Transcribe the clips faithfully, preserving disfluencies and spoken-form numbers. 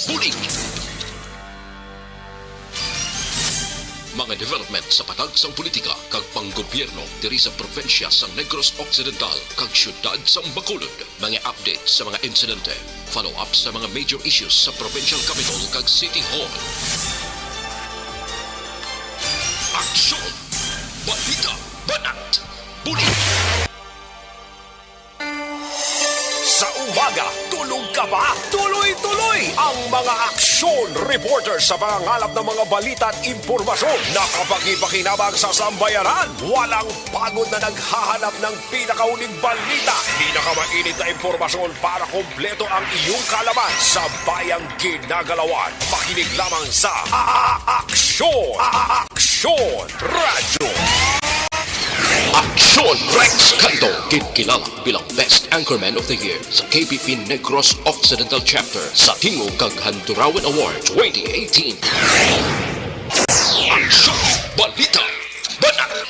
Bulig. Mga development sa patag sang politika kag panggobyerno diri sa probinsya sang Negros Occidental kag siyudad sang Bacolod. Mga update sa mga insidente, follow-up sa mga major issues sa provincial capital kag city hall. Aksyon! Balita! Banat! Bulig! Sa umaga, tulog ka ba? Tuloy-tuloy ang mga aksyon reporter sa pangangalap ng mga balita at impormasyon na kapakipakinabang sa sambayanan. Walang pagod na naghahanap ng pinakauling balita, pinakamainit na impormasyon para kompleto ang iyong kaalaman sa bayang ginagalawan. Makinig lamang sa A-, A-, Aksyon! A-, A-, Aksyon Radyo! Aksyon Rex Canto, ginkilala bilang Best Anchorman of the Year sa K P P Negros Occidental Chapter sa Tingog kag Handurawan Award twenty eighteen. Aksyon! Balita! Banat!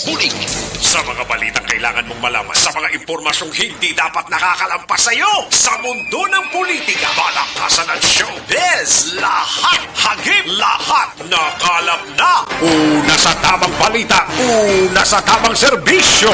Bulig! Sa mga balitang kailangan mong malaman, sa mga impormasyong hindi dapat nakakalampas sa iyo, sa mundo ng politika, palakasan at showbiz, lahat, hagip, lahat, nakalap na. Una sa tamang balita, una sa tamang serbisyo.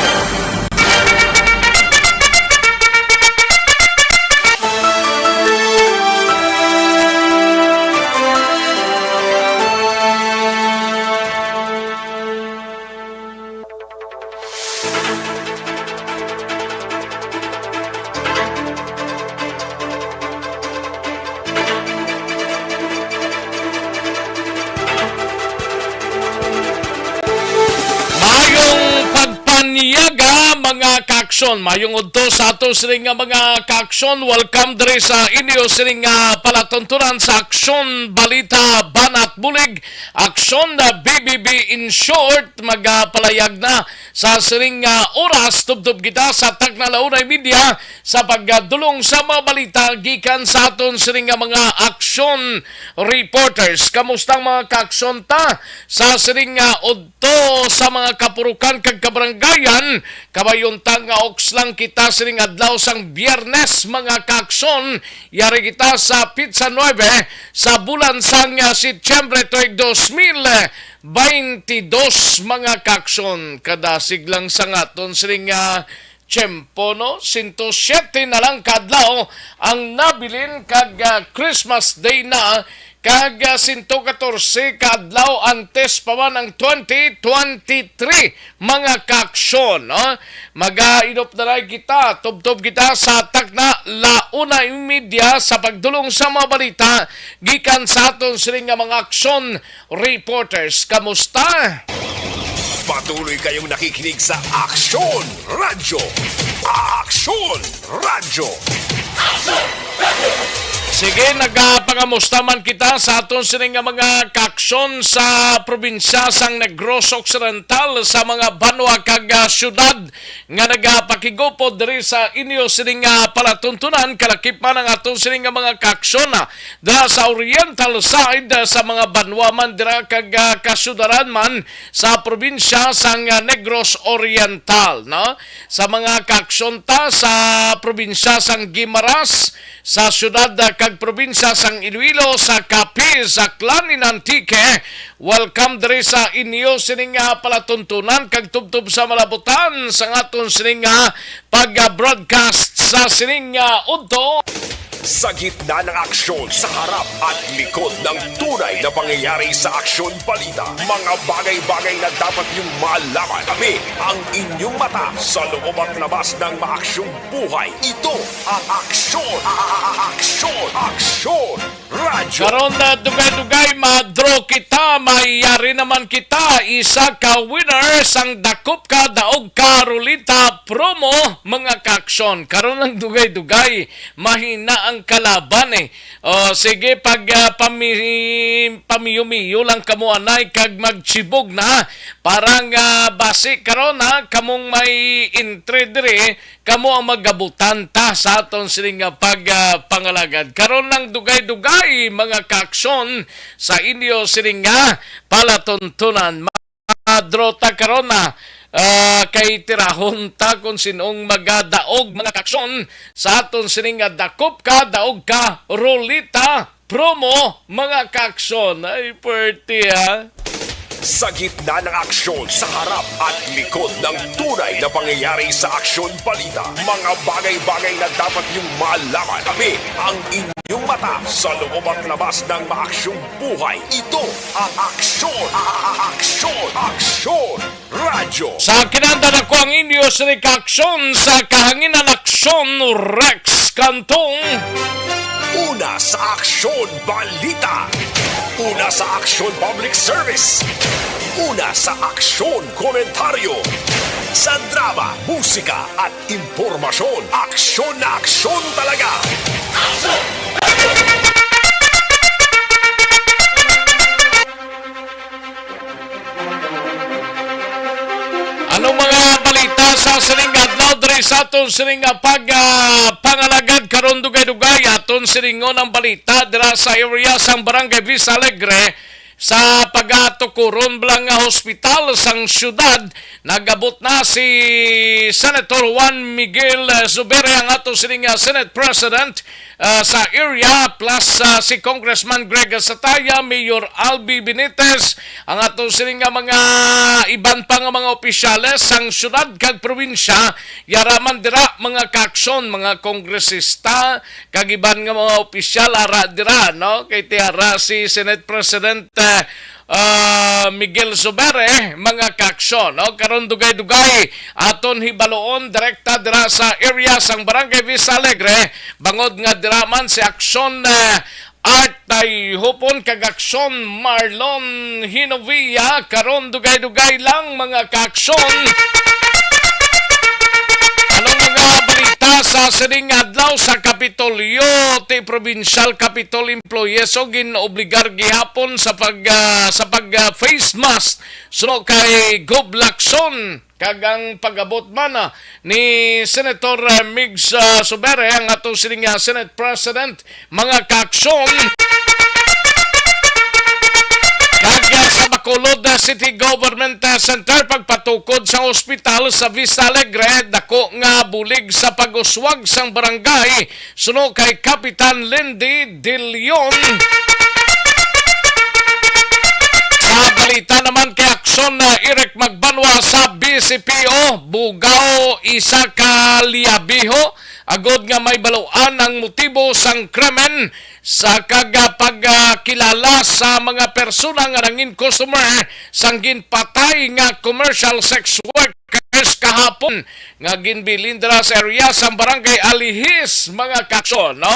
Mayong pagpanyaga, mga kaaksyon. Mayong udto sa ato sining nga mga kaaksyon. Welcome diri sa inyo sining nga palatuntunan sa Aksyon Balita Banat Bulig. Aksyon na B B B in short, magapalayag na sa sining nga oras. Tubtob kita sa takna la una y media sa pagdulong sa mga balita gikan sa aton sining nga mga aksyon reporters. Kamusta ang mga kaaksyon ta sa sining nga udto sa mga kapurukan kag kabaranggayan? Kabayon ta nga oks lang kita sining adlaw sang Biyernes, mga kaaksyon. Yari kita sa pitsa nuebe sa bulan sang, ah, Setyembre tuig dos mil baynte dos, mga kaaksyon. Kadasig lang sa ngaton sining, ah, tiyempo, no? Sento siyete na lang ka adlaw ang nabilin kag, ah, Christmas Day na, kag, ah, sento katorse ka adlaw antes pa man ang twenty twenty-three, mga kaaksyon, no? Magainop na lang kita, tubtob kita sa takna la una y media sa pagdulong sa mga balita gikan sa aton sining nga mga aksyon reporters. Kamusta? Patuloy kayong nakikinig sa Aksyon Radyo. Aksyon Radyo. Sige, nagapangamusta man kita sa aton sini nga mga kaaksyon sa probinsya sang Negros Occidental, sa mga banwa kag, ah, syudad nga nagapakigupod diri sa inyo sini nga palatuntunan. Kalakip man ang aton sini nga mga kaaksyon, ah, dira sa Oriental side, ah, sa mga banwa man dira kag, ah, kasyudaran man sa probinsya sang, ah, Negros Oriental, no? Sa mga kaaksyon ta sa probinsya sang Guimaras, sa syudad, ah, kag probinsya sang Iloilo, sa Capiz, Aklan, and Antique. Welcome diri sa inyo sining, ah, palatuntunan kag tubtob sa malabutan sa aton sining, ah, pag-broadcast sa sining, ah, udto. Sa gitna ng aksyon, sa harap at likod ng tunay na pangyayari sa Aksyon Balita, mga bagay-bagay na dapat niyong malaman. Kami ang inyong mata sa loob at labas ng maaksyong buhay. Ito ang Aksyon, a-, a-, a-, Aksyon, Aksyon Radyo. Karon na dugay-dugay, ma-draw kita, mayari naman kita. Isa ka winner sang Dakop Ka, Daog Ka Ruleta promo, mga kaaksyon. Karon lang dugay-dugay, mahina ang kalaban eh. O, sige, pag, ah, pami-, pamiyo-miyo lang kamo anay kag magtsibog na. Para nga basi karon, ha, kamong may entry diri, kamo ang magabutan ta sa aton sining nga pag, ah, pangalagad. Karon lang dugay-dugay, mga kaaksyon, sa inyo sining nga palatuntunan. Ma-draw ta karon na Ah, kay tirahon ta kung sinong magadaog, mga kaaksyon, sa aton sining nga Dakop Ka, Daog Ka, Ruleta promo, mga kaaksyon. Ay, pwerte, ha? Sa gitna ng aksyon, sa harap at likod ng tunay na pangyayari sa Aksyon Balita, mga bagay-bagay na dapat niyong malaman. Kami ang inyong mata sa loob at labas ng maaksyong buhay. Ito ang Aksyon, a-, a-, a-, Aksyon, Aksyon Radyo. Sa kinanda na ko ang inyo sini kaaksyon sa kahanginan, Aksyon Rex Cantong. Una sa Aksyon Balita. Una sa Aksyon Public Service. Una sa Aksyon Komentaryo. Sa drama, musika at impormasyon, aksyon na aksyon talaga. Ano mga balita sa sining adlaw diri sa aton sining nga pag, ah, pangalagad karon, dugay-dugay aton siningon ang balita dira sa area sang Barangay Vista Alegre. Sa pagatukuron bala nga hospital sang siyudad, nagabot na si Senator Juan Miguel, eh, Zubiri, ang ato sining nga Senate President, ah, sa area, plus, ah, si Congressman Greg Sataya, Mayor Albi Benitez, ang ato sining nga mga iban pa nga mga opisyales sang siyudad kag probinsya, yara man dira, mga kaaksyon, mga kongresista, kag iban nga mga opisyal ara dira, no? Kay ti ara si Senate President, eh, ah, Miguel Zubiri, mga kaaksyon, no? Karon dugay-dugay aton hibaluon direkta dira sa area sang Barangay Vista Alegre, bangod nga dira man si Aksyon, eh, Art Tayhupon kag Aksyon Marlon Hinovia. Karon dugay-dugay lang, mga kaaksyon. Ano mga balita sa sining adlaw? Sa Kapitolyo, ti provincial Capitol employees o ginobligar gihapon sa pag, ah, sa pag, ah, face mask suno kay Gob Lacson. Kag ang pag-abot man, ah, ni Senator, ah, Migs, ah, Subere, ang ato sining, ah, Senate President, mga kaaksyon. Kag, ah, sa Bacolod, ah, City Government, ah, Center, pagpatukod sa ospital sa Vista Alegre, dako nga bulig sa pag-uswag sang barangay suno kay Kapitan Lindy De Leon. Sa balita naman kay Aksyon, ah, Eric Magbanwa sa B C P O, bugaw isa ka liabiho, agod nga may baluan ang motibo sang krimen sa kag, ah, pagkilala sa mga persona nga nangin customer sang ginpatay nga commercial sex workers kahapon nga ginbilin dira sa area sang Barangay Alihis, mga kaaksyon, no?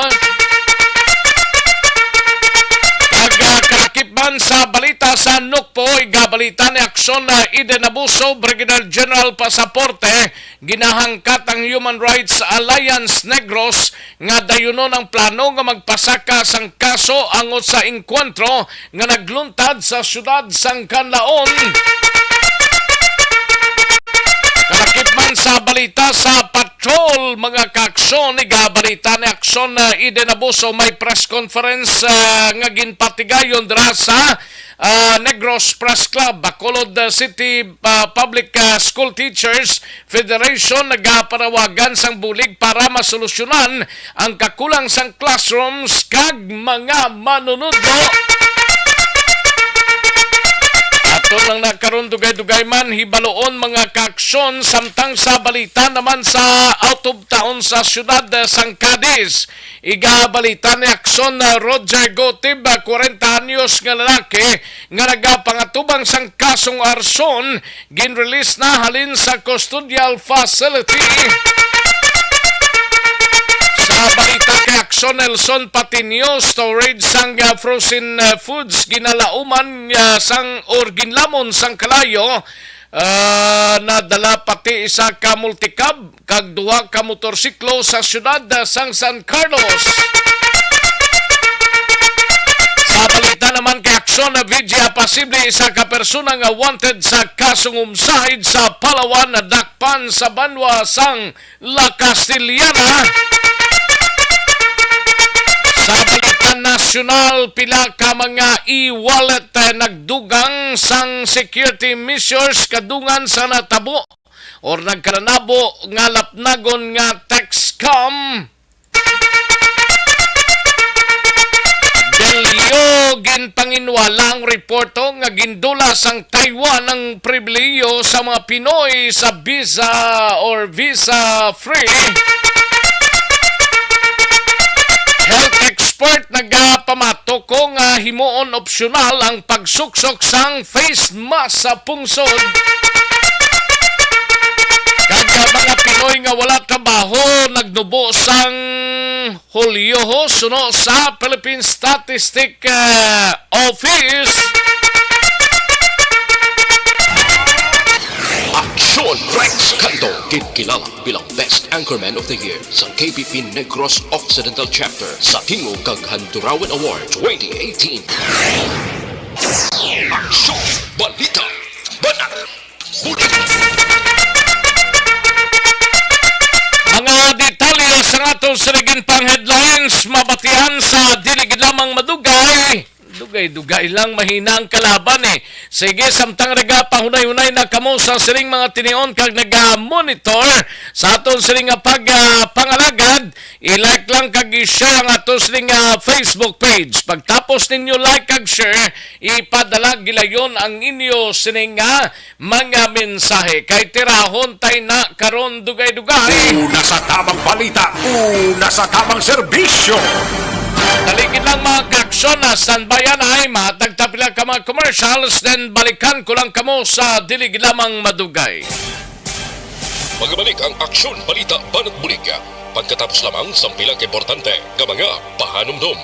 Kag, ah, kalakip man sa balita sa Nukpo, igabalita ni Aksyon, ah, Eden Abuso, Brigadier General Pasaporte, ginahangkat ang Human Rights Alliance Negros nga dayunon ang plano nga magpasaka sang kaso angot sa engkwentro nga nagluntad sa siyudad sang Canlaon. Kalakip man sa balita sa patrol, mga kaaksyon, igabalita ni Aksyon, ah, Eden Abuso, may press conference, ah, nga ginpatigayon dira sa, ah, Negros Press Club. Bacolod, ah, City, ah, Public, ah, School Teachers Federation nagapanawagan sang bulig para masolusyonan ang kakulang sang classrooms kag mga manunudlo. Ato lang na karon, dugay-dugay man, hibaluon, mga kaaksyon, samtang sa balita naman sa out of town sa siyudad, eh, sang Cadiz. Igabalita ni Aksyon, eh, Roger Gotib, eh, kwarenta anyos nga lalaki nga nagapangatubang sang kasong arson, ginrelease na halin sa custodial facility. Sa balita kay Aksyon, Nelson Patinio, storage sang, ah, frozen, ah, foods ginalauman, ah, sang or ginlamon sang kalayo, ah, nadala pati isa ka multicab kag duha ka motorsiklo sa siyudad, ah, sang San Carlos. Sa balita naman kay Aksyon, na V G A, posible isa ka persona nga wanted sa kasong homicide sa Palawan, nadakpan sa banwa sang La Castellana. Sa balita na opsyonal pila ka mga e-wallet, eh, nagdugang sang security measures kadungan sa natabo or nagkalanabo nga lapnagon nga tax scam. Delyo, ginpanginwala ang reporto nga gindula sang Taiwan ang pribilehiyo sa mga Pinoy sa visa or visa free. Health expert nagapamatok ko nga himuon opsyonal ang pagsuksok sang face mask sa pungsod. Kag ang mga Pinoy nga wala trabaho nagnubo sang Hulyo ho, suno sa Philippine Statistic, eh, Office. Aksyon Rex Canto, ginkilala bilang Best Anchorman of the Year sa K B P Negros Occidental Chapter sa Tingog kag Handurawan Award twenty eighteen. Aksyon! Balita! Banat! Mga detalye sa aton sining pang headlines, mabatian sa dili gid lamang madugay. Dugay-dugay lang, mahina ang kalaban, eh. Sige, samtang nagapahunay-hunay na kamo sa sining mga tinion kag naga-monitor sa aton sining nga pag, ah, pangalagad, i-like lang kag i-share ang aton sining, ah, Facebook page. Pagtapos ninyo like kag share, ipadala gilayon ang inyo sining, ah, mga mensahe, kay tirahon tay na karon dugay-dugay. Una sa tamang balita, una sa tamang serbisyo. Dali gid lang, mga kaaksyon, na standbyan ay mahatag ta pila ka mga commercials, then balikan ko lang kamo sa dili gid lamang madugay. Magabalik ang Aksyon Balita Banat Bulig pagkatapos lamang sang pila ka importante nga mga pahanumdom.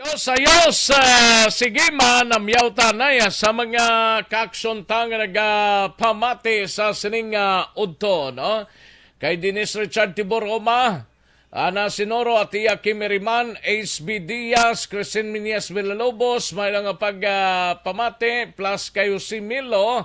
Ayos, ayos. Ah, sige, manamyaw ta na ya sa mga kaaksyon ta nga nagapamati sa sining, ah, udto, no? Kay Dennis Richard Tibor Roma, Ana Sinoro, Atia Kimiriman, H B Diaz, Christine Miñas Villalobos, may lang nga pag, ah, pamati, plus kay Jose Milo,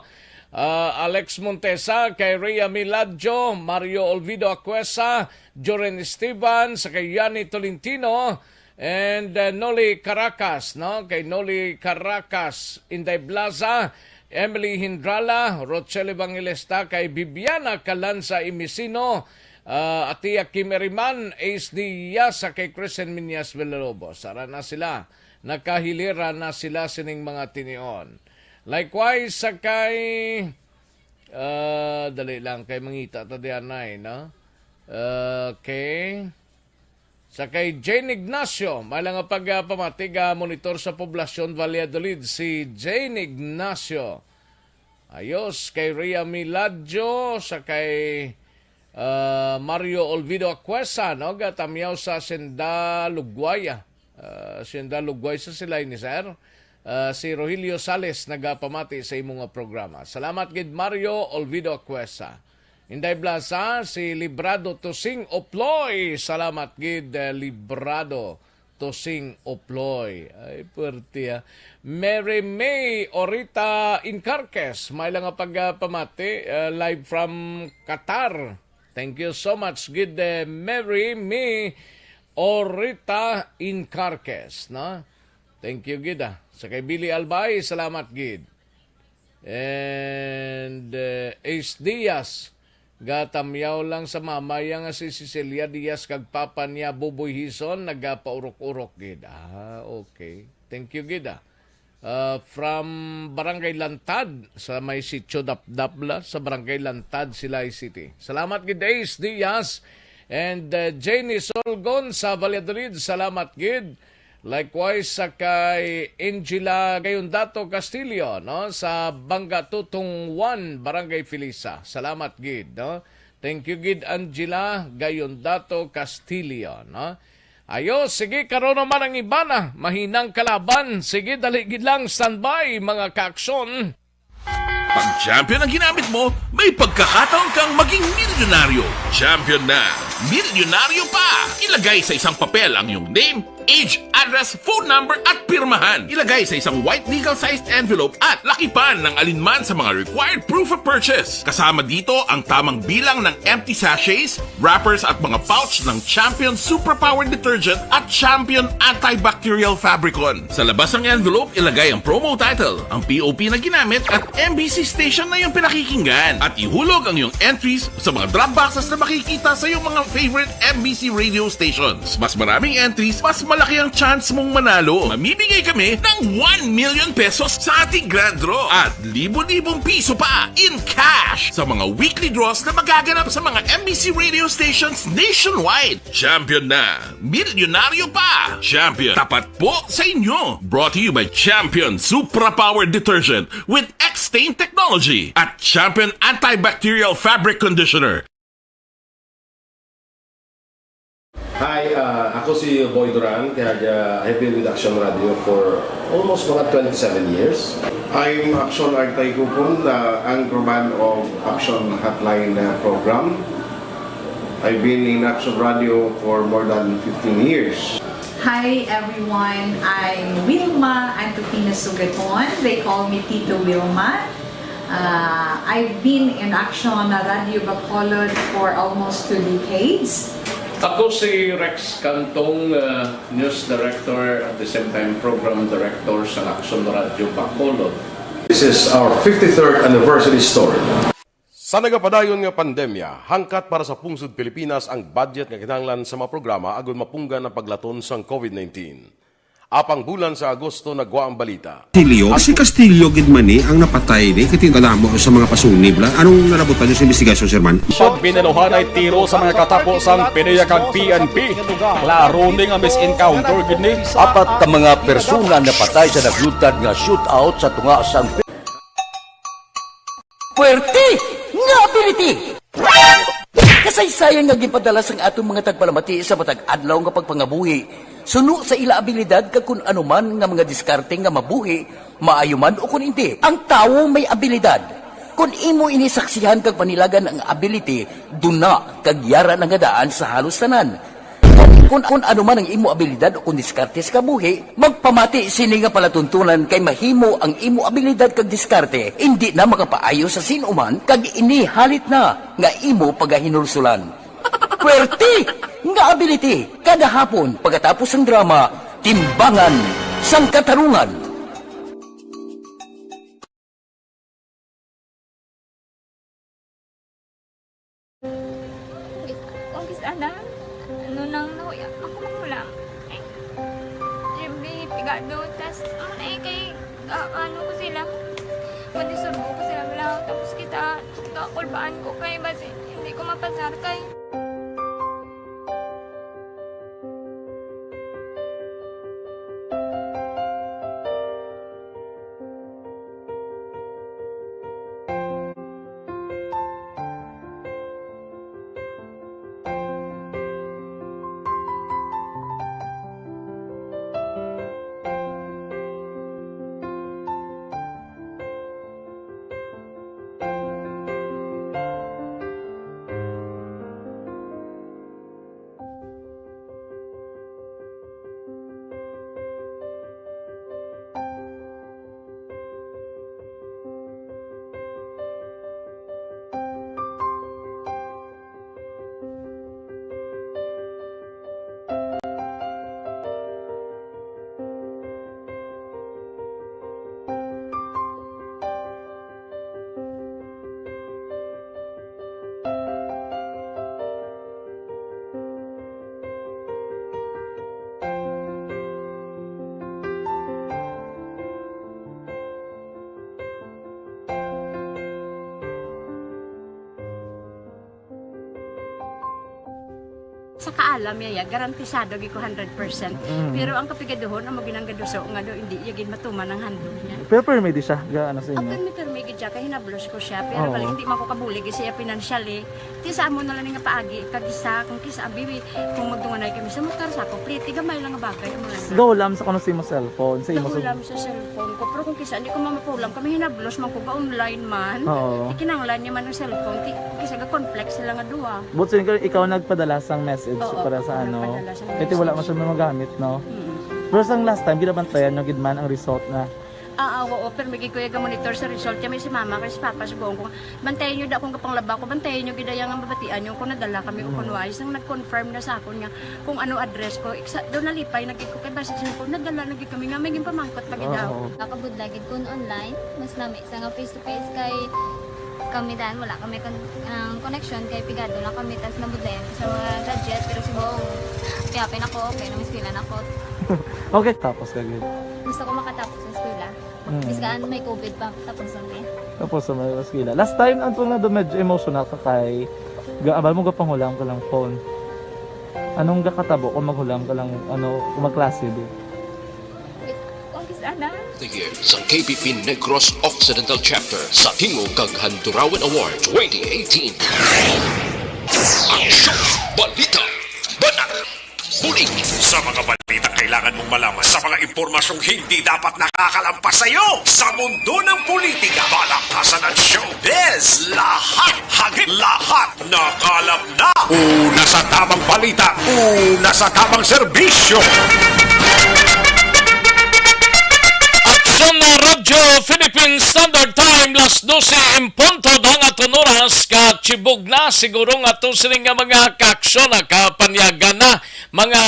ah, Alex Montesa, kay Rhea Miladjo, Mario Olvido Acuesa, Joren Esteban, sa kay Yani Tolentino, and, uh, Noli Caracas, no? Kay Noli Caracas, Inday Blaza, Emily Hindrala, Rochelle Evangelista, kay Bibiana Calanza Imisino, uh, Atia Kimeriman, Ace Diaz, sa kay Crescent Miñas Villalobos. Sara na sila. Nakahilira na sila sining mga tinion. Likewise, sa kay, uh, dali lang, kay mangita ta diyan ay, no? Okay. Sa kay Jane Ignacio, may lang nga pagpamati, ah, monitor sa Poblacion, Valladolid, si Jane Ignacio. Ayos, kay Rhea Miladjo, sa kay, ah, Mario Olvido Acuesa, no? Gatamyaw sa Senda Lugway, ah. Ah, Senda Lugway sa silay ni Sir. Ah, si Rogelio Sales nagapamati sa imo nga programa. Salamat gid, Mario Olvido Acuesa. Inday Blasa, si Librado Tusing Oploy. Salamat gid, eh, Librado Tusing Oploy. Ay, puwerte, ah. Mary May Orita Incarques, may lang nga pagpamati, eh, live from Qatar. Thank you so much gid, eh, Mary May Orita Incarques, no? Thank you gid, ah. Sa kay Billy Albay, salamat gid. And, uh, Ace Diaz, gatamyaw lang sa mama niya nga si Cecilia Diaz kag papa niya, Buboy Hison, nagapaurok-urok gid. Ah, okay. Thank you gid, ah. Uh, from Barangay Lantad, sa may Sitio Dapdap la, sa Barangay Lantad, Silay City. Salamat gid, Ace Diaz. And, uh, Jenny Solgon sa Valladolid, salamat gid. Likewise, sa kay Angela Gayondato Castillo, no, sa Bangga Tutong one, Barangay Felisa. Salamat gid, no? Thank you gid, Angela Gayondato Castillo, no? Ayo, sige, karon naman ang iba na. Mahinang kalaban. Sige, dali gid lang, standby, mga kaaksyon. Pag champion ang ginamit mo, may pagkakataon kang maging milyonaryo. Champion na! Milyonaryo pa! Ilagay sa isang papel ang iyong name, age, address, phone number at pirmahan. Ilagay sa isang white legal-sized envelope at lakipan ng alinman sa mga required proof of purchase. Kasama dito ang tamang bilang ng empty sachets, wrappers at mga pouch ng Champion Superpower Detergent at Champion Antibacterial Fabricon. Sa labas ng envelope, ilagay ang promo title, ang P O P na ginamit at M B C station na iyong pinakikinggan. At ihulog ang iyong entries sa mga drop boxes na makikita sa iyong mga favorite M B C radio stations. Mas maraming entries, mas malaki ang chance mong manalo. Mamimigay kami ng one million pesos sa ating grand draw at libo-libong piso pa in cash sa mga weekly draws na magaganap sa mga M B C radio stations nationwide. Champion na! Milyonaryo pa! Champion, tapat po sa inyo! Brought to you by Champion Supra Power Detergent with X-Stain Technology at Champion Antibacterial Fabric Conditioner. Hi, ah, ako si Boy Duran, kag, ah, I've been with Action Radio for almost mga twenty-seven years. I'm Action Artay Gupon, the anchorman of Action Hotline, ah, program. I've been in Action Radio for more than fifteen years. Hi everyone, I'm Wilma Antupina Sugaton. They call me Tito Wilma. Uh, I've been in Action Radio Bacolod for almost two decades. Ako si Rex Cantong, uh, news director, at the same time program director sa Action Radio Bacolod. This is our fifty-third anniversary story. Sa nagapadayon nga pandemya, hangkat para sa pungsod Pilipinas ang budget nga kinahanglan sa mga programa agud mapunggan ang paglaton sang COVID nineteen. Apang bulan sa Agosto nagwa ang balita. Castillo, si Castillo gid man ni ang napatay ni, kay tingala mo sa mga pasunib la. Anong nalabutan niyo sa investigasyon, Sir Man? Pag binaluhan ay tiro sa mga katapo sang PDEA kag P N P. Klaro ni nga mis-encounter gid ni. Apat ka mga persona napatay sa nagluntad nga shootout sa tunga sang Puwerte nga ability! Kasaysayan nga ginpadala sang aton mga tagpalamati sa matag adlaw nga pagpangabuhi, suno sa ila abilidad kag kun ano man nga mga diskarte nga mabuhi, maayo man o kun indi. Ang tawo may abilidad. Kun imo ini saksihan kag panilagan ang ability, duna kag yara na nga daan sa halos tanan. Kun, kun ano man ang imo abilidad o kun diskarte sa kabuhi, magpamati sini nga palatuntunan kay mahimo ang imo abilidad kag diskarte indi na makapaayo sa sin-o man kag ini halit na nga imo pagahinulsulan. Puwerte nga ability kada hapon pagkatapos sang drama, Timbangan sang Katarungan. Kung kis-, ana, ano nang nahuya, ako man wala. Eh, siyempre, pigado, tas, ano na eh, kay, ah, ano ko sila, madisurbo ko sila, wala, tapos kita, kakulbaan ko kay, basi, hindi ko mapasar kay. Sa kaalam niya, ya, garantisado gyud ko hundred percent. Mm. Pero ang kapigaduhon, amo ginang gaduso nga do, hindi iya gid matuman ang handog niya. Pero permi di siya, ga, ano sa inyo? Ang permi, permi gid siya, kay hinablos ko siya. Pero Oo. Bali, hindi man ko kabulig siya financially. Ti sa amo na lang nga paagi, kag isa, kung kisa, abi, kung magdunganay kami sa motor, sa ako, pliti, gamay lang nga bagay, amo lang. Gahulam sa kuno sa imo cellphone, sa imo sa Gahulam sa cellphone ko. Pero kung kisa, hindi ko mamapulam, kami hinablos man ko, ga-online man. Oo. Ikinanglan niya man ang cellphone, ti, kung kisa, ga-conflict sila nga duha. But so, ikaw nagpadala sang message? Oo, para sa ano, nagpadala siya ng kay wala man siya magamit, no? Mm. Pero sang last time, ginabantayan nyo gid man ang result na. Ah, ah, oo, pero may gikuya ga monitor sa result kami si mama kay si papa subong ko. Bantayan nyo da kung kapanglaba ko, bantayan nyo gid ang mabatian nyo kung nadala kami o kung Mm. wala. Isang nag-confirm na sa akon nga kung ano address ko. Iksa, daw nalipay na gid ko kay basi siya ko, nadala na gid kami nga may ginpamangkot pa gid Oo, daw. Oo. Nakabudlay gid kun online, mas nami sa nga face to face kay kami dan wala kami kon-, ang connection kay pigado lang kami tas nabudlayan ko sa mga gadget pero subong, happy-happy na ko, okay na, may eskwela na ko. Okay, tapos ka gid. Gusto ko makatapos sa eskwela. Mm. Bisan may covid pa, tapos ang niya. Tapos sa mga eskwela. Last time, ang tunga do medyo emotional ka kay ga-, abal mo gapanghulamo ka lang phone. Anong gakatabo kung maghulamo ka lang, ano, kung magklase di? Wait, kung kis-, ana? The year sa K B P Negros Occidental Chapter sa Tingog kag Handurawan Award twenty eighteen. Aksyon! Balita! Banat! Bulig! Sa mga balitang kailangan mong malaman, sa mga impormasyong hindi dapat nakakalampas sa iyo, sa mundo ng politika, balakasan at showbiz, lahat, hagit lahat, nakalap na! Una sa tamang balita, una sa tamang serbisyo! Aksyon na Radyo Philippine Standard Time, las dose en punto na ang aton oras, katibog na siguro nga ato sini nga mga kaaksyon na kapanyagan na, mga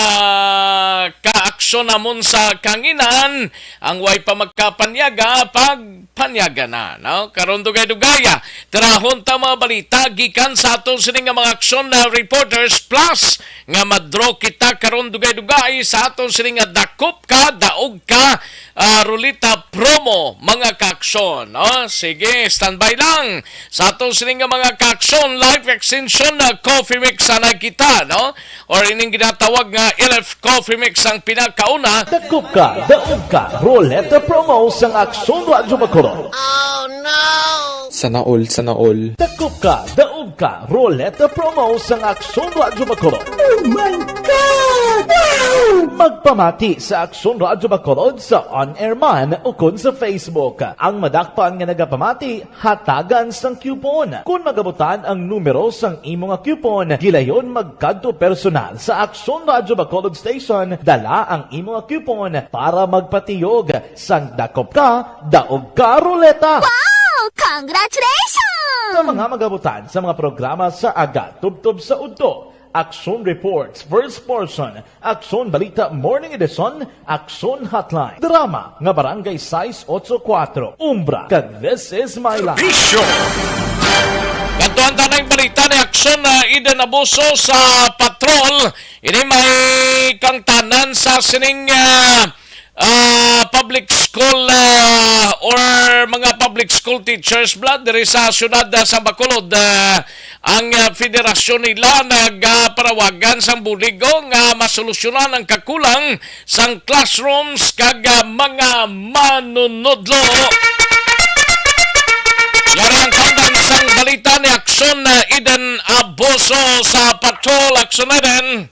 kaaksyon namon sa kanginan, ang way pa magkapanyaga, pagpanyaga na, no? Karon dugay-dugaya, tirahon ta mga balita gikan sa ato sini nga mga aksyon na reporters, plus nga madro kita karon dugay-dugay sa ato sini nga dakop ka, daog ka, ah, Rulita promo, mga kaaksyon, no? Sige, standby lang. Sa ato sini nga mga kaaksyon, life extension na coffee mix anay kita, no? Or ining ginatawag nga L F Coffee Mix ang pinakauna. Dakop ka, daog ka, Roleta promo sang Aksyon Radyo Bacolod. Sana all, sana all. Dakop ka, daog ka, Roleta promo sang Aksyon Radyo Bacolod. Oh my God! Wow! Magpamati sa Aksyon Radyo Bacolod sa on-air man ukon sa Facebook. Ang madakpan nga nagapamati, hatagan sang coupon. Kon magabutan ang numero sang imo nga coupon, gilayon magkadto personal sa Aksyon Radyo Bacolod Station, dala ang imo nga coupon para magpatiyog sang dakop ka, daog ka, Ruleta. Wow! Congratulations! Sa mga magabutan sa mga programa sa aga, tubtob sa udto, Aksyon Reports, First Portion, Aksyon Balita Morning Edition, Aksyon Hotline, Drama nga Barangay sais otso kuwatro, Umbra, kag This Is My Life. Bisyo. Kadtuan ta na ang balita ni Aksyon na Eden Abuso sa patrol. Ini may kangtanan sa sining, ah, ah, public school, ah, or mga public school teachers, Vlad, diri sa siyudad, ah, sa Bacolod. Ah, ang, ah, federasyon nila nagapanawagan sang bulig nga masolusyonan ang kakulang sang classrooms kag, ah, mga manunudlo. Yari ang kangtan sang balita ni Aksyon, ah, Eden Abuso sa Patrol. Aksyon, Eden.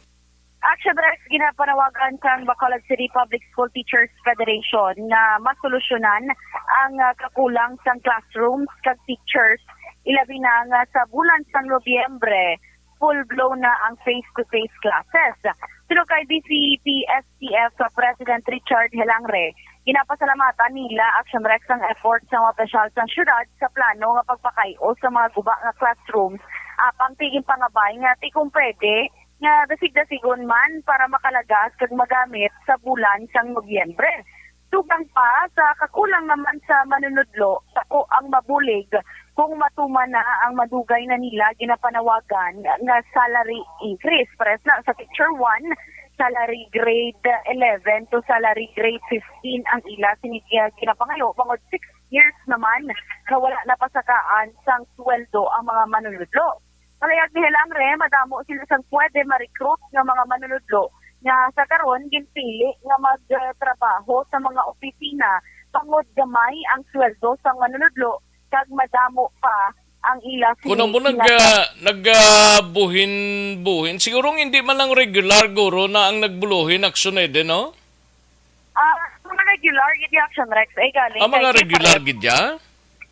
Action Rex, ginapanawagan sang Bacolod City Public School Teachers Federation nga masolusyonan ang, ah, kakulang sang classrooms kag teachers, ilabi na nga sa bulan sang Nobyembre, full blow na ang face-to-face classes. Suno kay B C P S T F President Richard Helangre, ginapasalamatan nila, Action Rex, ang effort sa mga opisyal sa syudad sa plano nga pagpakay-o sa mga guba nga classrooms, apang tigin pangabay nga ti kung pwede nga dasig-dasigon man para makalagas kag magamit sa bulan sang Nobyembre. Dugang pa, sa kakulang naman sa manunudlo, ako ang mabulig kung matuman na ang madugay na nila ginapanawagan nga salary increase. Pares na sa teacher one, salary grade eleven to salary grade fifteen ang ila sini ginapangayo, bangod six years naman nga wala napasakaan sang sweldo ang mga manunudlo. Palayag ni Helangre, madamo sila sang pwede ma-recruit nga mga manunudlo nga sa karon ginpili nga magtrabaho sa mga opisina, bangod gamay ang sweldo sang manunudlo kag madamo pa ang ila Kuno mo nag, sinisilakan. Ah, nag, ah, buhin-buhin. Siguro hindi man lang regular, guro, na ang nagbuluhin, Aksyon Eden, no? Ah, mga regular gid yung Action Rex, eh, galing Ah, mga kay regular Kefrem. Gid ya?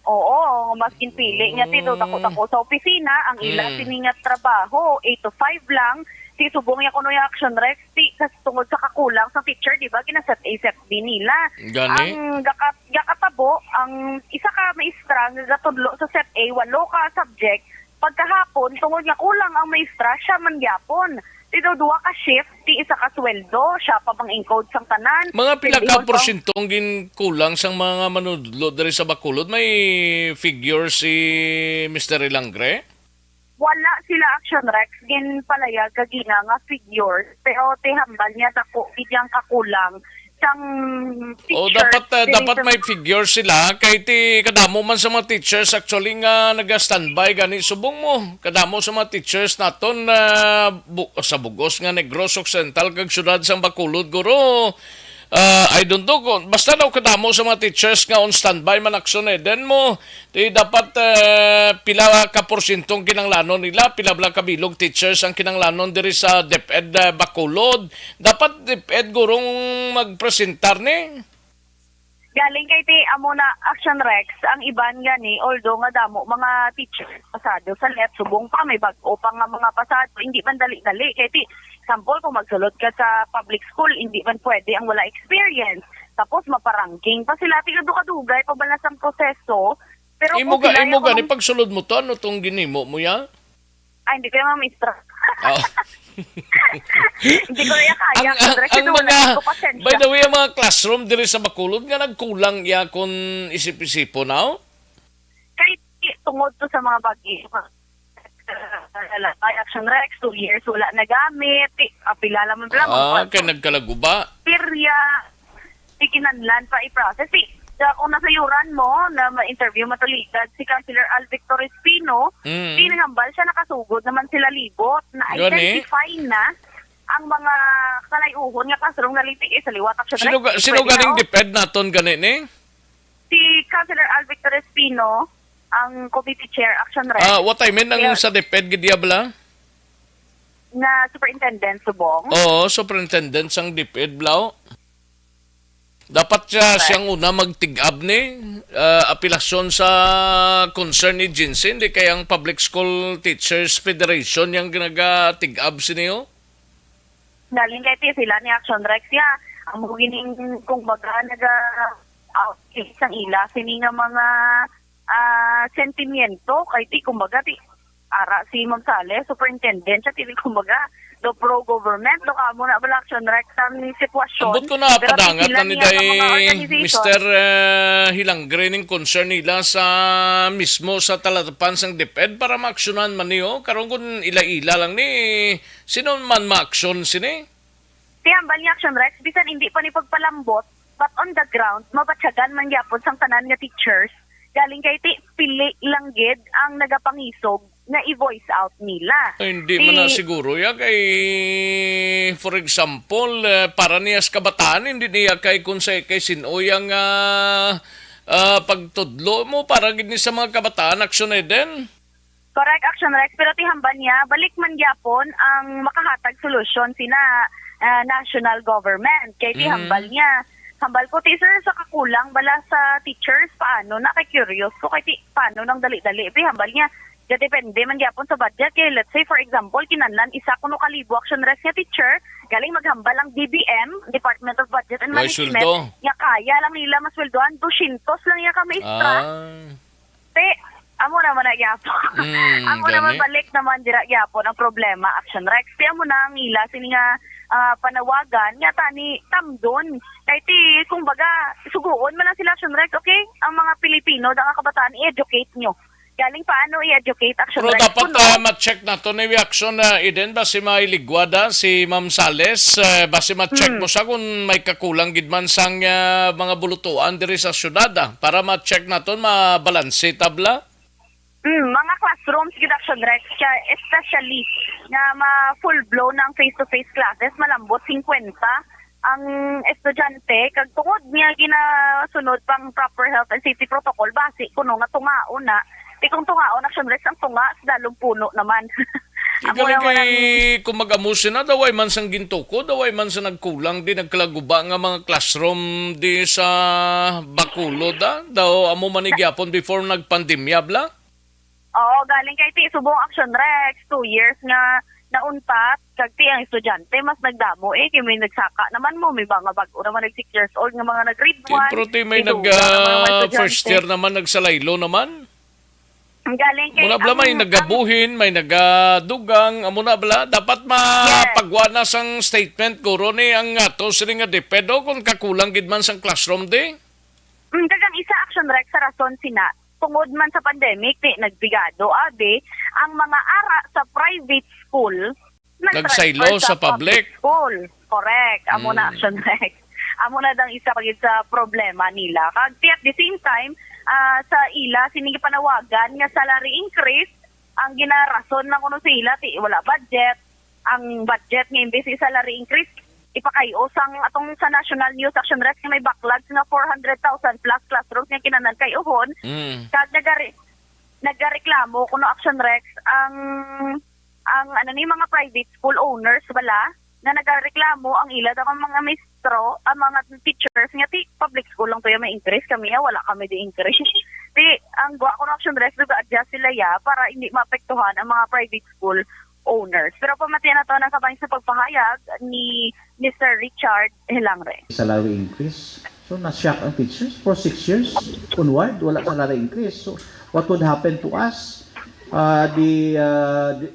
Oo, mas ginpili niya, tito, Mm. dako-dako sa opisina, ang ila Mm. sini nga trabaho, eight to five lang, Ti subong ya kuno ya Action Rex, ti kas-, tungod sa kakulang sa teacher, di ba, gina-set A, set B nila. Gani? Ang gaka-, gakatabo, ang isa ka maestra nga gatudlo sa set A, walo ka subject, pagkahapon, tungod nga kulang ang maestra, siya man gyapon. Ti daw duha ka shift, ti isa ka sweldo, siya pa mang encode sang tanan. Mga pila ka Pindihon pa. Porsyento ang ginkulang sang mga manudlo diri sa Bacolod? May figure si Mister Ilangre? Wala sila, Action Rex, ginpalayag kagina nga figure, pero ti hambal niya dako gid yang kakulang sang O, teachers dapat, ah, diri dapat sa may figure sila, kay ti kadamo man sa mga teachers actually nga naga-standby gani subong mo. Kadamo sa mga teachers naton na bu-, sa bugos nga Negros Occidental kag siyudad sang Bacolod, guro. Ah, I don't know kung, basta daw kadamo sa mga teachers nga on standby man Action Eden mo, di dapat, eh, pila ka porsyento ang kinahanglanon nila, pila bala ka bilog teachers ang kinahanglanon diri sa DepEd, eh, Bacolod. Dapat DepEd gurong magpresentar ni. Galing kay ti amo na Action Rex, ang iban gani, although nga damo mga teachers pasado sa let, subong pa may bag-o pa nga mga pasado, hindi man dali-dali. Kay ti, example, kung magsulod ka sa public school, hindi man pwede ang wala experience. Tapos maparangking pa sila, ti kadugay-dugay pa bala sang proseso. Pero Imo kung ga, sila imo yung gani mga pagsulod mo to, ano tong ginimo mo ya? Ay, hindi ko yung mamistra. Oh. Hindi ko ya kaya. Ang, ang, Kasi ang doon mga, lang ko pasensya. By the way, ang mga classroom diri sa Bacolod nga nagkulang ya kung isip-isipon, no? Kay tungod to sa mga bagyo, ay, Action Rex, two years, wala nagamit. Ti, apila lang man pala, Ah, mga kay nagkalaguba. Pirya. Ti kinahanglan pa i-process. Ti, sa, kung nasayuran mo na ma-interview matuligad si Councilor Al Victor Espino, Mm. ti nahambal siya, nakasugod naman sila libot, Gani? Na-identify na ang mga kalayuhon nga classroom nga liti, eh, sa liwat Action Sino Rex, ga-, sino pwede ganing na, oh. DepEd naton gani ni? Si Councilor Al Victor Espino, ang committee chair, Action Rex. Ah, what I mean, ang Kaya sa DepEd gid ya bala? Na superintendent, subong? Oo, superintendent sang DepEd, bala. Dapat siya, Correct. Siyang una magtig-ab ni, ah, apelasyon sa concern agency, hindi kay ang Public School Teachers Federation yang nagatig-ab sini, oh. Galing kay ti sila ni Action Rex ya. Amo gining, kung baga, naga-outcase ang ila sini nga mga, ah, sentimiento. Kay ti, kumbaga, ti, ara si Ma'am Sales, superintendent siya, ti, kumbaga, do pro-government, do kamo na bala Action Rex ang sitwasyon. Ambot ko na, pero padangat sila na ni niya nga day mga organization. Mister, eh, Hilangre ning concern nila sa mismo sa talatapan sang DepEd para maaksyonan man niyo. Karon kun ila-ila lang ni, sino man maaksyon sini? Ti hambal ni Action Rex, bisan hindi pa ni pagpalambot, but on the ground, mabatyagan man gyapon sang tanan nga teachers. Galing kay ti, pili lang gid ang nagapangisog nga i-voice out nila. Ay, hindi man na Ti- siguro ya kay, for example, eh, para niya sa kabataan, hindi niya kay kung sa kay sin-o yang, ah, ah, pagtudlo mo para gid ni sa mga kabataan, Action Eden? Correct, Action Rex, pero ti hambal niya, balik man gyapon ang makahatag solusyon sina, ah, national government. Kay ti Mm. hambal niya, hambal ko, ti, sir, sa kakulang bala sa teachers, paano na? Kay curious ko, kay ti, paano nang dali-dali? Ti hambal niya, depende man gyapon sa budget. Kay let's say, for example, kinahanglan isa kuno ka libo, Action Rex, nga teacher, galing maghambal ang D B M, Department of Budget and May Management, sweldo. Nga kaya lang nila masweldohan, dusyentos lang iya ka maestra. Ah. Te, amo naman na gyapon. Mm, Amo naman gani. Balik naman dira gyapon ang problema, Action Rex. Te, amo na ang ila sini nga, ah, panawagan nga tani tamdon. Kay ti, kumbaga, suguon man lang sila, Action Rex, okay? Ang mga Pilipino, da nga kabataan, i-educate nyo. Galing paano i-educate, Action Pero Rex? Dapat, Kuno, ah, ma-check nato ni Action, ah, Eden, basi mailigwad, ah, si Ma'am Sales, eh, basi ma-check Hmm. mo sa kung may kakulang gid man sang, ah, mga bulutuan diri sa syudad, ah, para ma-check naton, mabalanse tabla. Mm, mga classrooms gid, Action Rex, siya especially nga ma full blown na ang face-to-face classes, malambot singkwenta ang estudyante, kag tungod nga ginasunod pang proper health and safety protocol, basi kuno nga tungaon na. Di kung tungaon, Action Rex, ang tunga sa dalong puno naman. Amo Igaling naman kay ang kung mag-amo sina, daway man sang gintuko, daway man sa nagkulang di nagkalaguba nga mga classroom di sa Bacolod, ah. Daw amo man ni gyapon before nagpandemya, bala. Oo, galing kay ti subong, Action Rex, two years nga nauntat, kag ti ang estudyante mas nagdamo, eh, kay may nagsaka naman mo, may mga bag-o naman nag six years old nga mga nag-grade Ti, one, pero ti may may nag, dugang naman mga ah, estudyante. First year naman, nagsalaylo naman. Ang galing kay Muna bala may ang, nagabuhin, may nagadugang, amo na bala. Dapat Yes. mapagwa na sang statement, guro, ni ang ato sini nga DepEd, o, kung kakulang gid man sang classroom, di? Mm, kag ang isa, Action Rex, sa rason sina, tungod man sa pandemic, ti, nagpigado, abi, ang mga ara sa private school, Nagsaylo nag-transfer sa sa public. Public school. Correct. Amo na, Mm. Action Rex. Amo na dang isa pa gid sa problema nila. Kag ti at the same time, ah, sa ila, sini gipanawagan nga salary increase, ang ginarason lang kuno sa ila, ti, wala budget. Ang budget nga imbes sa salary increase, ipakay-o sang atong sa National News, Action Rex, nga may backlog nga four hundred thousand plus classrooms nga kinahanglan kay-uhon. Mm. Kag nagari-, nagareklamo kuno, Action Rex, ang, ang, ano ni, mga private school owners bala, nga nagareklamo ang ila daw ang mga mistro, ang mga teachers nga ti public school lang to yung may increase, kami, ah, wala kami di increase. Ti, ang gwa kuno, Action Rex, ga-adjust sila ya para hindi maapektuhan ang mga private school owners. Pero pamatian nato na kabahin sa pagpahayag ni Mister Richard Hilangre. Salary increase. So, na-shock ang teachers for six years onward, wala salary increase. So, what would happen to us? Uh, the, uh, the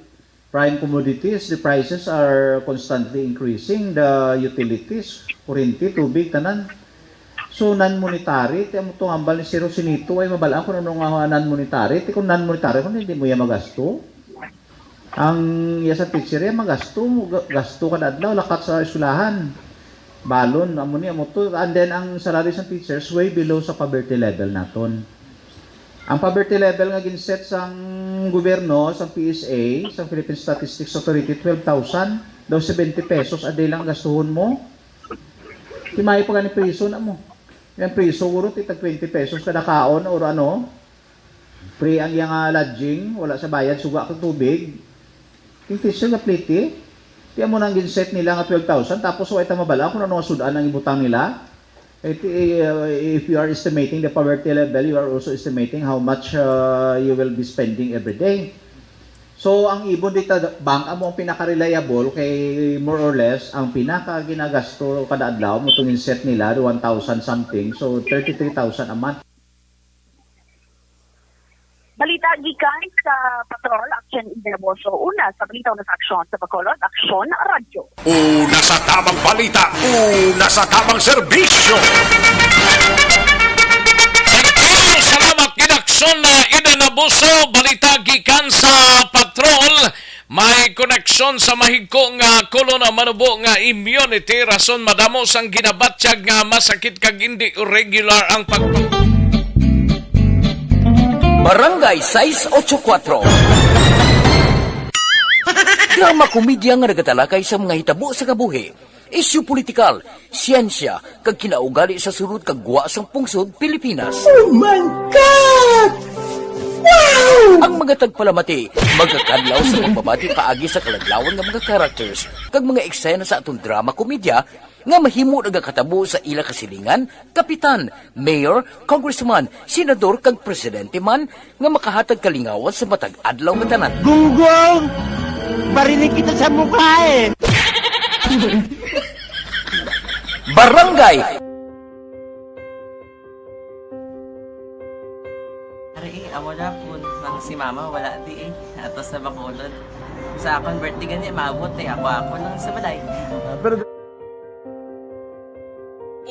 prime commodities, the prices are constantly increasing. The utilities, kuryente, tubig, tanan. So, non-monetary, ti amo tong hambal ni Sir Josenito, ay mabal-an kung ano nga non-monetary. Ti kung non-monetary, kung hindi mo yan magasto. Ang iya sa teacher, iya magasto, ga-, gasto kada adlaw, lakat sa eskwelahan. Balon, amo ni, amo to. And then, ang salary sa teachers, way below sa poverty level naton. Ang poverty level nga ginset sang gobyerno, sang P S A, sang Philippine Statistics Authority, twelve thousand. Daw seventy pesos a day lang gastuhon mo. Himay pa gani priso na mo. Yung priso, guro, ti tag twenty pesos kada kaon or ano, free ang iyang, ah, lodging, wala sa bayad, suga kag tubig. Yung teacher nga pliti, ti amo nang ginset nila nga twelve thousand, tapos wa ita mabala kung ano nga sud-an ang ibutang nila. Eh, ti, uh, if you are estimating the poverty level, you are also estimating how much, uh, you will be spending every day. So, ang ibon dita, bank amo ang pinaka-reliable kay more or less ang pinaka ginagasto kada adlaw mo tong set nila, one thousand something. So, thirty-three thousand a month. Balita gikan sa Patrol, Action Inaboso. Una sa balita, una sa aksyon sa Bacolod, Aksyon Radyo. Una sa tamang balita, una sa tamang serbisyo. Salamat, Inaksyon na Inaboso. Balita gikan sa Patrol. May koneksyon sa mahigko nga kolon ang manubo nga immunity, rason madamo sang ginabatyag nga masakit kag indi regular ang pagpa- Barangay sais ocho kuatro. Drama komedya nga nagatalakay sa mga hitabo sa kabuhi, isyu politikal, siyensya, kag kinaugali sa sulod kag gwa sang pungsod Pilipinas. Oh my God! Wow! Ang mga tagpalamati magakadlaw sa pagbabati paagi sa kaladlawan nga mga characters kag mga eksena sa aton drama komedya nga mahimo nagakatabo sa ila kasilingan, kapitan, mayor, congressman, senador, kag presidente man nga makahatag kalingawan sa matag adlaw nga tanan. Gunggong! Barinig kita sa mukha eh! Barangay. Ari, eh, amo na po nang si mama wala di eh. Ato sa Bacolod. Sa akon birthday gani, maabot eh. Ako, ako lang sa balay. Ah, pero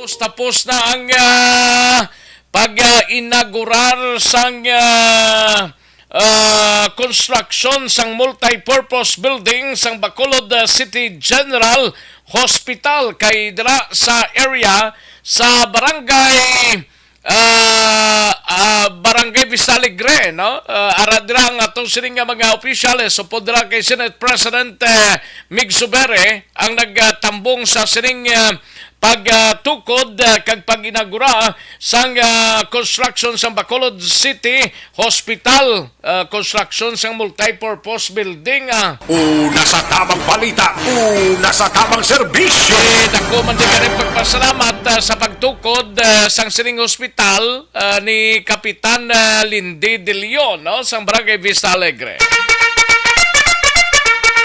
Tapos, tapos na ang, ah, pag, ah, inaugurar sang, ah, ah, construction sang multi-purpose building sang Bacolod, ah, City General Hospital kay dira sa area sa barangay, ah, ah, Barangay Vista Alegre, no? Ah, ara dira ang atong sining nga mga opisyales, upod dira kay Senate President, eh, Mig Zubiri ang nagtambong sa sining, ah, pagtukod, ah, kag pag-inagura sang, ah, construction sang Bacolod City Hospital, ah, construction sang multi-purpose building, ah. Una sa tamang balita, una sa tamang serbisyo. Eh, dako man din kami pagpasalamat, ah, sa pagtukod, ah, sang sining hospital, ah, ni Kapitan, ah, Lindy De Leon, no, sang Barangay Vista Alegre.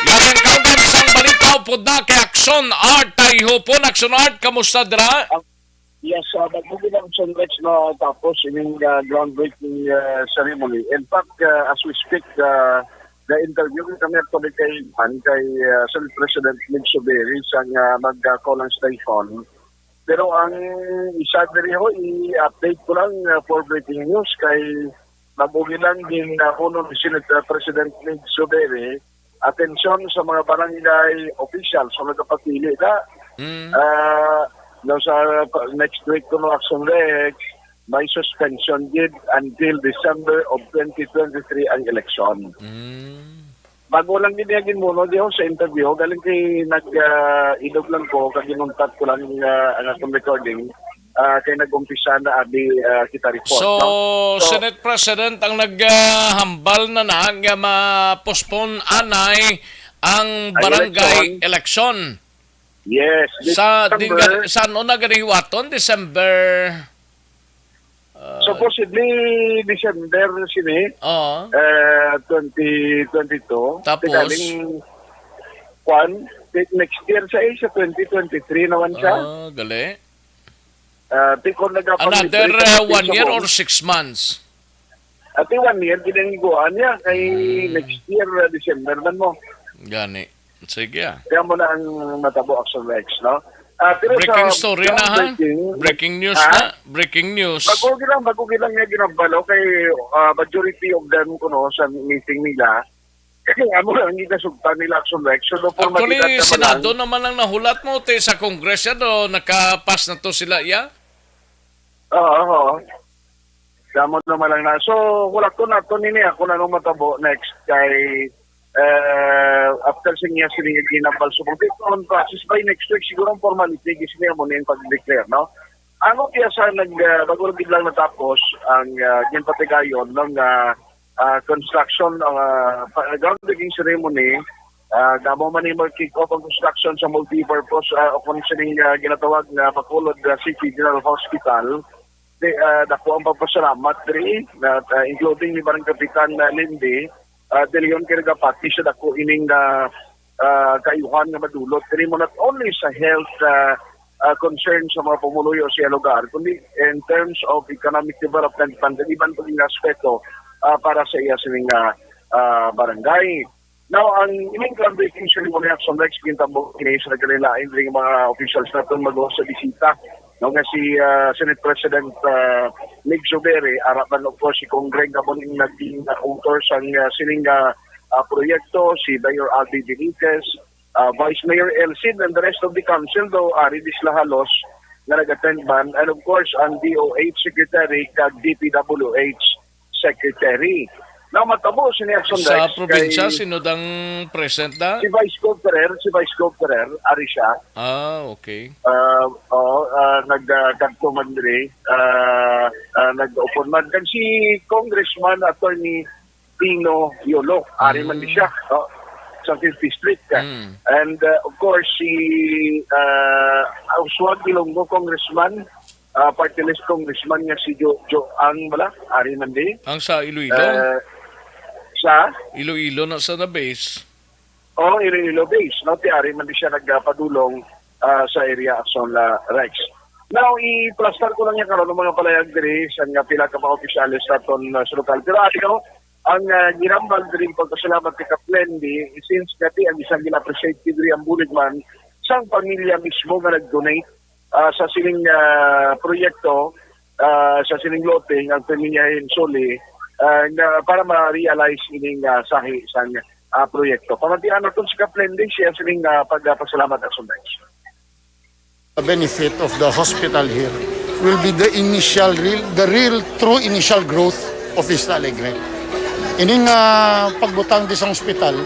Yarang ka Pud na kay Action Art, tayhupon Action Art, kamusta dira? Yes, uh, bago gid ang sunrise na tapos ining uh, groundbreaking uh, ceremony. In fact, uh, as we speak, uh, the interview kami actually kay, kay uh, Senate President Mig Zubiri sa uh, mag-call ang station. Pero ang isa diri ho, i-update ko lang uh, for breaking news kay mabugi lang din uh, kuno ni Senate uh, President Mig Zubiri, atensyon sa mga barangay officials sa nagapapili na Mm. ah, no, sa pa- next week kuno Action Rex, may suspension gid until December of twenty twenty-three ang eleksyon. Mm. Bago lang gid niya ginmuno di ho sa interview, galing kay nag ah, idog lang ko, kag ginuntat ko lang ah, ang akong recording, ah, kay nag-umpisa na abi ah, kita report, So, no? So, Senate President ang naghambal na na nga ma-postpone anay ang Ang barangay election. Election. Yes, Sa, di, December. Saan una gani hiwaton? December? Uh, Supposedly, December sini, Oo. uh, twenty twenty-two. Tapos? Tikaling, kwan, ti- next year sa, eh, sa twenty twenty-three naman siya. Ah, gali. Uh, tikon nagapang Another uh, one year or six months? Ati one year, ginangiguan niya kay Hmm. next year, uh, December man mo. Gani. Sige, ah. Kaya mo na ang matabo, Action Rex, no? Ah, pero Breaking sa story na, ha? groundbreaking, Breaking news ha? na. Breaking news. Bago lang, bago lang niya ginambalo kay ah, majority of them kuno sa meeting nila. Kasi amo lang ang ginasugtan nila, Action Rex. So, no, for Actually, makita ka Senado lang. naman ang nahulat mo, te, sa Congress yan, o nakapas na to sila, ya? Oo, oo. Damo naman lang na. So, wala ko na to nini. Ako na nung matabo next kay eh, after sa niya sila ginambal sa kung on process by next week, siguro ang formality, gis niya mo na yung pag-declare, no? Ano kaya sa nag, uh, bago lang biglang natapos ang uh, ginpatigayon ng uh, uh, construction, uh, pa- groundbreaking ceremony, uh, damo man yung mag-kick off ang construction sa multipurpose uh, o kung sining uh, ginatawag na Bacolod uh, City General Hospital. Di, ah, dako ang pagpasalamat diri, na, ah, including ni Barangay Kapitan, ah, Lindy, ah, De Leon, kay nagapati sa dako ining, ah, ah, kaayuhan nga madulot diri mo not only sa health, ah, ah, concern sa mga pumuluyo sa iyang lugar, kundi in terms of economic development fund, iban pa nga aspeto, ah, para sa iya sining, ah, ah, barangay. Now, ang ining groundbreaking ceremony, Action Rex, gintambok kini sa nagkalain-lain ring mga officials naton mag sa bisita, no, nga si ah, Senate President ah, Mig Zubiri, ara man, of course, si Congreng Gamoning naging ah, author sang ah, sining ah, ah, proyekto, si Mayor Alvin Benitez, ah, Vice Mayor Elcid, and the rest of the council, do ari di sila halos nga nag-attend man, and of course, ang D O H Secretary kag D P W H Secretary. Now, matabo sini ang Sa Sunrise probinsya, kay sino dang present na? Si Vice Governor, si Vice Governor, ari siya. Ah, okay. Ah, oo, ah, nag, ah, kadto man diri, ah, ah, nag-upon man. Kag si Congressman Attorney Pino Yolo, ari man di Mm. siya, no? Sa fifth District. Mm. And, ah, of course, si, ah, Oswald Ilonggo, Congressman, ah, party list congressman nga si Jo, Jo Ang bala, ari man di. Ang sa Iloilo? Eh, sa? Iloilo na sa na base. Oh, Iloilo base, no? Ti ari man di siya nagpadulong ah, sa area Action la Rex. Now, i-plastar ko lang niya karon ang mga palayag diri sa nga pila ka mga opisyales naton ah, sa lokal. Pero ari ko, ang ah, ginambal diri pagpasalamat kay Kaplendi, since nga ti ang isang gina-appreciate diri ang bulig man sang pamilya mismo nga nag-donate ah, sa sining ah, proyekto, ah, sa sining lote nga ang pamilya Insuli, ah, nga para ma-realize ining ah, sahi sa ah, proyekto. Pamatian naton si Kaplendi siya sining ah, pagpasalamat at sunday. The benefit of the hospital here will be the initial, real, the real true initial growth of Vista Alegre. Ining ah, pagbutang di sa hospital,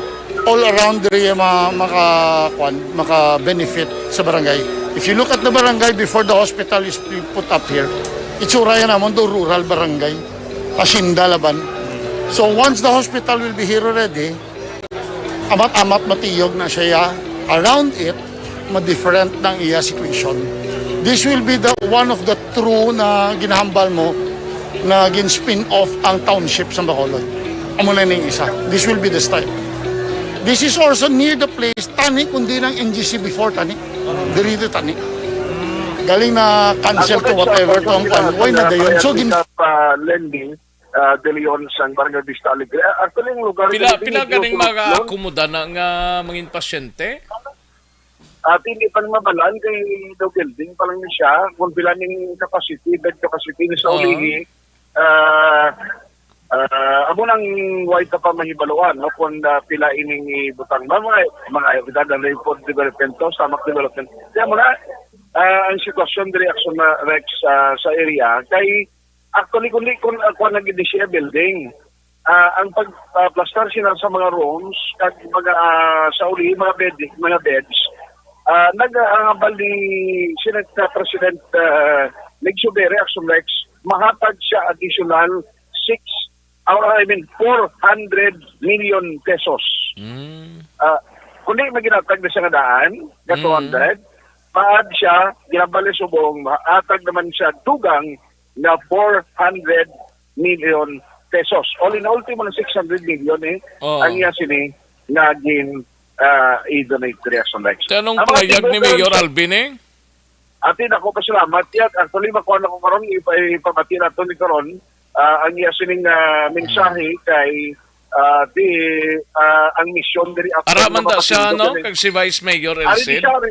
all around diri ma, maka, kwan, maka-benefit sa barangay. If you look at the barangay before the hospital is being put up here, itsura yan namon do rural barangay. Hacienda laban. So once the hospital will be here already, amat-amat matiyog na siya around it, ma-different ng iya situation. This will be the one of the true na ginahambal mo na gin-spin off ang township sa Bacolod. Amo na ning isa. This will be the style. This is also near the place, tani kundi ng N G C before, tani. Diri to, tani. Galing na cancel to, whatever to ang kwan. Why na dayon? So, gin- Sa, ah, lending, ah, De Leon sang Barangay Vista Alegre. Ah, actually, ang lugar Pila, diri pila medyo ganing sulod mga lang. Akomoda na nga mangin pasyente? At hindi pa mabalaan kay the building pa lang ni siya, kung pila ning capacity, bed capacity ni sa Oo. Ulihi. Ah, ah, amo nang way ka pa mahibaluan, no, kung, ah, pila ining ibutang. Mga, mga, mga report development to, stomach development. Kaya mo na, ah, ang sitwasyon diri, Action, ah, Rex, ah, sa area, kay actually, kundi kung, ah, kuwan na gid siya building. Ah, ang pag, ah, plastar sila sa mga rooms, kag mga, ah, sa uli, mga bed, mga beds, ah, nag-, ah, bali, si President, ah, Lex Subere, Action Rex, mahatag siya additional six, ah, I mean, four hundred million pesos. Mm. Ah, kundi maginatag na siya nga daan, nga Mm. two hundred, maad siya, ginabali subong, maatag naman siya dugang na four hundred million pesos. All in all, timo na six hundred million eh, Oo. ang iya sini nga gin, ah, i-donate diri sa next. Kaya anong Ang mga pahayag ni tigbutan Mayor sa Alvin eh? Ati, dako pa salamat. Yat, actually, makuha na ko karon, ipa-, ipamati nato ni karon, ah, ang iya sining, ah, mensahe Mm. kay, ah, di, ah, ang misyon diri after Ara man na ta siya, mapatindo no? kini. Kag si Vice Mayor Ari di Elcin? siya, ari,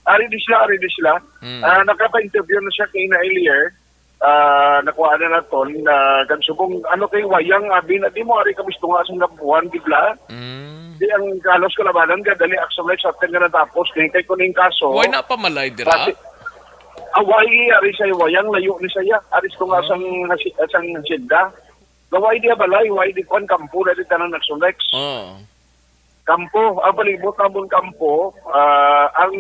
ari di siya, ari di sila. Mm. Ah, nakapa-interview na siya kay na earlier. Ah, nakuha na naton na kag subong, ano kay wayang, abi na di mo, ari ka mistunga sang gabuhan, di bla? Mm. Di ang halos kalabanan ka, dali, Action Rex, after nga natapos, di kay kuning kaso. Why na pamalay dira? Kasi, ah, why, ari sa wayang, layo ni saya, ari sa tunga Mm. sang hasi-, sang hacienda. Nga why di balay, why di kuan kampo, dali tanan Action Rex. Oo. Kampo, ang palibot namon kampo, ah, ang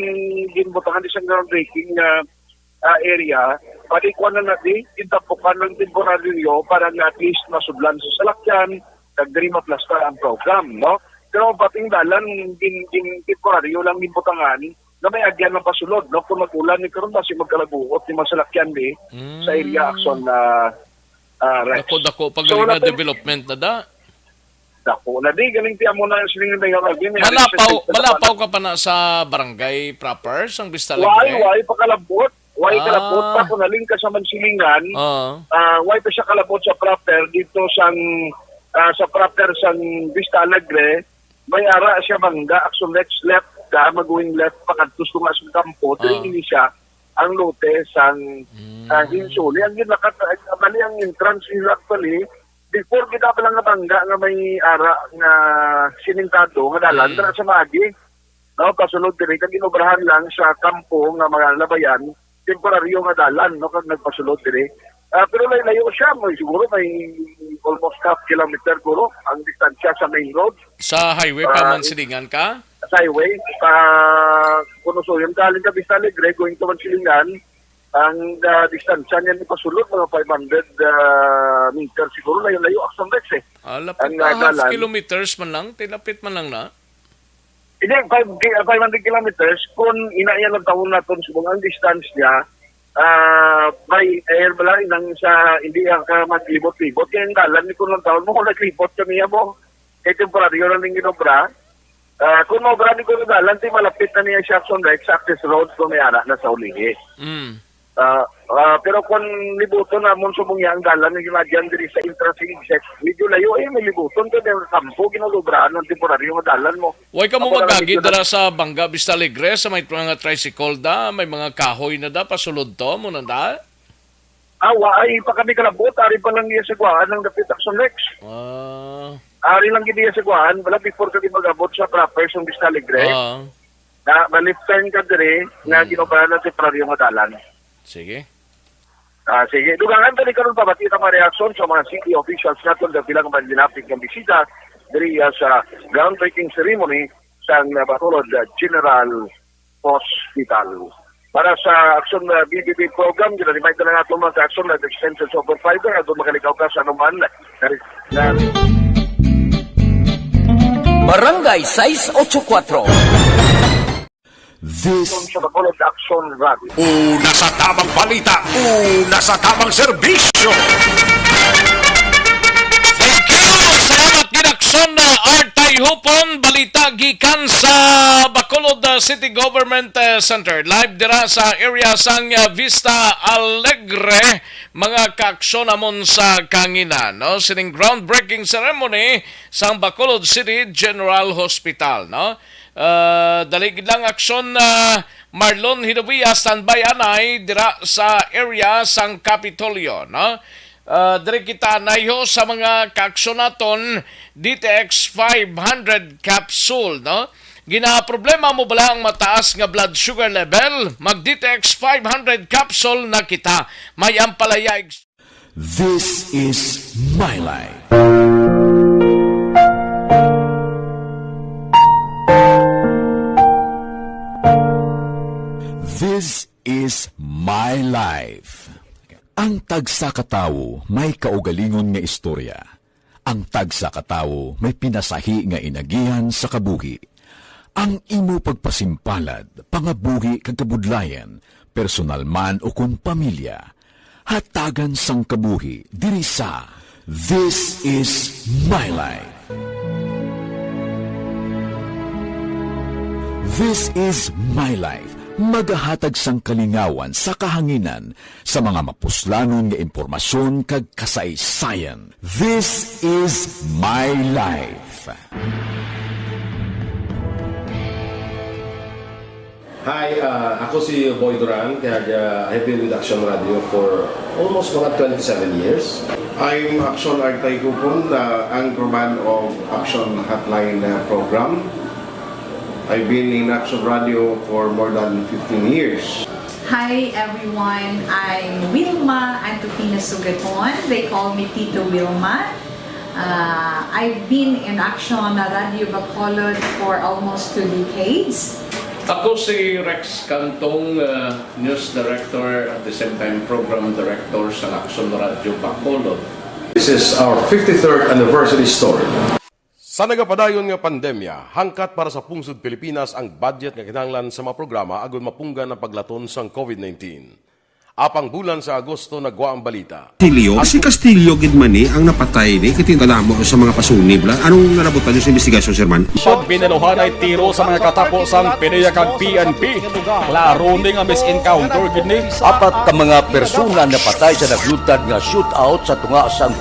ginbutangan di siyang groundbreaking nga, ah, area, pwede kuha na natin, kintapukan ng temporaryo para nga at least masudlan sa salakyan, kag diri maplastar ang program, no? Pero ang pating dalan, gin, gin, temporaryo lang ginbutangan, na may agyan ng pasulod, no? Kung mag-ulan ni karon, basi magkalaguot ni mga salakyan di sa area Mm. Action, ah, ah, Rex. Dako-dako pa So, galing nga natin development na da. Dako na di, galing ti amo na siling ni Mayor Alvin, may Malapaw, alis sa malapaw ka pa na sa barangay proper, sang Vista Why, Alegre? why pa kalabot? Why kalabot pa Ah. kung naling ka sa Mansilingan? Oo. Ah, why pa siya kalabot sa proper dito sang, ah, sa proper sang Vista Alegre? May ara siya bangga, Action Rex, left ka, mag-going left, pakadtos ko nga sa kampo, Ah. dili ini siya ang lote sang, Mm. ah, Hinsuli. Ang ginakat-, mali ang entrance nila actually, before kita pa lang nabangga nga may ara nga simentado nga dalan, Mm. dira sa maagi. No, pasulod diri, kag ginobrahan lang sa kampo nga mga labayan, temporaryo nga dalan, no, kag nagpasulod diri. Ah, pero layo-layo siya, may, siguro may almost half kilometer, guro, ang distansya sa main road. Sa highway pa Ah, man silingan ka? Sa highway, sa Kunusoyon, galing ka Vista Alegre, going to Mansilingan, ang, ah, distansya niya ni pasulod, mga five hundred, ah, meter siguro, layo-layo, Action Rex eh. Ah, lapit Ang, na, ah, half dalan. kilometers man lang, tilapit man lang na. Hindi, five ki-, five hundred kilometers, kung ina yan ang taon natin, subong ang distance niya, ah, by air ba lang, nang sa, hindi ang ka maglibot-libot, kaya ang dalan ni kung taon mo, kung naglibot kami yan mo, kay temporaryo lang yung inobra. Ah, kung maobra ni kung dalan, ti malapit na niya siya sa next access road kung may ara na sa ulihi. Mm. Ah, ah, pero kung libuton namon subong niya ang dalan nga ginadyan diri sa entrance exit, medyo layo eh, may libuton ka dahil kampo, ginulubraan ng temporaryo nga dalan mo. Way ka mo Ako na lang magagi medyo dira sa Bangga Vista Alegre, sa may mga tricycle da, may mga kahoy na da, pasulod to, mo na da? Ah, wa, ay pa kami kalabot, ari pa lang niya sa kuhaan ng dapit Action Rex. Ah. Ari lang gid niya sa kuhaan, wala before kami mag-abot sa proper sa Vista Alegre. Ah. Na, ma-left turn ka diri, nga Mm. ginobrahan ng temporaryo nga dalan. Sige. Ah, sige. Dugangan tani karon pabati ang mga reaksyon sa mga city officials naton nga bilang mga ginapit nga bisita diri, ah, sa groundbreaking ceremony sang, ah, Bacolod, ah, General Hospital. Para sa Action, ah, B B B program, gina-remind na nga itong mga Action Life Extension Supervisor, at makalikaw ka sa anuman na, na, Barangay sais ocho kuwatro. This sa Bacolod Action Radio. Una sa tamang balita, una sa tamang serbisyo. Thank you! Salamat gid, Action, ah, Artay Hupon balita gikan sa Bacolod, uh, City Government, uh, Center. Live dira sa area sang, uh, Vista Alegre, mga kaaksyon namon sa kanginan, no? Sining groundbreaking ceremony sang Bacolod City General Hospital, no? Uh, dali gid lang aksyon, uh, Marlon Hinovia, standby anay dira sa area sang Kapitolyo, no? Ah, diri kita naiho sa mga kaaksyon naton, D T X five hundred capsule, no? Ginaproblema mo bala ang mataas nga blood sugar level? Mag D T X five hundred capsule na kita. May ampalaya. This is my life. This is my life. Ang tagsa ka tawo may kaugalingon nga istorya. Ang tagsa ka tawo may pinasahi nga inagihan sa kabuhi. Ang imo pagpasimpalad, pangabuhi kag kabudlayan, personal man o kon pamilya, hatagan sang kabuhi diri sa This Is My Life. This Is My Life, magahatag sang kalingawan sa kahanginan sa mga mapuslanon nga impormasyon kag kasaysayan. This Is My Life. Hi, ah, ako si Boy Duran, kag, ah, I've been with Action Radio for almost mga twenty-seven years. I'm Action Artay Kupon, the anchorman of Action Hotline, uh, program. I've been in Action Radio for more than fifteen years. Hi everyone, I'm Wilma Antupina Sugaton. They call me Tito Wilma. Uh, I've been in Action Radio Bacolod for almost two decades. Ako si Rex Cantong, uh, news director, at the same time program director sa Action Radio Bacolod. This is our fifty-third anniversary story. Sa nagapadayon nga pandemya, hangkat para sa pungsod Pilipinas ang budget nga kinahanglan sa mga programa agud mapunggan ang paglaton sang COVID nineteen. Apang bulan sa Agosto nagwa ang balita. Castillo? Si Castillo gid man ni ang napatay ni, kay kadamo sa mga pasunib la. Anong nalabutan niyo sa investigasyon, Sir Man? Pagbinanuhanay tiro sa mga katapo sang PDEA kag P N P. Klaro ni nga misencounter gid ni. Apat ka mga persona napatay sa nagluntad nga shootout sa tunga sang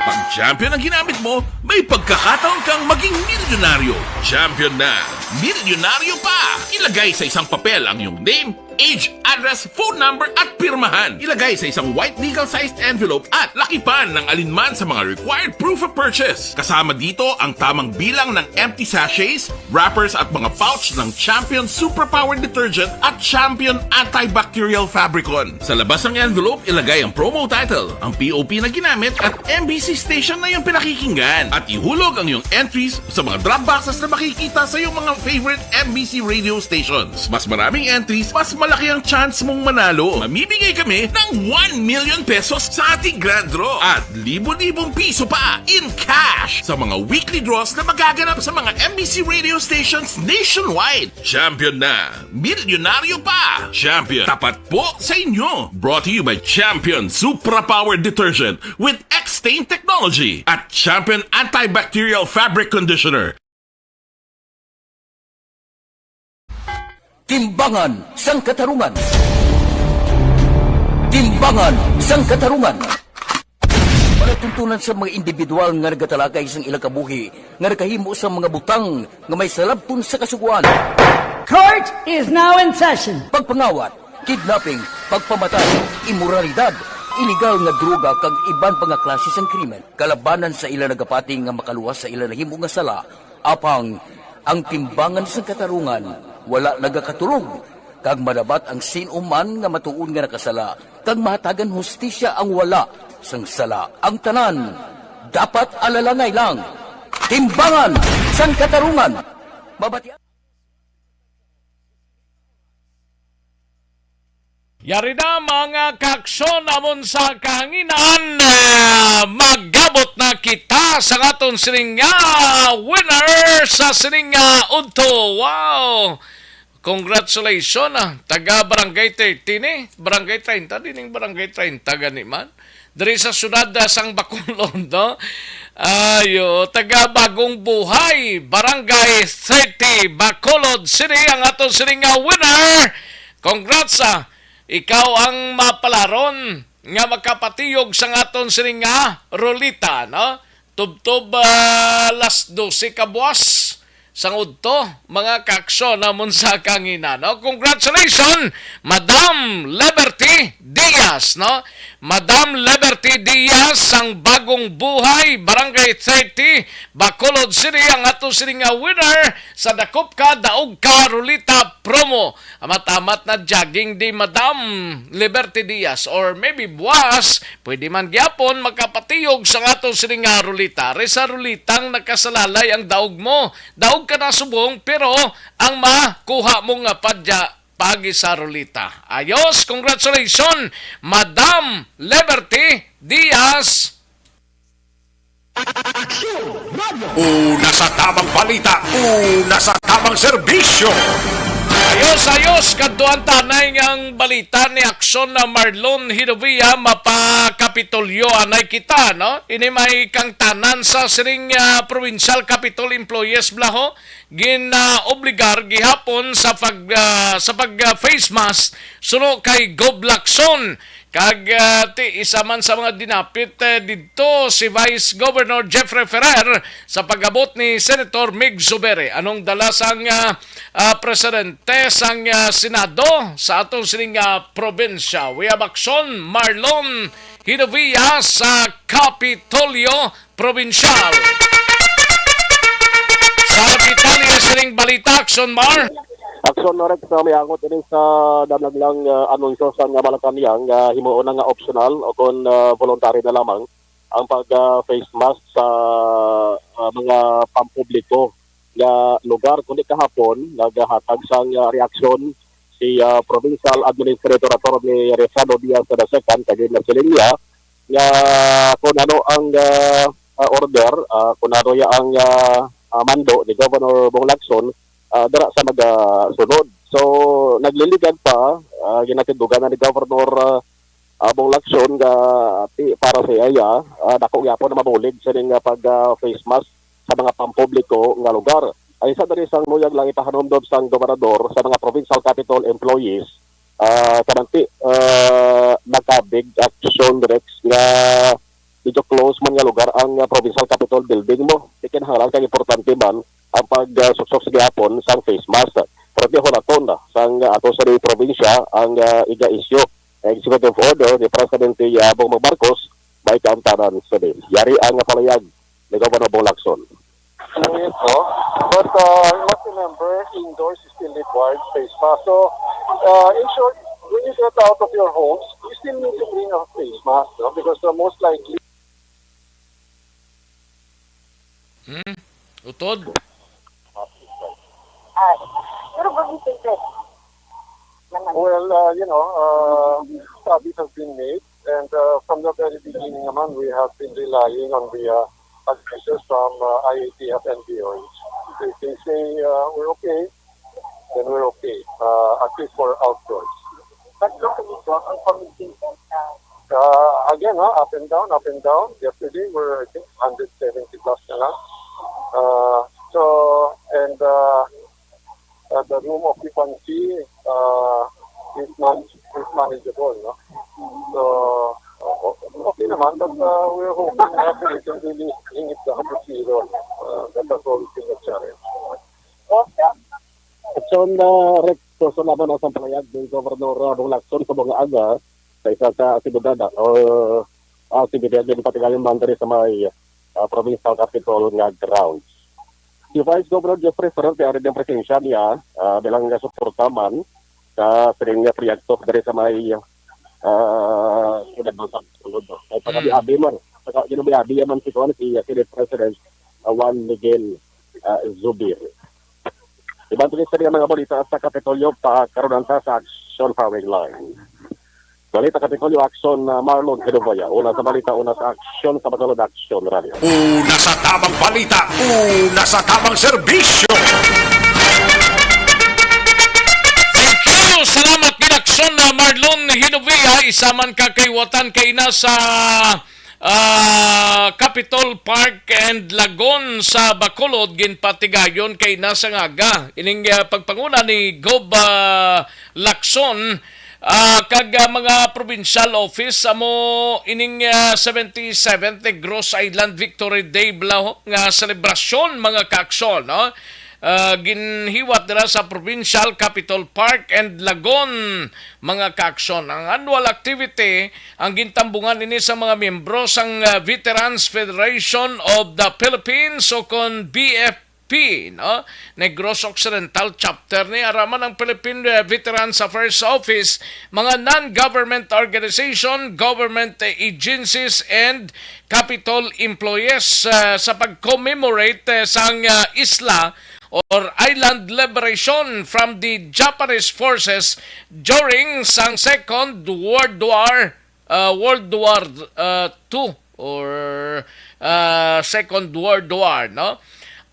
Pag champion ang ginamit mo, may pagkakataon kang maging milyonaryo. Champion na, milyonaryo pa! Ilagay sa isang papel ang iyong name, age, address, phone number, at pirmahan. Ilagay sa isang white legal-sized envelope at lakipan ng alinman sa mga required proof of purchase. Kasama dito ang tamang bilang ng empty sachets, wrappers, at mga pouch ng Champion Superpower Detergent at Champion Antibacterial Fabricon. Sa labas ng envelope, ilagay ang promo title, ang P O P na ginamit, at M B C station na iyong pinakikinggan. At ihulog ang iyong entries sa mga drop boxes na makikita sa iyong mga favorite M B C radio stations. Mas maraming entries, mas malaki ang chance mong manalo. Mamimigay kami ng one million pesos sa ating grand draw at libo-libong piso pa in cash sa mga weekly draws na magaganap sa mga M B C radio stations nationwide. Champion na! Milyonaryo pa! Champion, tapat po sa inyo! Brought to you by Champion Supra Power Detergent with X-Stain Technology at Champion Antibacterial Fabric Conditioner. Timbangan sang Katarungan. Timbangan sang Katarungan. Palatuntunan sa mga individual nga nagatalakay sang ilang kabuhi nga nakahimo sa mga butang nga may salabton sa Kasugoan. Court is now in session. Pagpangawat, kidnapping, pagpamatay, imoralidad, iligal nga droga kag iban pa nga klase sang krimen kalabanan sa ila nagapati nga makaluwas sa ila nahimo nga sala. Apang ang timbangan sang katarungan wala nagakatulog, kag madabat ang sin-o man nga matuod nga nakasala, kag mahatagan hustisya ang wala sang sala. Ang tanan dapat alalangay lang. Timbangan sang katarungan. Mabati Yari na, mga kaaksyon, amon sa kahanginan, ah, magabot na kita sa aton sining nga winner sa sining nga udto. Wow! Congratulations, ah. Taga Barangay thirty ni. Barangay treinta, dining Barangay treinta gani man. diri sa siyudad, ah, sang Bacolod, no? Ayo, taga Bagong Buhay, Barangay thirty, Bacolod City, ang aton sini nga winner. Congrats, ah. Ikaw ang mapalaron nga makapatiyog sang aton sini nga ruleta, no? Tubtob, ah, las dose ka buwas sang udto, mga kaaksyon namon sa kangina, no? Congratulations, Madam Liberty Diaz, no? Madam Liberty Diaz sang Bagong Buhay, Barangay thirty, Bacolod City, ang ato sini nga winner sa Dakop Ka, Daog Ka Ruleta Promo. Amat-amat na jogging di, Madam Liberty Diaz, or maybe buwas, pwede man gyapon makapatiyog sa ato sini nga ruleta. Ari sa ruletang nakasalalay ang daog mo. Daog ka na subong, pero ang makuha mo nga padya pagi sa ruleta. Ayos, congratulations, Madam Liberty Diaz. Aksyon Radio. Una sa tamang balita, una sa tamang serbisyo. Ayos, ayos, kaduan tanay nga ang balita ni Aksyon na Marlon Hidovia, mapakapitolyo anay kita, no? Ini may kangtanan sa sining, ah, Provincial Capitol Employees, bala ho, ginaobligar gihapon sa pag, ah, sa pag, ah, face mask suno kay Gob Lacson. Kag, ah, ti, isa man sa mga dinapit, eh, didto si Vice Governor Jeffrey Ferrer sa pag-abot ni Senator Mig Zubiri. Anong dala sang, ah, ah, presidente sang, ah, Senado sa aton sining, ah, probinsya? We have Aksyon Marlon Hidovia sa Kapitolyo Probinsyal. Sa detalye sining balita, Aksyon Mar. Aksyon Rex, uh, may angot ini sa danaglang, uh, anunsyo sa nga Malacañang, uh, himuon na nga optional o kon, uh, voluntary na lamang ang pag, uh, face mask sa, uh, mga pampubliko nga lugar. Kundi kahapon, naghatag sang, uh, reaksyon si, uh, Provincial Administrator Attorney Rezado Diaz the second, kag nasiling niya nga kung ano ang, uh, uh, order, uh, kung ano ya ang, uh, uh, mando ni Governor Bong Lacson, ah, dira sa magasunod. So, nagliligad pa, ah, ginatindugan na ni Governor, ah, ah, Bong Lacson nga, ti-, para sa iya, ah, dako gyapon na mabulig sining, ah, pag, ah, face mask sa mga pampubliko nga lugar. Ay, isa diri sang luyag lang ipahanumdom sang gobernador sa mga provincial capitol employees, ah, kanang ti-, ah, nagkabig action, Rex, nga medyo close man nga lugar ang, ah, Provincial Capitol Building mo. Di kinahanglan kay importante man ang pag, ah, suksok sa gihapon sang face mask. Pero di hulaton, ah, sang, ah, ato sa probinsya ang, ah, iga isyu. Executive order ni Presidente, ah, Bongbong Marcos, may kaamtanan sa din. Yari ang, ah, palayag ni Governor Bong Lacson. Yes, no? But, uh, you must remember, indoors is still required face mask. So, uh, in short, when you get out of your homes, you still need to bring a face mask, no? Because, uh, most likely, Hmm? Utod? Ay, pero bakit ito? Naman. Well, uh, you know, uh, studies have been made, and, uh, from the very beginning naman, we have been relying on the, uh, advices from, uh, I A T F and D O H. If they say, uh, we're okay, then we're okay, uh, at least for outdoors. But locally po, ang community, uh, Uh, again, ha, up and down, up and down. Yesterday, we're, I think, hundred seventy plus na lang. Uh, so, and, uh, uh, the room occupancy, uh, is man-, is manageable, no? So, o-, o-, okay naman, but, uh, we're hoping that we can really bring it down to zero. Uh, that's a solving the challenge. Action, uh, Rex, so, so naman ang sampalayag ni Governor, uh, Bong Lacson sa mga aga sa isa ka aktibidad, uh, aktibidad din patigayon man diri sa may, uh, provincial capitol nga grounds. Si Vice Governor Jeffrey Ferrer, ari din presensya niya, uh, bilang nga suporta man sa sining nga proyekto diri sa may, uh, siyudad man sa Bacolod, no? Ay, pag-abi-abi man, pag-abi-abi man si, kuwan, si, uh, Senate President, uh, Juan Miguel, uh, Zubiri. Iban pa sa mga balita sa Kapitolyo, pakaroon ta sa Action Firing Line. Balita Kapitolyo, Action, uh, Marlon Hidovaya. Una sa balita, una sa aksyon, sa Bacolod Action Radio. Una sa tamang balita, una sa tamang serbisyo. Thank you! Salamat, Ginaction! Son, ah, Marlon Hinovia, isa man ka kaiwatan kay ina sa, ah, Capitol Park and Lagoon sa Bacolod, ginpatigayon kay ina sa ngaga. Ining, ah, pagpanguna ni Gob, ah, Lacson, ah, kag, ah, mga provincial office amo ining, ah, seventy-seventh Negros Island Victory Day bala nga selebrasyon, mga kaaksyon, no? Ah, ginhiwat dira sa Provincial Capitol Park and Lagoon, mga kaaksyon. Ang annual activity, ang gintambungan ini sa mga miyembro sang, ah, Veterans Federation of the Philippines o kon V F P, no? Negros Occidental Chapter ni araman ang Philippine, ah, Veterans Affairs Office, mga non-government organization, government agencies, and Capitol employees, ah, sa pag-commemorate, eh, sang, ah, isla or island liberation from the Japanese forces during sang Second World War, ah, World War, ah, Two or, ah, Second World War, no?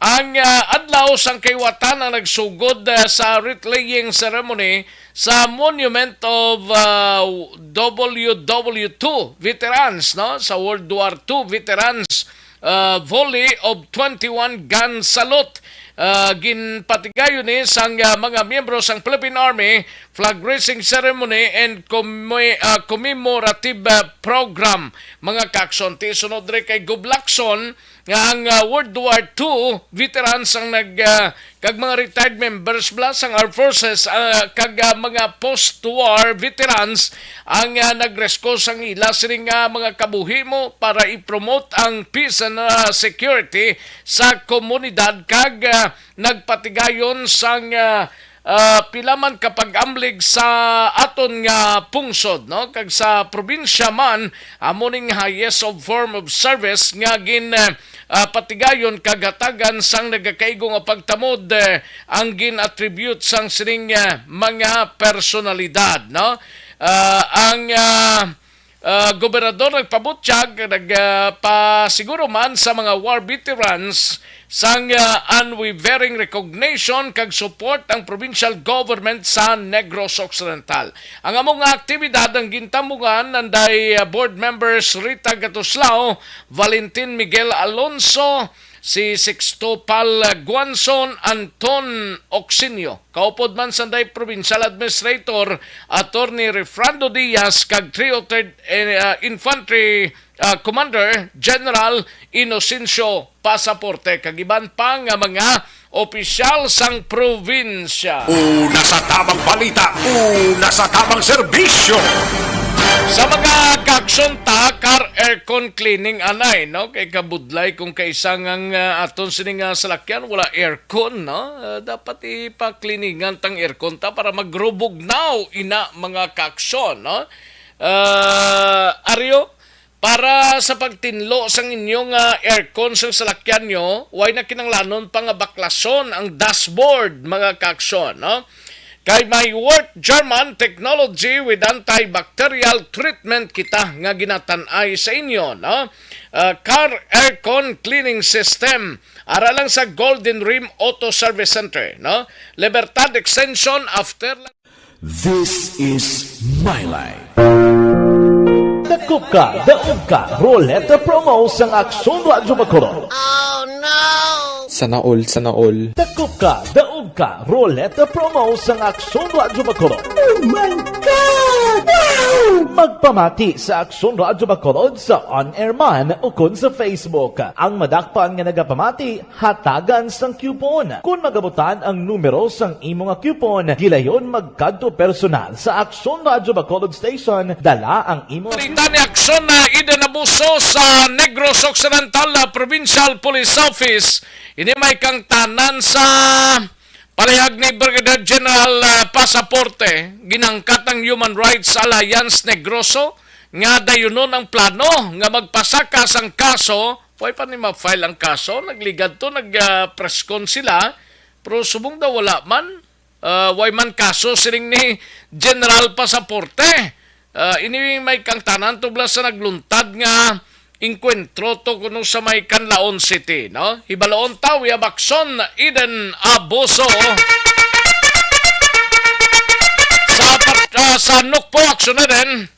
Ang, ah, adlaw sang kaiwatan ang nagsugod, ah, sa wreath-laying ceremony sa Monument of, ah, W W two veterans, no? Sa World War Two veterans, ah, volley of twenty-one gun salute. Ah, ginpatigayon ni sang, ah, mga miyembro sang Philippine Army flag raising ceremony and commi-, ah, commemorative, ah, program. Mga kaaksyon, ti sunod diri kay Gob Lacson nga ang, ah, World War Two veterans ang nag, ah, kag mga retired members bala sang armed forces, ah, kag, ah, mga post-war veterans ang, ah, nagrisko sang ila sining, ah, mga kabuhi mo para i-promote ang peace and, ah, security sa komunidad kag, ah, nagpatigayon sang, ah, ah, pila man ka pag-amlig sa aton nga pungsod, no? Kag sa probinsya man, amo ning highest of form of service nga gin, ah, ah, patigayon kag hatagan sang nagakaigo nga pagtamod, eh, ang gin-attribute sang sining, ah, mga personalidad, no? Ah, ang, ah, ah, gobernador nagpabutyag, nag, ah, pasiguro man sa mga war veterans sang, ah, unwavering recognition kag support ang provincial government sa Negros Occidental. Ang amo nga aktibidad ang gintambungan nanday, ah, board members Rita Gatuslao, Valentin Miguel Alonso, si Sixto Pal Guanzon, Anton Ocsinio. Kaupod man sanday Provincial Administrator Attorney Refrando Diaz kag three oh third, eh, ah, Infantry, ah, Commander General Inocencio Pasaporte kag iban pa nga mga opisyal sang probinsya. Una sa tamang balita, una sa tamang serbisyo. Sa mga kaaksyon ta, car aircon cleaning anay, no? Kay kabudlay kung kaisa nga, ah, aton sini nga salakyan wala aircon, no? Ah, dapat ipa-cleaningan tang aircon ta para magrubugnaw ina, mga kaaksyon, no? Ah, Aryo, para sa pagtinlo sang inyo nga aircon sa salakyan nyo, way na kinanglanon pa nga baklason ang dashboard, mga kaaksyon, no? Kay may Worth German technology with antibacterial treatment kita nga ginatan-ay sa inyo, no? Ah, car aircon cleaning system. Ara lang sa Golden Rim Auto Service Center, no? Libertad Extension after This is My Life. Dakop ka, daog ka, Roleta Promo sang Aksyon Radyo Bacolod. Sana all, sana all. Dakop ka, daog ka, Roleta Promo sang Aksyon Radyo Bacolod. Oh my God! Wow! Magpamati sa Aksyon Radyo Bacolod sa on-air man ukon sa Facebook. Ang madakpan nga nagapamati, hatagan sang coupon. Kon magabutan ang numero sang imo nga coupon, gilayon magkadto personal sa Aksyon Radyo Bacolod Station, dala ang imo Balita ni Aksyon na Eden Abuso sa Negros Occidental, ah, Provincial Police Office. Ini may kangtanan sa palihag ni Brigadier General, ah, Pasaporte. Ginangkat ang Human Rights Alliance Negroso nga dayunon ang plano nga magpasaka sang kaso. Way pa ni ma-file ang kaso, nagligad to, nag, ah, press con sila, pero subong daw wala man, ah, way man kaso siling ni General Pasaporte. Ah, ini may kangtanan tubla sa nagluntad nga engkwentro to kuno sa may Canlaon City, no? Hibalon ta, we have Aksyon Eden Abuso. Sa pat-, ah, sa Nukpo, aksyon na din.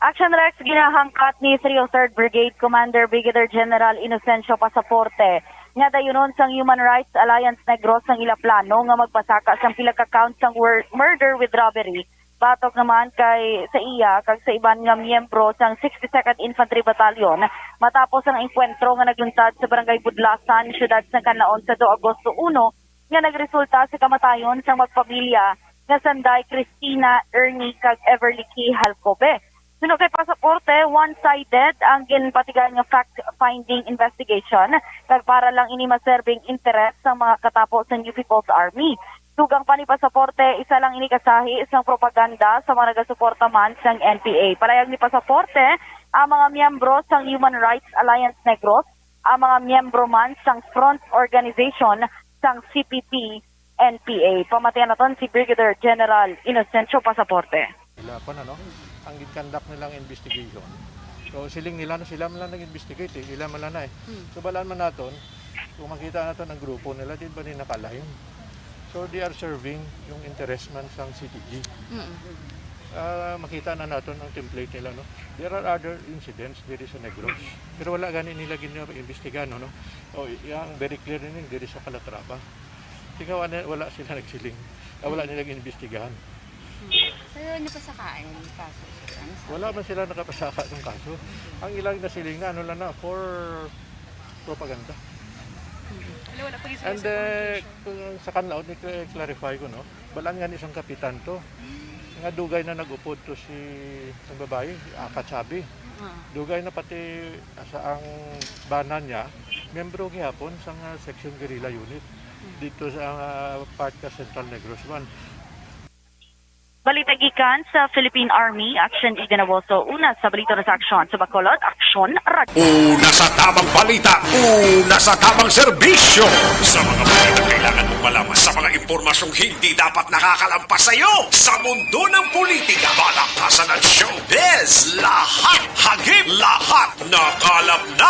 Action Rex, ginahangkat ni three oh third Brigade Commander Brigadier General Inocencio Pasaporte nga dayunon sang Human Rights Alliance Negros ang ila plano nga magpasaka sang pila ka count sang wor-, murder with robbery batok naman kay sa iya kag sa iban nga miyembro sang sixty-second Infantry Battalion matapos ang engkwentro nga naglunsad sa Barangay Budlasan, siyudad sang Canlaon sa Agosto uno, nga nagresulta sa kamatayon sang magpamilya nga sanday Christina, Ernie, kag Everly Key Halcobe. Suno kay Pasaporte, one-sided ang ginpatigayon nga fact-finding investigation, kag para lang ini maserbing interes sa mga katapo sa New People's Army. Dugang pa ni Pasaporte, isa lang ini ka sahi sang propaganda sa mga nagasuporta man sang N P A. Palayag ni Pasaporte, ang mga miyembro sang Human Rights Alliance Negros, ang mga miyembro man sang front organization sang C P P N P A. Pamatian naton si Brigadier General Inocencio Pasaporte. Sila pa na, no? Ang gin-conduct nilang investigation. So, siling nila na sila man lang nag-investigate, eh. Ila man lang na, eh. Hmm. So, balaan man naton, kung makita naton ang grupo nila, di ba ni naka-align? So, they are serving yung interest man sang C T G. Mm. Ah, makita na naton ang template nila, no? There are other incidents diri sa Negros. Pero wala gani nila gina-, imbestigahan, no? O, y-, yang very clear din diri sa Calatrava. Tingnan, wala, wala sila nagsiling. Ah, wala nila ginbestigahan. Pero ano pa sa kain? Kaso, sir? Ano sa Wala man sila nakapasaka ng kaso. Ang ilang nasiling na ano lang na, for propaganda. Wala, wala pa gid sila And, sa uh, communication. Kung sa Canlaon, i-clarify ko, no? Balaan nga ni isang kapitan to. Nga dugay na nag-upod to si, ang babae, ah, Kachabi. Ah. Dugay na pati sa ang bana niya, miyembro gihapon sa nga section guerrilla unit dito sa, ah, part ka Central Negros man. Balita gikan sa Philippine Army, Action Eden Awoso, una sa balita sa aksyon sa Bacolod, Aksyon Radyo. Una sa tamang balita, una sa tamang serbisyo. Sa mga balita kailangan mong malaman, sa mga impormasyong hindi dapat nakakalampas sa iyo, sa mundo ng politika, palakasan at showbiz, lahat hagip, lahat nakalap na.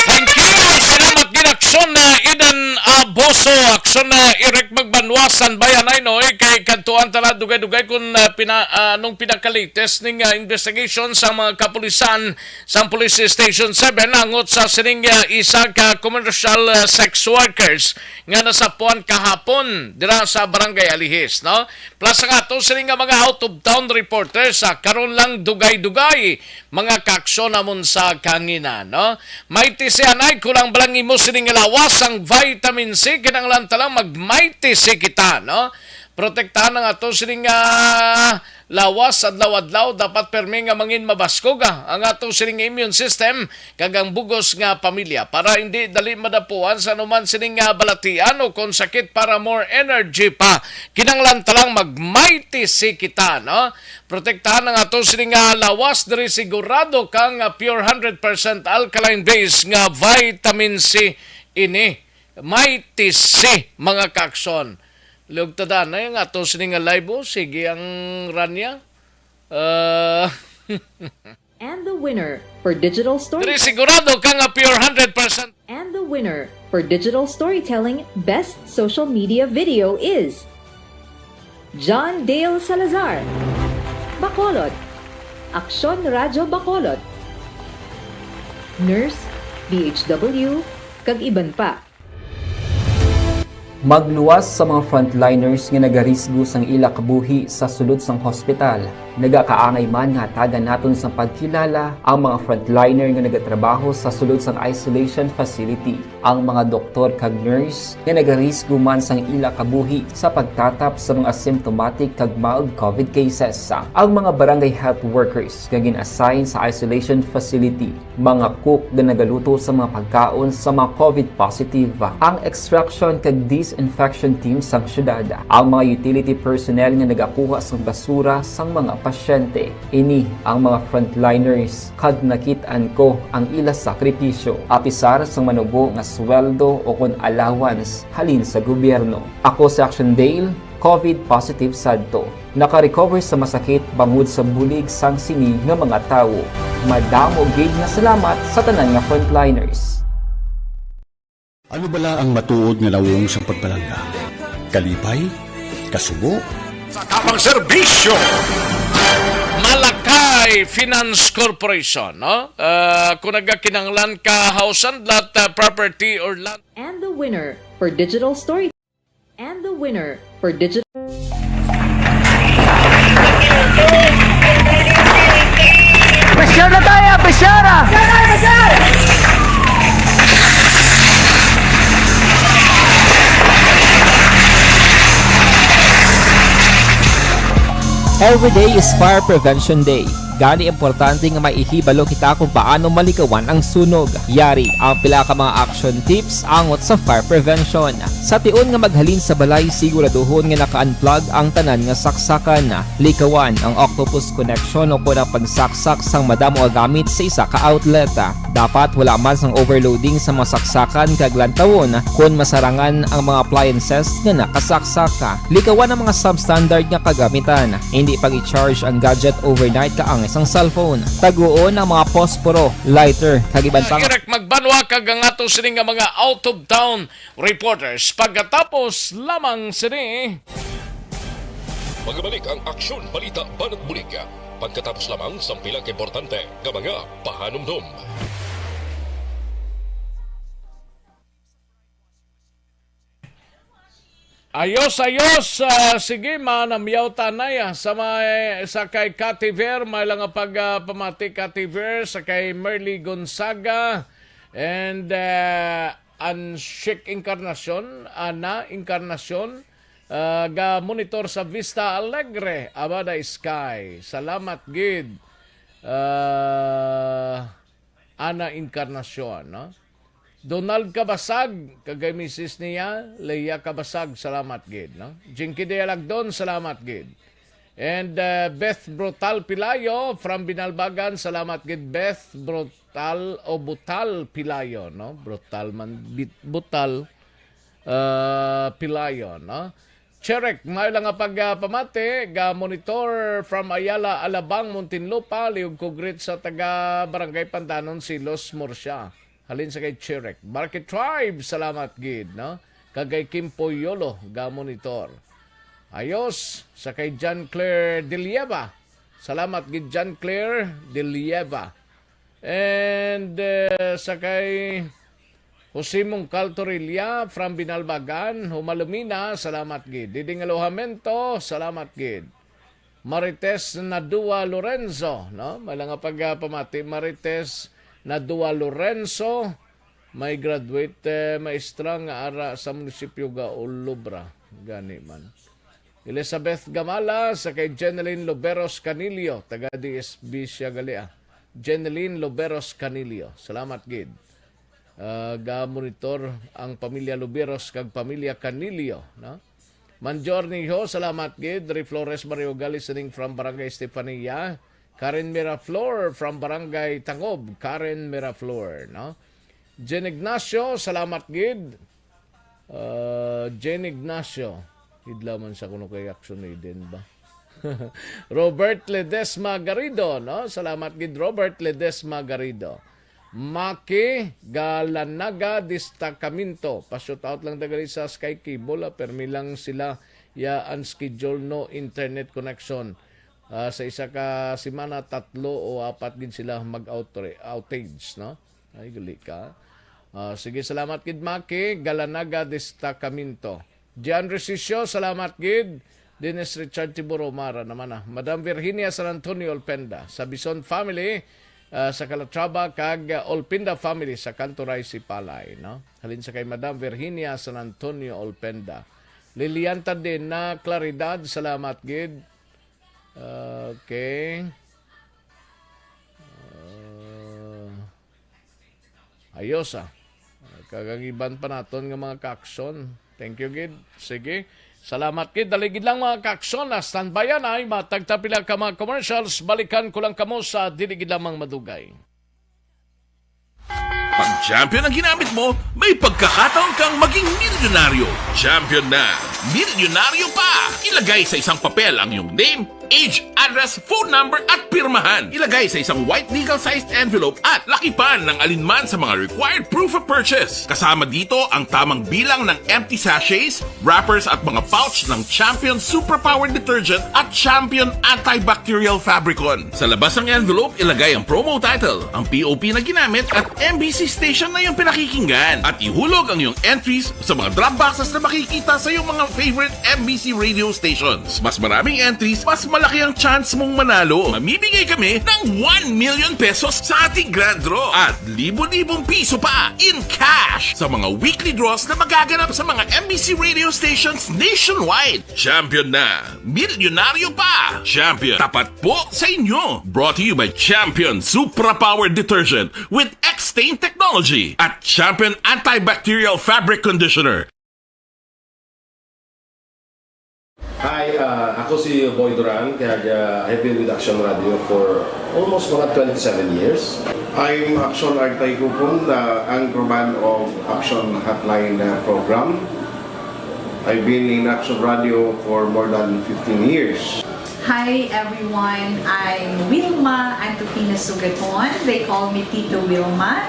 Thank you. Salamat gid, Aksyon na Eden Awoso, Aksyon na Eric Magbanwa, San Bayan ay noy, kay kantuan tala dugay-dugay kung, ah, pina-, ah, anong pinaka-latest ning, ah, investigation sa mga kapulisan sa Police Station seven angot sa sining, ah, isa ka commercial, ah, sex workers nga nasapuan kahapon dira sa Barangay Alihis, no? Plus ang ato sini nga mga out-of-town reporters, ah, karon lang dugay-dugay mga kaaksyon namon sa kahanginan, no? Mighty C, anay, kulang ba lang imo sini nga lawas ang vitamin C? Kinahanglan ta lang mag Mighty C kita, no? Protektahan ang ato sini nga lawas adlaw-adlaw. Dapat permi nga mangin mabaskog, ah, ang ato sining immune system kag ang bugos nga pamilya para hindi dali madapuan sa anuman sining nga balatian o kon sakit. Para more energy pa, kinahanglan ta lang mag Mighty C kita, no? Protektahan ang ato sining nga lawas diri, sigurado ka nga pure hundred percent alkaline base nga vitamin C ini. Mighty C, mga kaaksyon. Liog ta danay nga ato sini nga live, oh. Sige ang Rania. Uh, And the winner for digital story Diri sigurado ka nga pure hundred percent. And the winner for digital storytelling best social media video is John Dale Salazar, Bacolod, Aksyon Radyo Bacolod, nurse, D H W, kag iban pa. Magluwas sa mga frontliners nga nagarisgo sang ila kabuhi sa sulod sang hospital. Nagakaangay man nga hatagan naton sang pagkilala ang mga frontliner nga nagatrabaho sa sulod sang isolation facility, ang mga doktor kag nurse nga nagarisgo man sang ila kabuhi sa pagtatap sa mga asymptomatic kag mild covid cases, ang mga barangay health workers nga gin-assign sa isolation facility, mga cook nga nagaluto sa mga pagkaon sa mga covid positive, ang extraction kag disinfection team sang syudad, ang mga utility personnel nga nagakuha sang basura sang mga pasyente. Ini ang mga frontliners, kag nakit-an ko ang ila sakripisyo. Apisar sang manubo nga sweldo o kon allowance halin sa gobyerno. Ako si Action Dale, covid positive sadto. Naka-recover sa masakit bangod sa bulig sang sini nga mga tawo. Madamo gid nga salamat sa tanan nga frontliners. Ano bala ang matuod nga nawong sang pagpalangga? Kalipay? Kasubo? Sa tamang serbisyo. Malakay Finance Corporation, no? Ah, kung nagakinahanglan ka house and lot, ah, property or land. And the winner for digital story. And the winner for digital. Pressure na tayo! Pressure! Every day is Fire Prevention Day. Gani, importante nga maihibalo kita kung paano malikawan ang sunog. Yari ang pila ka mga action tips angot sa fire prevention. Sa tion nga maghalin sa balay, siguraduhon nga naka-unplug ang tanan nga saksakan. Likawan ang octopus connection o kon ang pagsaksak sang madamo nga gamit sa isa ka outlet. Dapat wala man sang overloading sa mga saksakan kag lantawon kon masarangan ang mga appliances nga nakasaksak. Likawan ang mga substandard nga kagamitan. Hindi pag-i-charge ang gadget overnight kaangay sang cellphone. Taguon ang mga posporo, lighter, kag iban pa nga Direk magbanwa kag ang ato sini nga mga out of town reporters. Pagkatapos lamang sini. Magabalik ang Aksyon Balita Banat Bulig pagkatapos lamang sang pila ka importante nga mga pahanumdom. Ayos, ayos. Ah, sige, manamyaw tanay, ah. Sa may, sa kay Kativer, may lang nga pag, ah, pamati Kativer, sa kay Merly Gonzaga, and, ah, Anshik Encarnacion, Ana Encarnacion, ah, ga monitor sa Vista Alegre, Abada Sky. Salamat gid. Ah, Ana Encarnacion, no? Donald Kabasag, kag kay misis niya, Leia Kabasag, salamat gid, no? Jinky Dialagdon, salamat gid. And, uh, Beth Brutal Pilayo from Binalbagan, salamat gid, Beth Brutal o Butal Pilayo, no? Brutal man, bit-, Butal, uh, Pilayo, no? Cherek, may lang nga pag, uh, pamati, ga monitor from Ayala, Alabang, Muntinlupa, liog ko greet sa taga Barangay Pandanon, Silos, Murcia. Halin sa kay Cherek. Barangay Tribe, salamat gid, no? Kag kay Kimpo Yolo, ga monitor. Ayos, sa kay John Claire Delieva. Salamat gid, John Claire Delieva. And, uh, sa kay Jose Mungkal Torilla from Binalbagan, Humalumina, salamat gid. Didi nga Alojamiento, salamat gid. Marites Nadua Lorenzo, no? May lang nga pagpamati, Marites Nadua Lorenzo, may graduate, eh, maestra nga ara sa munisipyo ga Ulobra, gani man. Elizabeth Gamala, sa kay Jeneline Loberos Canillo, taga D S B siya gali, ah. Jeneline Loberos Canillo, salamat gid. Ah, ga-monitor ang pamilya Luberos kag pamilya Canillo, no? Manjor Niho, salamat gid. Ri Flores Mario Gali, sining from Barangay Estefania. Karen Miraflor from Barangay Tangob. Karen Miraflor, no? Jen Ignacio, salamat gid. Ah, Jen Ignacio, idlaw man sa kuno kay Action Eden ba? Robert Ledesma Garrido, no? Salamat gid, Robert Ledesma Garrido. Maki Galanaga Destacamento. Pa-shout out lang dagali sa Sky Cable, ah. Permi lang sila ya ang schedule, no internet connection. Ah, sa isa ka semana, tatlo o apat gid sila mag-outre-, outage, no? Ay, gali ka. Ah, sige, salamat gid, Maki Galanaga Destacamento. Gian Resisio, salamat gid. Dennis Richard Tiburo, Mara naman, ah. Madam Virginia San Antonio Olpenda, sa Bison family, ah, sa Calatrava, kag, ah, Olpenda family sa Kanto Rai, Sipalay, no? Halin sa kay Madam Virginia San Antonio Olpenda. Lilian Tadena Claridad, salamat gid. Okay. Ah, ayos, ah. Kag ang iban pa naton nga mga ka-action. Thank you gid. Sige. Salamat gid. Dali gid lang, mga ka-action, ah. Standby yan ay matagtapila ka mga commercials. Balikan ko lang kamo sa dili gid lamang madugay. Pag champion ang ginamit mo, may pagkakataon kang maging milyonaryo. Champion na, milyonaryo pa! Ilagay sa isang papel ang iyong name, Age, address, phone number at pirmahan. Ilagay sa isang white legal-sized envelope at lakipan ng alinman sa mga required proof of purchase. Kasama dito ang tamang bilang ng empty sachets, wrappers at mga pouch ng Champion Superpower Detergent at Champion Antibacterial Fabricon. Sa labas ng envelope, ilagay ang promo title, ang P O P na ginamit at M B C station na iyong pinakikinggan. At ihulog ang iyong entries sa mga drop boxes na makikita sa iyong mga favorite M B C radio stations. Mas maraming entries, mas malaki ang chance mong manalo. Mamimigay kami ng one million pesos sa ating grand draw at libo-libong piso pa in cash sa mga weekly draws na magaganap sa mga M B C radio stations nationwide. Champion na! Milyonaryo pa! Champion, tapat po sa inyo! Brought to you by Champion Supra Power Detergent with X-Stain Technology at Champion Antibacterial Fabric Conditioner. Hi, ah, ako si Boy Duran, kag, ah, I've been with Action Radio for almost mga twenty-seven years. I'm Action Artay Kupon, the anchorman of Action Hotline, uh, program. I've been in Action Radio for more than fifteen years. Hi everyone, I'm Wilma Antokina Sugaton. They call me Tito Wilma.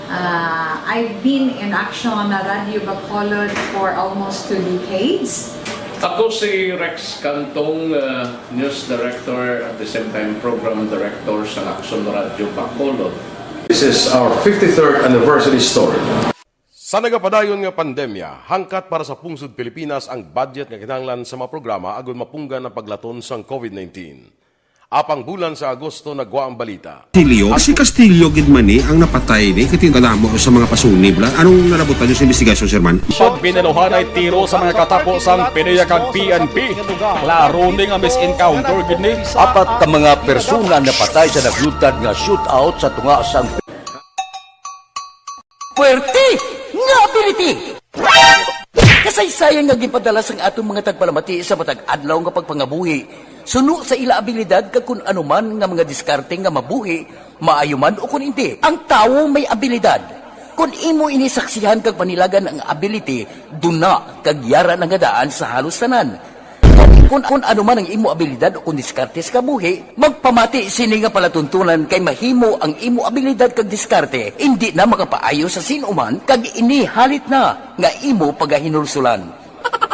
Uh, I've been in Action Radio Bacolod for almost two decades. Ako si Rex Cantong, uh, News Director, at the same time Program Director sa Action Radio Bacolod. This is our fifty-third anniversary story. Sa nagapadayon nga pandemya, hangkat para sa pungsod Pilipinas ang budget nga kinahanglan sa mga programa agud mapunggan ang paglaton sang COVID nineteen. Apang bulan sa Agosto nagwa ang balita. Castillo? Si Castillo gid man ni ang napatay ni, kay kadamo sa mga pasunib la. Anong nalabutan niyo sa investigasyon, Sir Man? Pagbinaluhanay tiro sa mga katapo sang PDEA kag P N P. Klaro ni nga mis-encounter gid ni. Apat ka mga persona napatay sa naglutad nga shootout sa tunga sang Puwerte nga ability! Kasaysayan nga ginpadala sang aton mga tagpalamati sa matag adlaw nga pagpangabuhi, suno sa ila abilidad kag kun ano man nga mga diskarte nga mabuhi, maayo man o kun indi. Ang tawo may abilidad. Kun imo ini saksihan kag panilagan ang ability, duna kag yara na nga daan sa halos tanan. Kun, kun ano man ang imo abilidad o kun diskarte sa kabuhi, magpamati sini nga palatuntunan kay mahimo ang imo abilidad kag diskarte indi na makapaayo sa sin-o man kag ini halit na nga imo pagahinulsolan.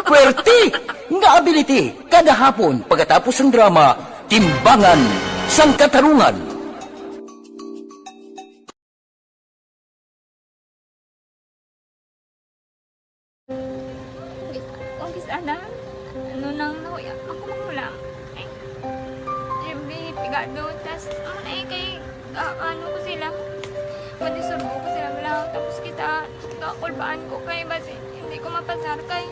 Puwerte nga ability kada hapon pagkatapos sang drama, Timbangan sang Katarungan. Kung kis-, kung kis-, ana, ano nang nahuya, ako mahulam. Ay, yung pigado, tas, ano na eh, kay, ah, ano ko sila, madisurbo ko sila, wala, tapos kita, kakulbaan ko kay, basi, hindi ko mapasar kay.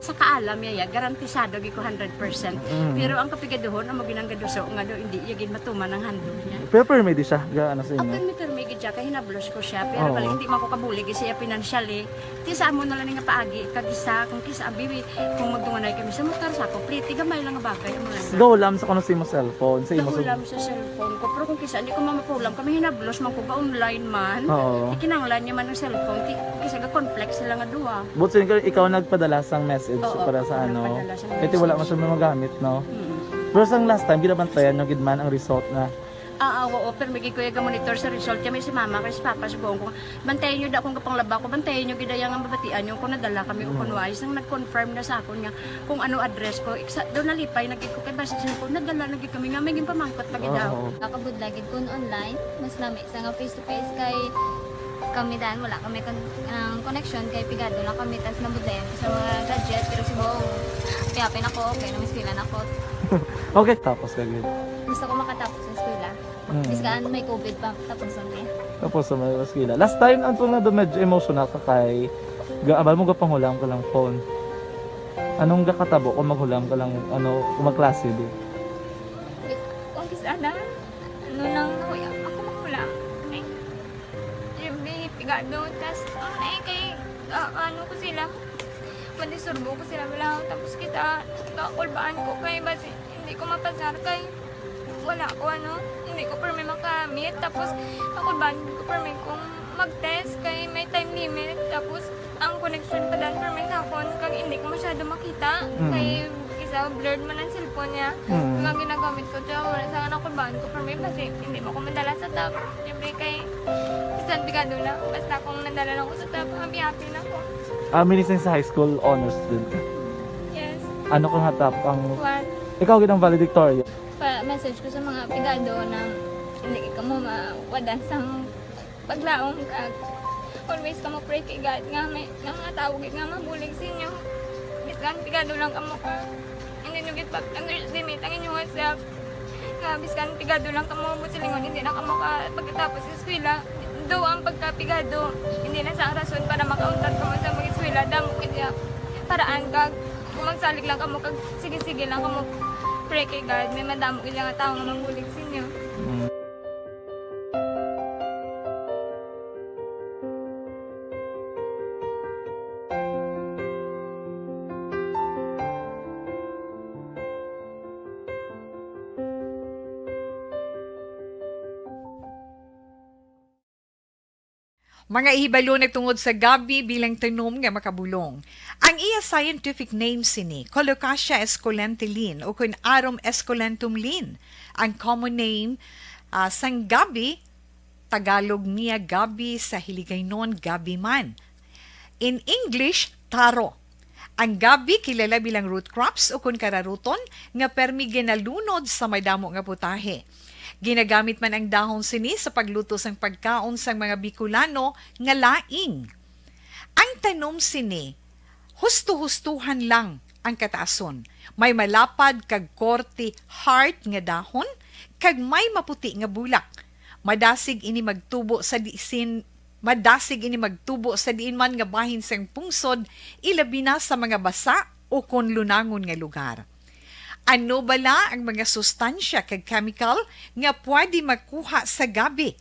Sa kaalam niya, ya, garantisado gyud ko hundred percent. Mm. Pero ang kapigaduhon, amo gyud ang gaduso nga daw hindi iya gid matuman ang handog niya. Pero permi di siya, ga-, ano sa inyo? Permi, permi gid siya, kay hinablos ko siya. Pero Oo. bali, hindi man ko kabulig siya financially. Ti sa amo na lang nga paagi, kag isa, kung kisa, abi, kung magdunganay kami sa motor, sa ako, pliti, gamay lang nga bagay, amo lang. Gahulam sa kuno sa imo cellphone, sa imo sa Gahulam sa cellphone ko, pero kung kisa, hindi ko mamapulam, kami hinablos man ko, ga-online man. Oo. Ikinanglan niya man ang cellphone, ti, kung kisa, ga-conflict sila nga duha. But so, ikaw, ikaw nagpadala sang message So, Oo, para sa ano, nagpadala siya ng kaya wala man siya magamit, no? Mm. Pero sang last time, ginabantayan nyo gid man ang result na. Ah, ah, oo, pero may gikuya ga monitor sa result kami si mama kay si papa subong ko. Bantayan nyo da kung kapanglaba ko, bantayan nyo gid ang mabatian nyo kung nadala kami o kung Mm. wais. Nang nag-confirm na sa akon nga kung ano address ko, iksa, doon nalipay na gid ko kay basta siya ko, nadala na gid kami nga may ginpamangkot pa gid Oo. daw. Nakabudlay gid kun online, mas lami sa nga face to face kay kami dan wala kami kon-, ang connection kay pigado lang kami tas nabudlayan ko sa mga gadget pero subong, happy-happy na ko, okay na, may eskwela na ko. Okay, tapos ka gid. Gusto ko makatapos sa eskwela. Mm. Bisan may covid pa, tapos ang eh. Tapos sa may eskwela. Last time, ang tunga do medyo emotional ka kay gaabal mo gapanghulam ka lang phone. Anong gakatabo kung maghulam ka lang, ano, kung magklase di? Kung kis-a na, ano nang nahuya, ako maghulam. Ay, yung may pigado, tas, ano na eh, kay, ah, ano ko sila, mandisturbo ko sila, wala, tapos kita, kakulbaan ko kay, basi, hindi ko mapasar kay, wala ko, ano, hindi ko permi makamit, tapos, kakulbaan ko permi kung mag-test kay may time limit, tapos, ang connection pa dan permi sa akon, kag hindi ko masyado makita, Mm. kay, isa, blurred man ang cellphone niya, Mm. kag ang ginagamit ko, siya, wala sa kakulbaan ko permi, basi, hindi mo ko madala sa top, siyempre kay, bisan pigado na, basta kung nadala lang ko sa top, happy-happy na ko. Ah, meaning sa high school, honor student ka? Yes. Ano ka nga top ang One. Ikaw gid ang valedictorian? Pa-message ko sa mga pigado na hindi ka mo mawadan sa paglaom kag always ka mo pray kay God nga may nga mga tawo gid nga mabulig sa inyo. Bisan pigado lang kamo ka. Hindi nyo gid pag-underestimate ang inyong self. Nga bisan pigado lang kamo, mo silingon, hindi na kamo ka pagkatapos sa eskwela. Do ang pagkapigado, hindi na sa rason para makauntat kamo sa mag-eskwela. Damo kaya paraan kag kung magsalig lang kamo kag sige-sige lang kamo pray kay God, may madamo gid nga tawo nga mabulig sa inyo. Mm. Mga ihibalo na tungod sa gabi bilang tanom nga makabulong. Ang iya scientific name sini, Colocasia esculenta Lin, o kun Arum esculentum Lin. Ang common name, ah, sang gabi, Tagalog niya gabi, sa Hiligaynon gabi man. In English, taro. Ang gabi kilala bilang root crops o kun kararuton nga permi ginalunod sa madamo nga putahe. Ginagamit man ang dahon sini sa pagluto sang pagkaon sang mga Bicolano nga laing. Ang tanom sini, husto-hustuhan lang ang kataason. May malapad kag korte heart nga dahon, kag may maputi nga bulak. Madasig ini magtubo sa disin, madasig ini magtubo sa diin man nga bahin sang pungsod, ilabi na sa mga basa o kon lunangon nga lugar. Ano bala ang mga sustansya kag chemical nga pwede makuha sa gabi?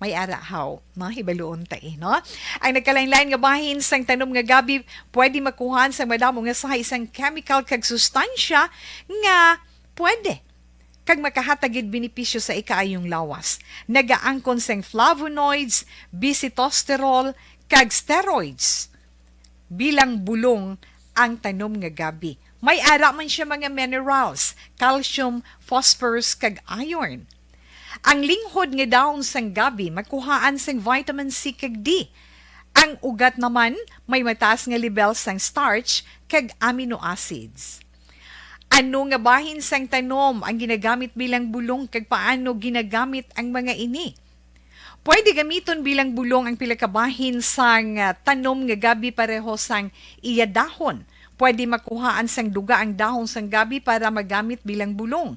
May ara haw, no? Hibaluon ta, eh, no? Ang nagkalain-lain nga bahin sang tanom nga gabi pwede makuhaan sang madamo nga sahi sang chemical kag sustansya nga pwede kag makahatag gid benepisyo sa ikaayong lawas. Nagaangkon sang flavonoids, bisitosterol, kag steroids. Bilang bulong ang tanom nga gabi. May ara man siya mga minerals, calcium, phosphorus, kag iron. Ang linghod nga dahon sang gabi makuhaan sang vitamin C kag D. Ang ugat naman may mataas nga lebel sang starch kag amino acids. Ano nga bahin sang tanom ang ginagamit bilang bulong kag paano ginagamit ang mga ini? Pwede gamiton bilang bulong ang pila ka bahin sang, ah, tanom nga gabi pareho sang iya dahon. Pwede makuhaan sang duga ang dahon sang gabi para magamit bilang bulong.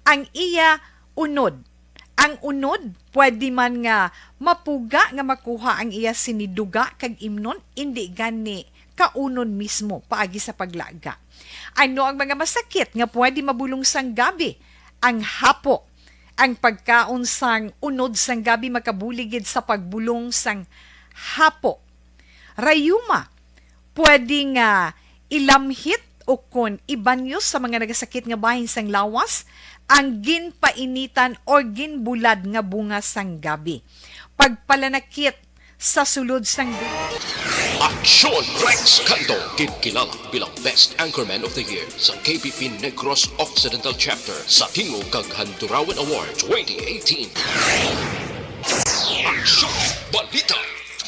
Ang iya unod. Ang unod, pwede man nga mapuga nga makuha ang iya sini duga kag imnon, indi gani kaunon mismo paagi sa paglaga. Ano ang mga masakit nga pwede mabulong sang gabi? Ang hapo. Ang pagkaon sang unod sang gabi makabulig gid sa pagbulong sang hapo. Rayuma, pwede nga ilamhit o kon ibanyos sa mga nagasakit nga bahin sang lawas ang ginpainitan or ginbulad nga bunga sang gabi. Pagpalanakit Sa sulod sang du- Aksyon! Rex Cando, ginkilala bilang Best Anchorman of the Year sa K P P Negros Occidental Chapter sa tingog kag Handurawan Award twenty eighteen. Aksyon! Balita!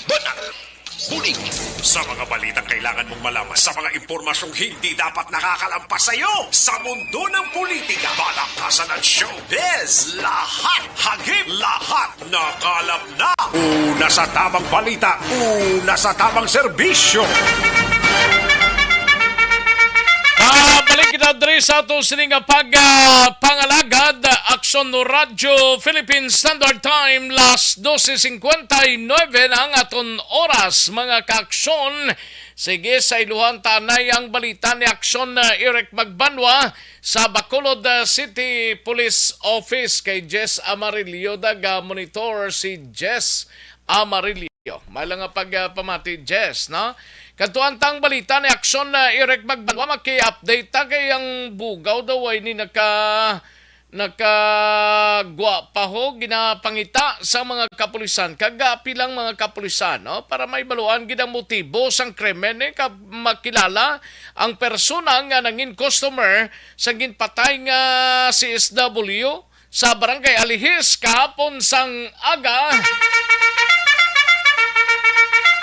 Banat! Bulig! Sa mga balitang kailangan mong malaman, sa mga impormasyong hindi dapat nakakalampas sa iyo, sa mundo ng politika, balakasan at showbiz, lahat hagip, lahat nakalap na. Una sa tamang balita, una sa tamang serbisyo. Ah, balik kita diri sa ato sini nga pag, ah, pangalagad. Aksyon Radyo Philippine Standard Time, las doce cincuenta y nueve na ang aton oras, mga kaaksyon. Sige, sa iluhan tanay ang balita ni Aksyon, ah, Eric Magbanwa sa Bacolod, ah, City Police Office kay Jess Amarillo. Daga monitor si Jess Amarillo. May lang nga pag, ah, pamati, Jess, no? Kadtuan tang balita ni Aksyon, ah, Eric Magbanwa, maki-update ta kay ang bugaw daw ay ni naka, nakagwa pa ho, ginapangita sa mga kapulisan. Kag, ah, pilang mga kapulisan, no? Para may baluan gid ang motibo sang krimen, eh, ka makilala ang persona nga nangin customer sa ginpatay nga C S W sa Barangay Alihis kahapon sang aga.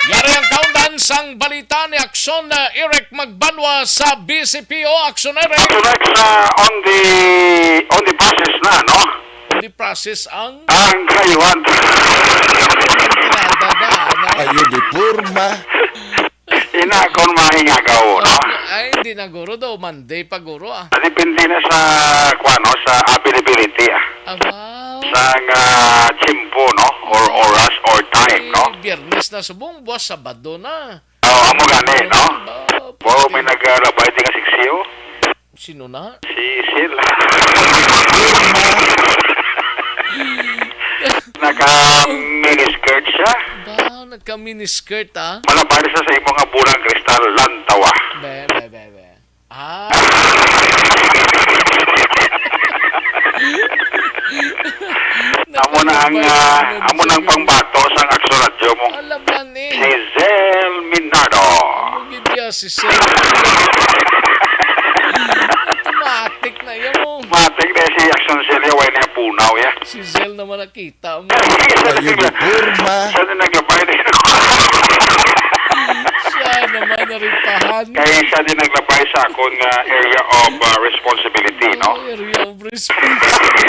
Yari ang kaundan sang balita ni Aksyon, uh, Eric Magbanwa sa B C P O. Aksyon, Eric. Aksyon, Eric, sa on the, on the process na, no? On the process ang? Ang kayuhan. Ang pinadadaan, no? Ayo di porma. Ina kon mahingagaw, no? Ay, hindi na, guro, daw Monday pa, guro, ah. Depende na sa, kuwan, no, sa availability, ah. Abaw. Sa nga tiyempo, no? Or oras or time, no? Ay, Biyernes na subong, buwas Sabado na. Oh, amo gani, no? Abaw, Wow, may nagalabay di nga seksi, oh. Sino na? Si Sil. Naka-miniskirt siya. Ba, nagka-miniskirt, ah? Malabay siya sa imo nga bulang kristal, lantawa. Be, be, be, be. Ah. Amo na ang, ah, amo na ang pangbato sang Aksyon Radyo mo. Alaban, eh. Si Zel Minardo. Amo gid ya, si Zel. Automatic na iya mo. Matik na si Aksyon Zel, ya, way na punaw, ya. Si Zel naman nakita mo. Ayo di porma. Siya na naglabay na. Siya naman naripahan. Kay siya din naglabay sa akon nga area of, uh, responsibility, no? Oh, area of responsibility.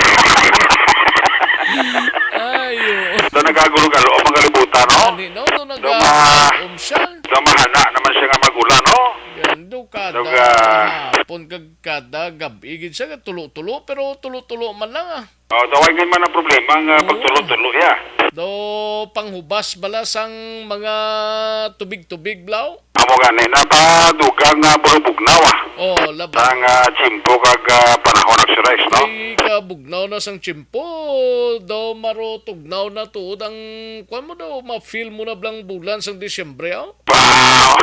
Ayo. Ito nagkagulo-galo ang mga libutan, no? Ani, no? Ito Ito ma-, um siya. Ito mahana naman siya nga magulang, no? Gando kada Ito ga- hapon kag kada gab-i gid siya, tulo-tulo, pero tulo-tulo man lang, ah. Oh, daw ay man ang problema nga Oo. pagtulo-tulo, ya. Do panghubas bala sang mga tubig-tubig, blaw? Amo gani, napadugang nga bulubugnaw, ah. Oh, laban. Sang, ah, tiyempo kag, ah, panahon, Aksyon Rex, no? Ay, kabugnaw na sang tiyempo. Do marutugnaw na tuod ang, kuwan mo daw, ma-feel mo na blang bulan sang Disyembre, oh? Wow!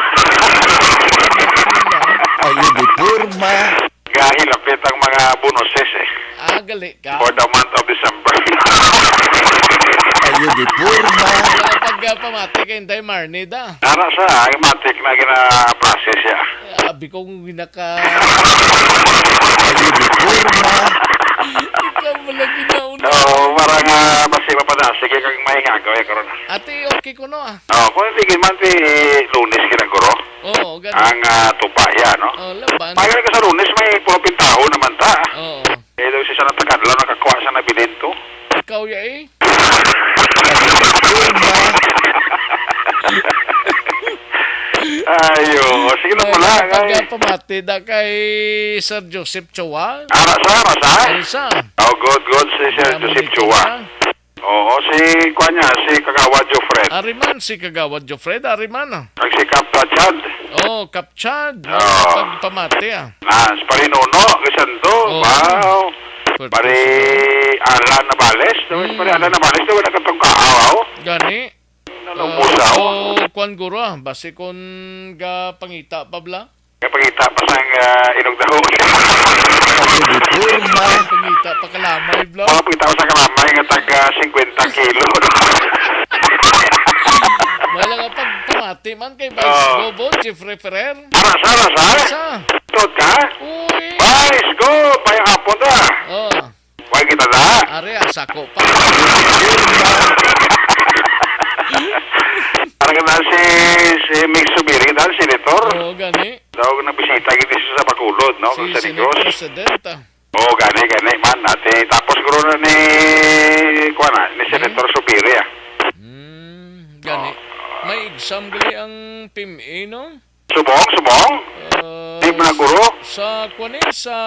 Ayo di porma. Gahilapit ang mga bonuses, eh. Ah, gali ka. For the month of December. Ayo di porma. Wala pag, ah, pamati kay Inday Marnie da. Ara sa, ang matik na gina-process siya. Abi ko ginaka- Ayo di porma. Ikaw mo lagi na una. Oo, para nga basi mapadasig kag mahingagaw, eh, karon. Ate, okay ko, no, ah. Oh, kung hindi man, ti Lunes kinaguro. Oo, ganun. Ang, ah, tupa, ya, no? Oh, laban. Pag ka sa Lunes, may puro pintaho naman ta. Oo. Eh, daw si Sana Tagadlaw, nakakuha sa nabilin to. Ikaw, ya, eh. Ayo, sige lang Ay, pala, ay. Pagpamati da kay Sir Joseph Chua. Ara sa, ara sa? Ari sa. Oh, good, good, si Sir Joseph Chua. Oo, si, kuwan niya, si Kagawad Jofred. Ari man si Kagawad Jofred, ari man, ah. Ang si Kap Chad. Oh, Kap Chad. Oo. Pagpamati, ah. Ah, si Pare Nuno, kay Santo. Oo. Wow. Pare Alan Navales. Daw si Pare Hmm. Alan Navales, daw wala katong kaaw. Gani. Ano, Ah, musaw? So, kuwan guro, ah. Basi kun ga pangita pa bla? Kapangita pa sang, ah, inog dahon. Ayo di porma. Pangita pa kalamay, bla. Mga pangita pa sa kalamay nga tag, ah, singkwenta kilo. Di man kay Vice Oh. Gobo, Jeffrey Ferrer. Ara sa, ara sa? Sa? Tot ka? Uy. Vice Go, payang hapon ta. Oh. Wag kita na. Are, asa ko pa. Parang kita si, si Mix Subiri, kita si Senator. Oo, gani. Daw nagbisita kita sa Bacolod, no? Si Kung sa Senator Negros. President, ah. Oo, gani, gani, man. Ate, tapos guro na ni, kuwan na, ni Hmm? Senator Subiri, ah. Hmm, gani. Oo. May exam gali ang P M A, no? Subong, subong? Uh, Di ba na, guro? Sa, kuwan eh, sa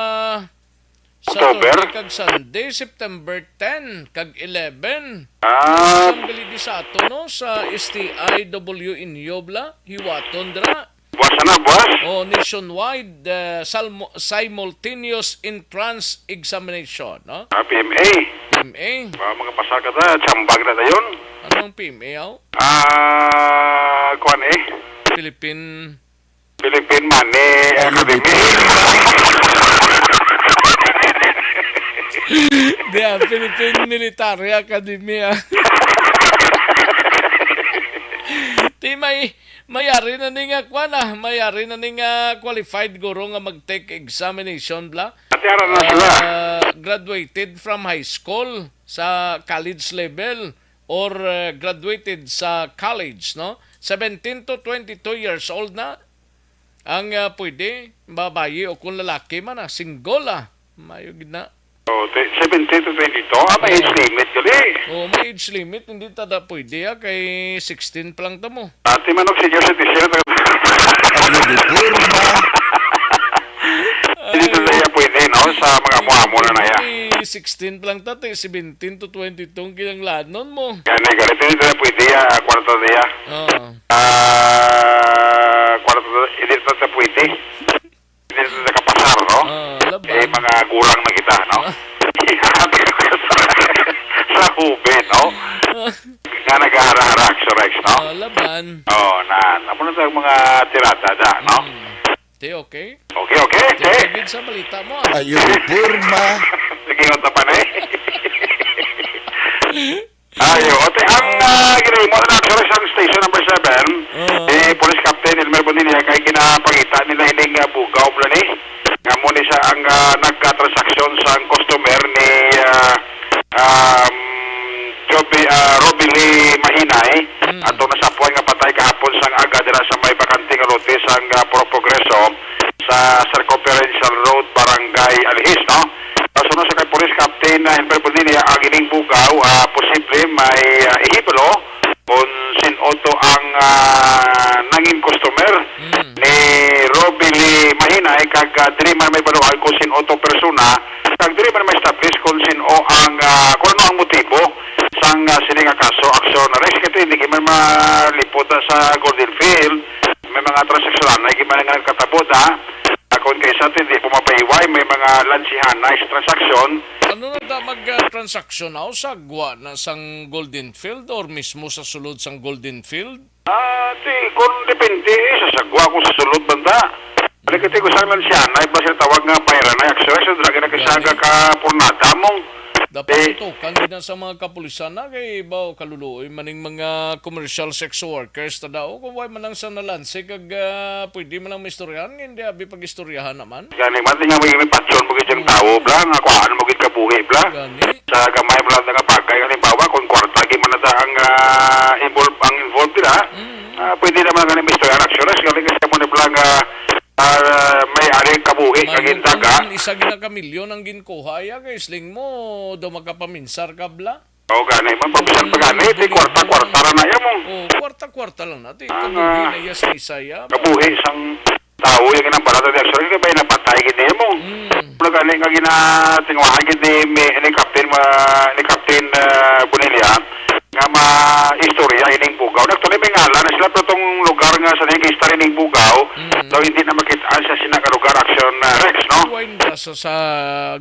October? Saturday kag Sunday, September ten kag eleven. Ah. Exam gali di sa ato, no? Sa S T I W in Yobla, Hiwaton, dira. Buwas na, buwas? Oh, nationwide, uh, salmo-, simultaneous entrance examination, no? Ah, P M A. P M A. Ah, mga pasaka ta, tsambag na dayon. Anong P M A, aw? Ah, kuwan eh. Philippine Philippine Money Academy. Di, ah, Philippine Military Academy, ah. Di may, mayari na ni nga, kwan, ah, mayari na ni nga qualified guro nga mag-take examination, bla? Ate, ara na sila. Ah, graduated from high school sa college level or, uh, graduated sa college, no? Seventeen to twenty-two years old na ang, uh, pwede, babayi o kung lalaki man, ah, single, ah. Mayo gid na. Oh, te-, seventeen to twenty-two? Ah, may Oo. age limit gali. Oo, may age limit. Hindi ta da pwede, ah, kay sixteen pa lang ta mo. Ate, manok senior citizen. Ano, di forma? Hindi to Ay, siya pwede, no? Sa mga hindi amo-amo na na pwede ya. Kay sixteen pa lang ta, te, seventeen to twenty-two ang kinahanglanon mo. Gani, gani, hindi to siya pwede ya, kwarto niya. Oo. Ah, kwarto, hindi to siya pwede. Hindi to siya kapasar, no? Oo, laban. Eh, mga gulang na kita, no? Ah. Sa hube, no? Ah. Nga naghahara-hara, Action Rex, no? Oo, laban. Oo, na, amo na sa mga tirada, da, no? Mm. Te, okay? Okay, okay, Te, te. David, sa balita mo, ah. Ayo, forma. Sige, unta pa na eh. Ayo, te, ang, ah, ginahimo na actually sa station number seven, Oo. eh, Police Captain Elmer Bonilla, kay ginapangita nila ining, ah, bugaw, bla ni. Nga mo ni sa ang, ah, nagka-transaksyon sa customer ni, ah, um, Joby, ah, Robby Lee Mahinay, Mm. atong nasapuan nga patay kahapon sang aga dira sa may bakante nga lote sang, ah, Pro Progreso sa Circumferential Road, Barangay Alihis, no? Sa sunod sa kay Police Captain, ah, Henry Bonilla, ang ining bugaw, ah, posible may, ah, ehibalo kung sin-o to ang, ah, nangin customer Mm. ni Robby Lee Mahinay, kag, ah, diri man may baluhan kung sin-o to persona, kag diri man may establish kung sin-o ang, ah, kung ano ang motibo sang, ah, sini nga kaso, Action Rex. Kay hindi man malipot sa Golden Field, may mga transaksyonan na hindi man nga nagkatabo, da. Akon kay sa atin, di po mapahiway, may mga lansihanay sa transaksyon. Ano na ta mag, ah, transaksyon, aw, sa gwa na sang Golden Field or mismo sa sulod sang Golden Field? Ah, ti, kung depende, eh, sa sagwa kung sa sulod banda. Balik ito ko sa lansihanay, ba siya tawag nga bayranay, actually, sa dragi na kasi Gani. Aga ka purnada mong. Dapat Eh. tutukan din na sa mga kapulisan na kay ba kaluluoy maning mga commercial sex workers ta daw kung why man lang sa nalansi kag, ah, pwede man lang maistoryahan nga hindi abi pag-istoryahan naman. Gani, man, nga may, may pasyon mo gid yung Mm. tao, bla, nga kuhaan mo gid kabuhi, bla. Gani. Sa gamay mo lang nga bagay, halimbawa, kung kwarta, gid man na ang, ah, involve, ang involved nila, Mm. ah, pwede naman nga may istorya, actually, gani kasi mo ni bla nga, ah, may ari kabuhi, May kag indaga. Isa gina ka milyon ang ginkuha, ya, kay sling mo, daw makapaminsar ka, bla. O, gani man, pag bisan pa gani, ti kwarta-kwarta ra na iya mo. O, kwarta-kwarta lang na, ti Ah, kabuhi nga. Na iya sa isa, ya. Kabuhi sang tao yung ginambalatan ni Action Rex, kay may napatay gid niya mo. Mm. Mula gani nga ginatinguhaan gid ni, ni, ni Captain, ma-, ni Captain, ah, Bonilla, nga ma-istorya ining bugaw. Actually, may ngalan na sila, pero tong lugar nga sa nag-istar ining bugaw, Mm. daw hindi na makitaan sa sina ka lugar, Action, ah, Rex, no? Why na sa, sa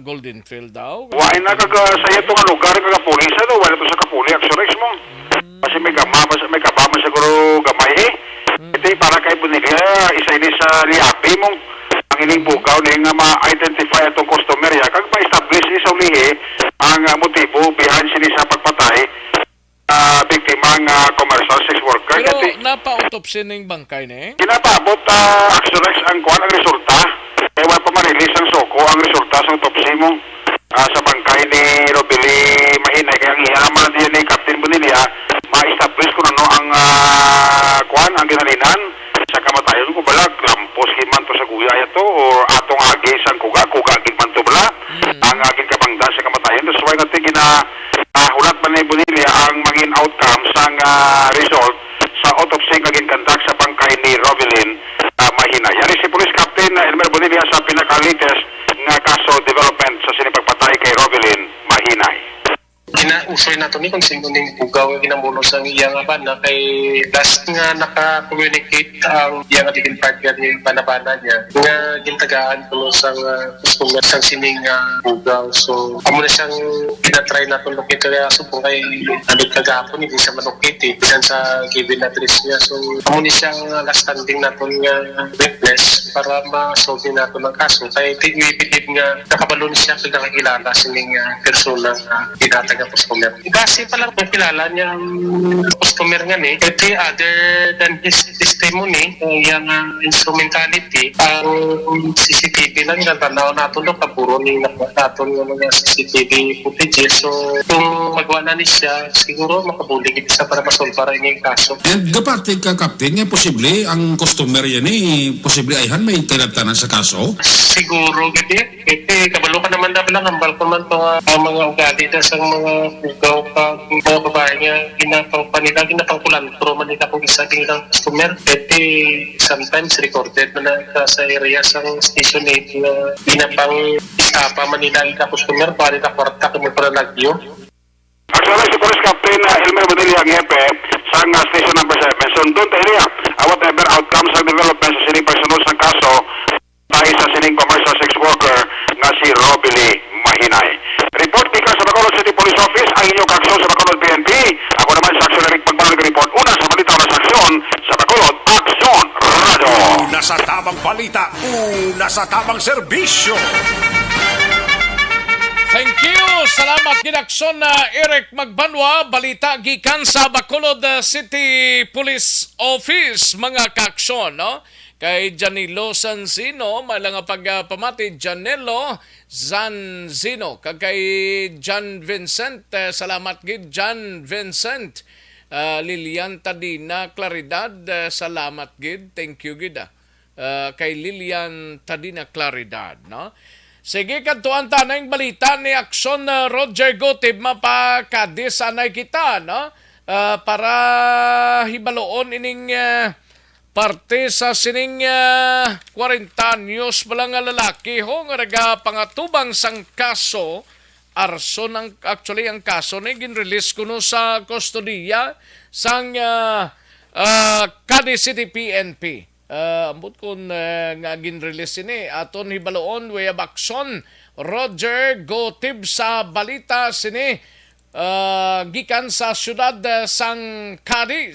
Golden Field daw. Why na kag, ah, sa iya to nga lugar, kag kapulis, ano? Why na to sa kapulis, Action Rex mo? Mm. Kasi may gama, mas-, may kaba man siguro gamay, eh. Mm. Ito yung para kay Bonilla, isa ini sa liapi mo. Ang ining bugaw na yung nga ma-identify atong customer, ya. Kag ma-establish, eh, sa ulihi, ang, ah, motibo behind sini sa pagpatay, ah, biktima nga commercial sex worker. Pero Kasi Napa-autopsy ning bangkay ni? Ginapaabot, ah, Action Rex, ang kuwan, ang resulta. Kay wala pa ma-release ang SOCO ang resulta sa autopsy mo, ah, sa bangkay ni Robili Mahinay. Kaya ang iya naman diyan ni Captain Bonilla, ma-establish kung ano ang, ah, kuwan, ang ginhalinan sa kamatayon. Kung bala, lampos kay man to sa guya niya to, or atong agi sang kuga, kuga gid man to bala. Mm. Ang aging kabangdan sa kamatayon. That's why natin gina-, ah, hulat man ni Bonilla ang mangin outcome sang, ah, result sa autopsy nga gin-conduct sa bangkay ni Rovelyn, ah, Mahinay. Yari si Police Captain, ah, Elmer Bonilla sa pinaka-latest nga kaso development sa sining pagpatay kay Rovelyn Mahinay. Ginausoy nato ni kung sino ning bugaw nga ginamuno sa iya nga bana, kay last nga naka-communicate ang iya nga living partner ni bana-bana niya nga gintagaan kuno sang, ah, customer sang sining, ah, bugaw. So, amo na siyang ginatry naton locate kaya subong kay abot kagahapon hindi siya malocate, eh. Bisan sa given address niya. So, amo ni siyang, ah, last standing naton nga witness para ma-solve naton ang kaso. Kay di, we believe nga nakabalo ni siya kag nakakilala sining, ah, persona nga ginatag nga customer. Base pa lang kung kilala niya ang customer nga ni, kasi other than his testimony, ang iyang, ah, instrumentality, ang C C T V lang, ilang tanaw nato, no, kaburo ni nakuha naton nga mga C C T V footages. So, kung magwa na ni siya, siguro makabulig kita sa para masolbar ini yung kaso. And gapati ka, Captain, nga posible ang customer yan eh, posible ayhan may tinabtanan sa kaso? Siguro, gid eh. Kasi kabalo ka naman na lang, hambal ko man to nga ang mga ugali na sa mga pugaw ka, mga babae nga ginapang panila, ginapang kulantro man nila kung isa din lang customer. Kasi sometimes recorded man na sa, sa area sa station eight nga ginapang istapa man nila ang customer, para nila kwarta kung may panalagyo. Actually, si Police Captain, ah, Elmer Bonilla ang hepe sang, ah, Station Number Seven. Sundon ta niya, ah, whatever outcome sa development sa sining pagsunod sang kaso, tayo sa sining commercial sex worker nga si Robily Mahinay. Report gikan sa Bacolod City Police Office, ang inyong kaaksyon sa Bacolod P N P. Ako naman si Aksyon Eric Magbanal, report una sa balita, una sa aksyon sa Bacolod Aksyon Radyo. Una sa tamang balita, una sa tamang serbisyo. Thank you. Salamat gid, Aksyon, ah, Eric Magbanwa. Balita gikan sa Bacolod, ah, City Police Office, mga kaaksyon, no? Kay Janilo Sanzino, may lang nga pagpamati, Janelo Sanzino. Kag kay John Vincent, eh, salamat gid, John Vincent. Ah, Lilian Tadina Claridad, eh, salamat gid. Thank you gid, ah. Ah, kay Lilian Tadina Claridad, no? Sige, kadtuan ta na yung balita ni Aksyon, ah, Roger Gotib, mapakadis anay kita, no? Ah, para hibaloon ining, ah, parte sa sining, ah, kwarenta anyos pa lang nga lalaki, ho, nga nagapangatubang sang kaso, arson ang, actually, ang kaso ni gin-release kuno sa kustodiya sang, ah, ah, Cadiz City P N P. Ah, ambot kon, ah, nga gin-release ini, aton hibaloon, we have Aksyon Roger Gotib sa balita sini, ah, gikan sa siyudad, ah, sang Cadiz.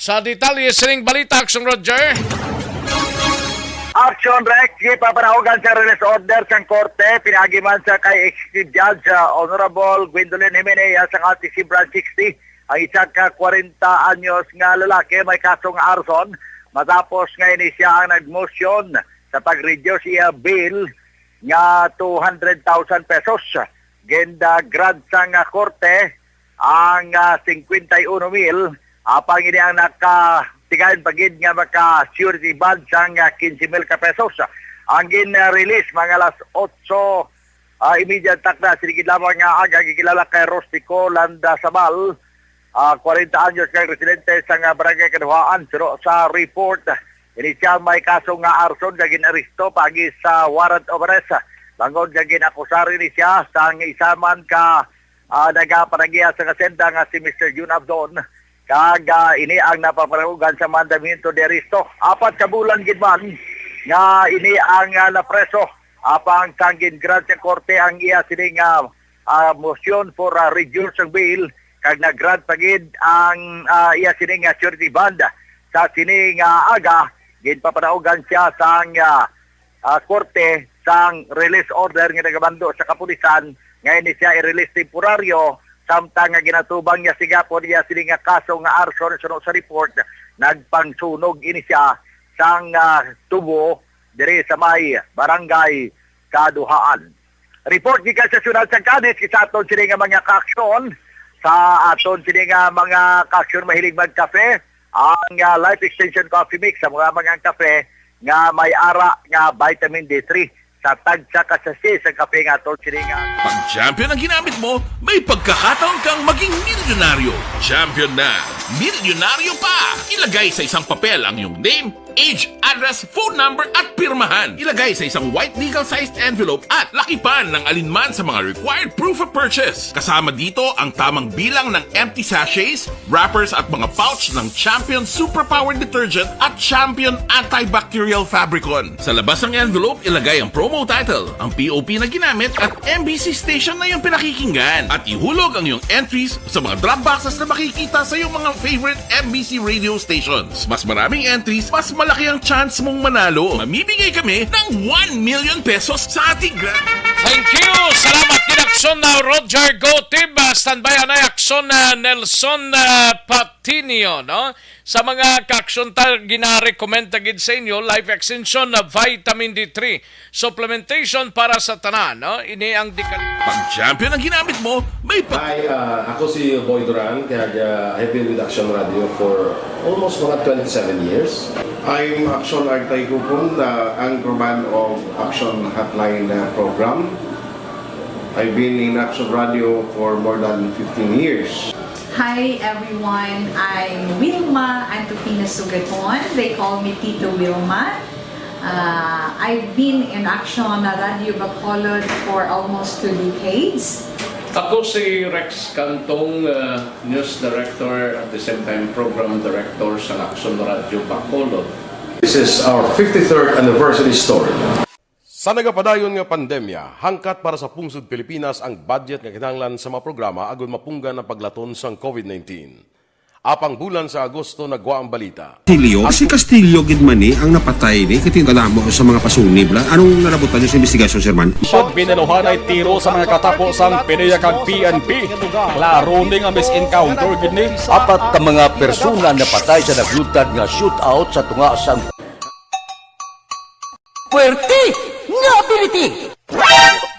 Sa detalye sining balita, Aksyon Roger. Action Rex, gipapanahogan sa release order sang korte, pinaagi man sa kay Executive Judge, ah, Honorable Gwendolyn Jimenez, ah, sang R T C Branch sixty, ang isa ka kwarenta anyos nga lalaki may kasong arson matapos nga ini siya ang nagmotion sa pag-reduce iya bail nga two hundred thousand pesos. Gin-grant sang, ah, korte ang, ah, singkwenta y uno mil, apang ini ang nakatigayon pa gid nga maka-surety bond sang, ah, quince mil ka pesos. Ang gin-release mga alas otso, ah, imedya takna, sige lamang nga aga, gikilala kay Rustico Landa Sabal, ah, kwarenta anyos nga residente sa nga barangay Kaduhaan. Suno sa report, ini siya may kaso nga arson nga gin-aresto paagi sa warrant of arrest. Bangod nga gin-akusar ini siya sang isa man ka, ah, nagapanagiya sa kasenda nga si Mister Jun Abdon. Kag, ah, ini ang napapanahogan sa mandamiento de arresto. Apat ka bulan gid man nga ini ang, ah, napreso. Apang sang gin-grant sa korte ang iya sini nga, ah, motion for, ah, reduce of bail, kag nag-grant pa gid ang, ah, iya sini nga surety bond. Sa sini nga aga, ginpapanahogan siya sang, ah, ah, korte sang release order nga nagamando sa kapulisan nga ini siya i-release temporaryo Samtang nga ginatubang niya si gapon niya sini nga kaso nga arson, suno sa report, nagpangsunog ini siya sang, ah, tubo diri sa may barangay Kaduhaan. Report gikan sa siyudad sa Cadiz, isa aton sini nga mga kaaksyon. Sa aton sini nga mga kaaksyon mahilig magkape, ang, ah, Life Extension Coffee Mix sa mga mga kape nga may ara nga vitamin D three sa tagsa ka sachet sa kape nga aton sini nga Pag Champion ang ginamit mo, may pagkakataon kang maging milyonaryo. Champion na, milyonaryo pa! Ilagay sa isang papel ang iyong name, age, address, phone number, at pirmahan. Ilagay sa isang white legal-sized envelope at lakipan ng alinman sa mga required proof of purchase. Kasama dito ang tamang bilang ng empty sachets, wrappers, at mga pouch ng Champion Superpower Detergent at Champion Antibacterial Fabricon. Sa labas ng envelope, ilagay ang promo title, ang P O P na ginamit, at M B C station na iyong pinakikinggan. At ihulog ang iyong entries sa mga drop boxes na makikita sa iyong mga favorite M B C radio stations. Mas maraming entries, mas malaki ang chance mong manalo. Mamimigay kami ng one million pesos sa ating grand. Thank you! Salamat gid, Aksyon na Roger Gotib. Ah, standby anay, Aksyon na Nelson, ah, Patinio, no? Sa mga kaaksyon ta, gina-recommend ta gid sa inyo, Life Extension na Vitamin D three supplementation para sa tanan, no? Ini ang di kal- Pag Champion ang ginamit mo, may pa- Hi, uh, ako si Boy Duran, kag, uh, I've been with Action Radio for almost mga twenty-seven years. I'm Action Artay Kupon, the anchorman of Action Hotline, uh, program. I've been in Action Radio for more than fifteen years. Hi everyone, I'm Wilma Antupina Sugaton. They call me Tito Wilma. Uh, I've been in Action Radio Bacolod for almost two decades. Ako si Rex Cantong, uh, News Director at the same time Program Director sa Action Radio Bacolod. This is our fifty-third anniversary story. Sa nagapadayon nga pandemya, hangkat para sa pungsod Pilipinas ang budget nga kinahanglan sa mga programa agud mapunggan ang paglaton sang COVID nineteen. Apang bulan sa Agosto nagwa ang balita. Castillo, si Castillo gid man ni ang napatay ni, kay tingala mo sa mga pasunib la. Anong nalabutan niyo sa investigasyon, Sir Man? Pagbinaluhanay tiro sa mga katapo sang PDEA kag P N P. Klaro ni nga mis-encounter gid ni. Apat ka mga persona napatay sa nagluntad nga shootout sa tunga sang Puwerte nga ability!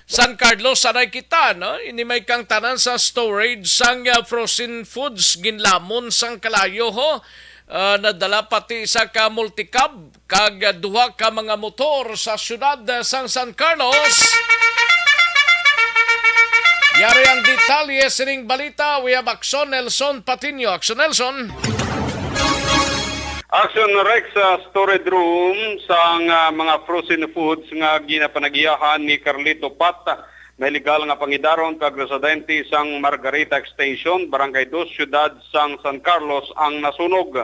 San Carlos, anay kita, no? Ini may kangtanan sa storage sang, ah, frozen foods, ginlamon sang kalayo, ho. Ah, nadala pati isa ka multicab kag, ah, duha ka mga motor sa siyudad, ah, sang San Carlos. Yari ang detalye sining balita. We have Action Nelson Patiño. Action Nelson. Action Rex, sa storage room sang, ah, mga frozen foods nga ginapanagiyahan ni Carlito Pat, may legal nga pangidaron kag residente sang Margarita Extension, Barangay Dos, Siyudad sang San Carlos ang nasunog.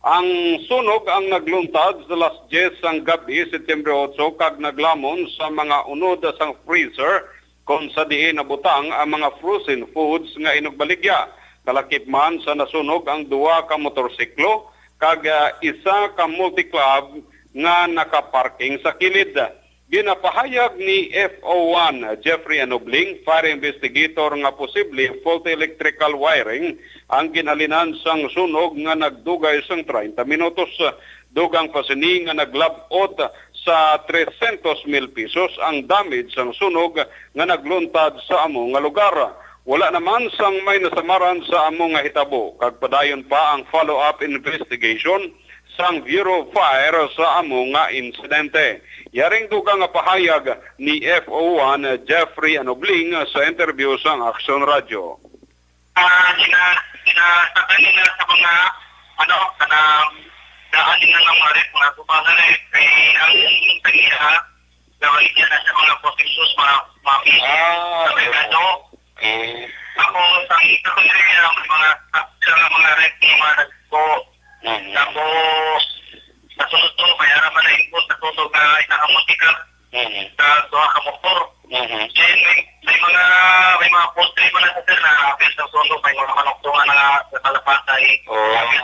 Ang sunog ang nagluntad sa alas diyes sang gab-i, September otso, kag naglamon sa mga unod sang freezer kon sa diin nabutang ang mga frozen foods nga inugbaligya. Kalakip man sa nasunog ang duha ka motorsiklo kag, ah, isa ka multicab nga nakaparking sa kilid. Ginapahayag ni F O one Jeffrey Anobling, fire investigator, nga posible faulty electrical wiring ang ginhalinan sang sunog nga nagdugay sang treinta minutos. Dugang pa sini nga naglab-ot sa trescientos mil pesos ang damage sang sunog nga nagluntad sa amo nga lugar. Wala naman sang may nasamaran sa amo nga hitabo, kag padayon pa ang follow-up investigation sang Bureau of Fire sa amo nga insidente. Yaring dugang nga pahayag ni F O one Jeffrey Anobling sa interview sang Action Radio. Ah, gina-, ginasakay nila sa mga, ano, kanang daan nila ng mga ref, mga guba nga ref. Kay ang tag-iya, gabaligya na sa mga posesyon, mga, mga Ah, sa may oo. Kaso. Mm. Tapos, ang isa ko nila, may mga, sa mga ref, mga nagko. Mm. Tapos, sa sunod to, kaya naman na import sa sunod na isa ka multicab. Mm. Sa duha ka motor. Mhm. Then may, may mga, may mga poultry pa na, sir, na apil sa sunog, may mga manok to nga na sa kalapatay. Oo. Apil.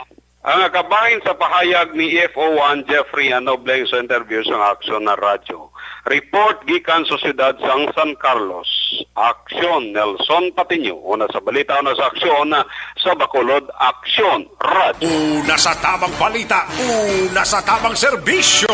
Ang kabahin sa pahayag ni F O one Jeffrey Anobleng sa interview sang Aksyon na Radyo. Report gikan sa siyudad sang San Carlos. Aksyon, Nelson Patiño. Una sa balita, una sa aksyon, sa Bacolod, Aksyon, Radyo. Una sa tamang balita, una sa tamang serbisyo.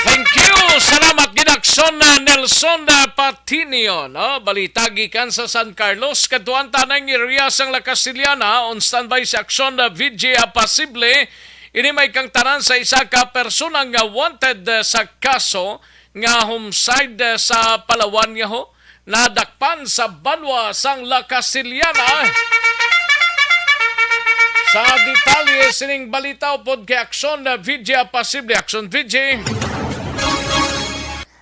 Thank you. Salamat gid, Aksyon na Nelson na Patinio, no? Balita gikan sa San Carlos, kadtuan tanang area sang La Castellana, on standby sa Aksyon na V G Apasible. Ini may kangtanan sa isa ka persona nga wanted, eh, sa kaso nga homicide, eh, sa Palawan nga ho nadakpan sa banwa sang La Castellana. Sa detalye sining balita upod kay Aksyon, eh, V G Apasible. Aksyon, V G.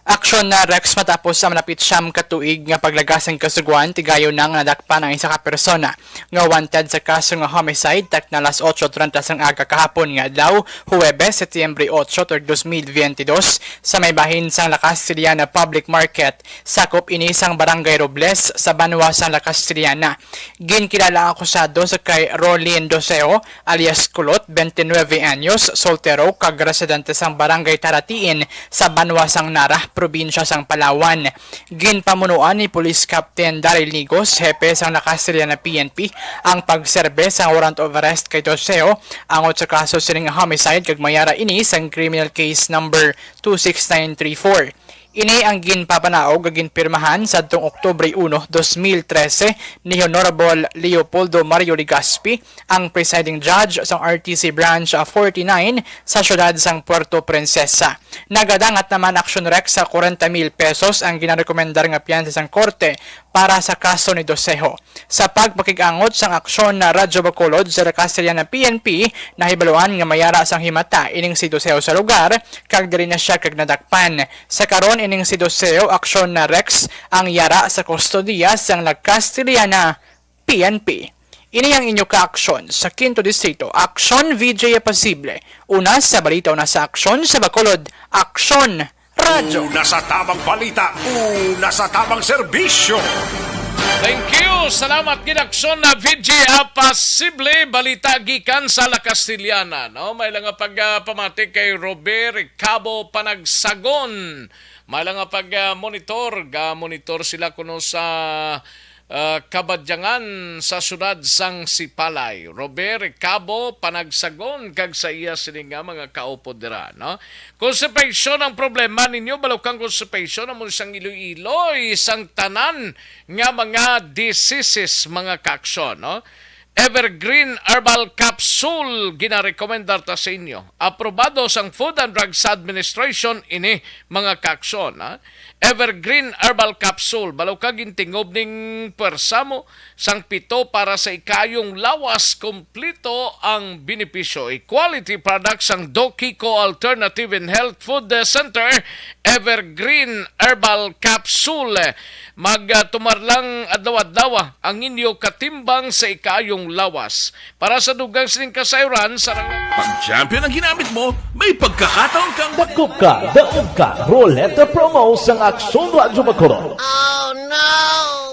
Aksyon na Rex, matapos ang malapit siyam ka tuig nga paglagas sang Kasugoan, tigayon na nga nadakpan ang isa ka persona nga wanted sa kaso nga homicide, takna alas otso treinta sang aga kahapon nga adlaw, Huwebes, Setyembre otso, tuig dos mil biyente dos, sa may bahin sang La Castellana Public Market. Sakop ini sang Barangay Robles sa banwa sang La Castellana. Ginkilala ang akusado sa kay Rolin Doseo, alias Kulot, twenty-nine anyos, soltero, kag residente sang Barangay Taratiin sa banwa sang Nara, probinsya sang Palawan. Ginpamunuan ni Police Captain Daryl Nigos, hepe sang La Castellana P N P, ang pagserbe sang warrant of arrest kay Doseo angot sa kaso sining homicide, kag may ara ini sang criminal case number two six nine three four. Ini ang ginpapanaog nga ginpirmahan sadtong Oktubre uno, dos mil trese, ni Honorable Leopoldo Mario Legaspi, ang presiding judge sang R T C Branch forty-nine sa siyudad sang Puerto Princesa. Nagadangat naman, Aksyon Rex, sa kwarenta mil pesos ang ginarekomendar nga piyansa sang korte para sa kaso ni Doseho. Sa pagpakig-angot sang Aksyon na Radyo Bacolod sa La Castellana P N P, nahibaluan nga may ara sang himata ining si Doseho sa lugar, kag diri na sia kag nadakpan. Sa karon, ining si Doseho, Aksyon na Rex, ang yara sa kustodiya sang La Castellana P N P. Ini ang inyo kaaksyon sa Quinto Distrito, Aksyon V J Apasible. Una sa balita, una sa aksyon sa Bacolod, Aksyon Radyo. Una sa tamang balita, una sa tamang serbisyo. Thank you. Salamat gid, Aksyon na V J Apasible. Balita gikan sa La Castellana, no? May lang nga pagpamati kay Robert Cabo Panagsagon. May lang nga pag-monitor, ga-monitor sila kuno sa, ah, Kabadyangan sa siyudad sang Sipalay. Robert Cabo Panagsagon kag sa iya sini nga mga kaupod dira, no? Constipation ang problema ninyo, balukang constipation, amo sang iloy-iloy sang tanan nga mga diseases, mga kaaksyon, no? Evergreen Herbal Capsule, ginarekomendar ta sa inyo. Aprobado sang Food and Drugs Administration ini, mga kaaksyon, ha? Evergreen Herbal Capsule, balo ka gintingob ning pwersa mo, sang pito para sa ikayong lawas, kompleto ang benepisyo. A quality product sang Dokiko Alternative and Health Food Center, Evergreen Herbal Capsule. Mag, ah, tumar lang adlaw-adlaw, ah, ang inyo katimbang sa ikaayong lawas. Para sa dugang sining kasayuran, sa rang- Pag champion ang ginamit mo, may pagkakataon kang Dakop ka, daog ka, Roleta Promo sang Aksyon Radyo Bacolod.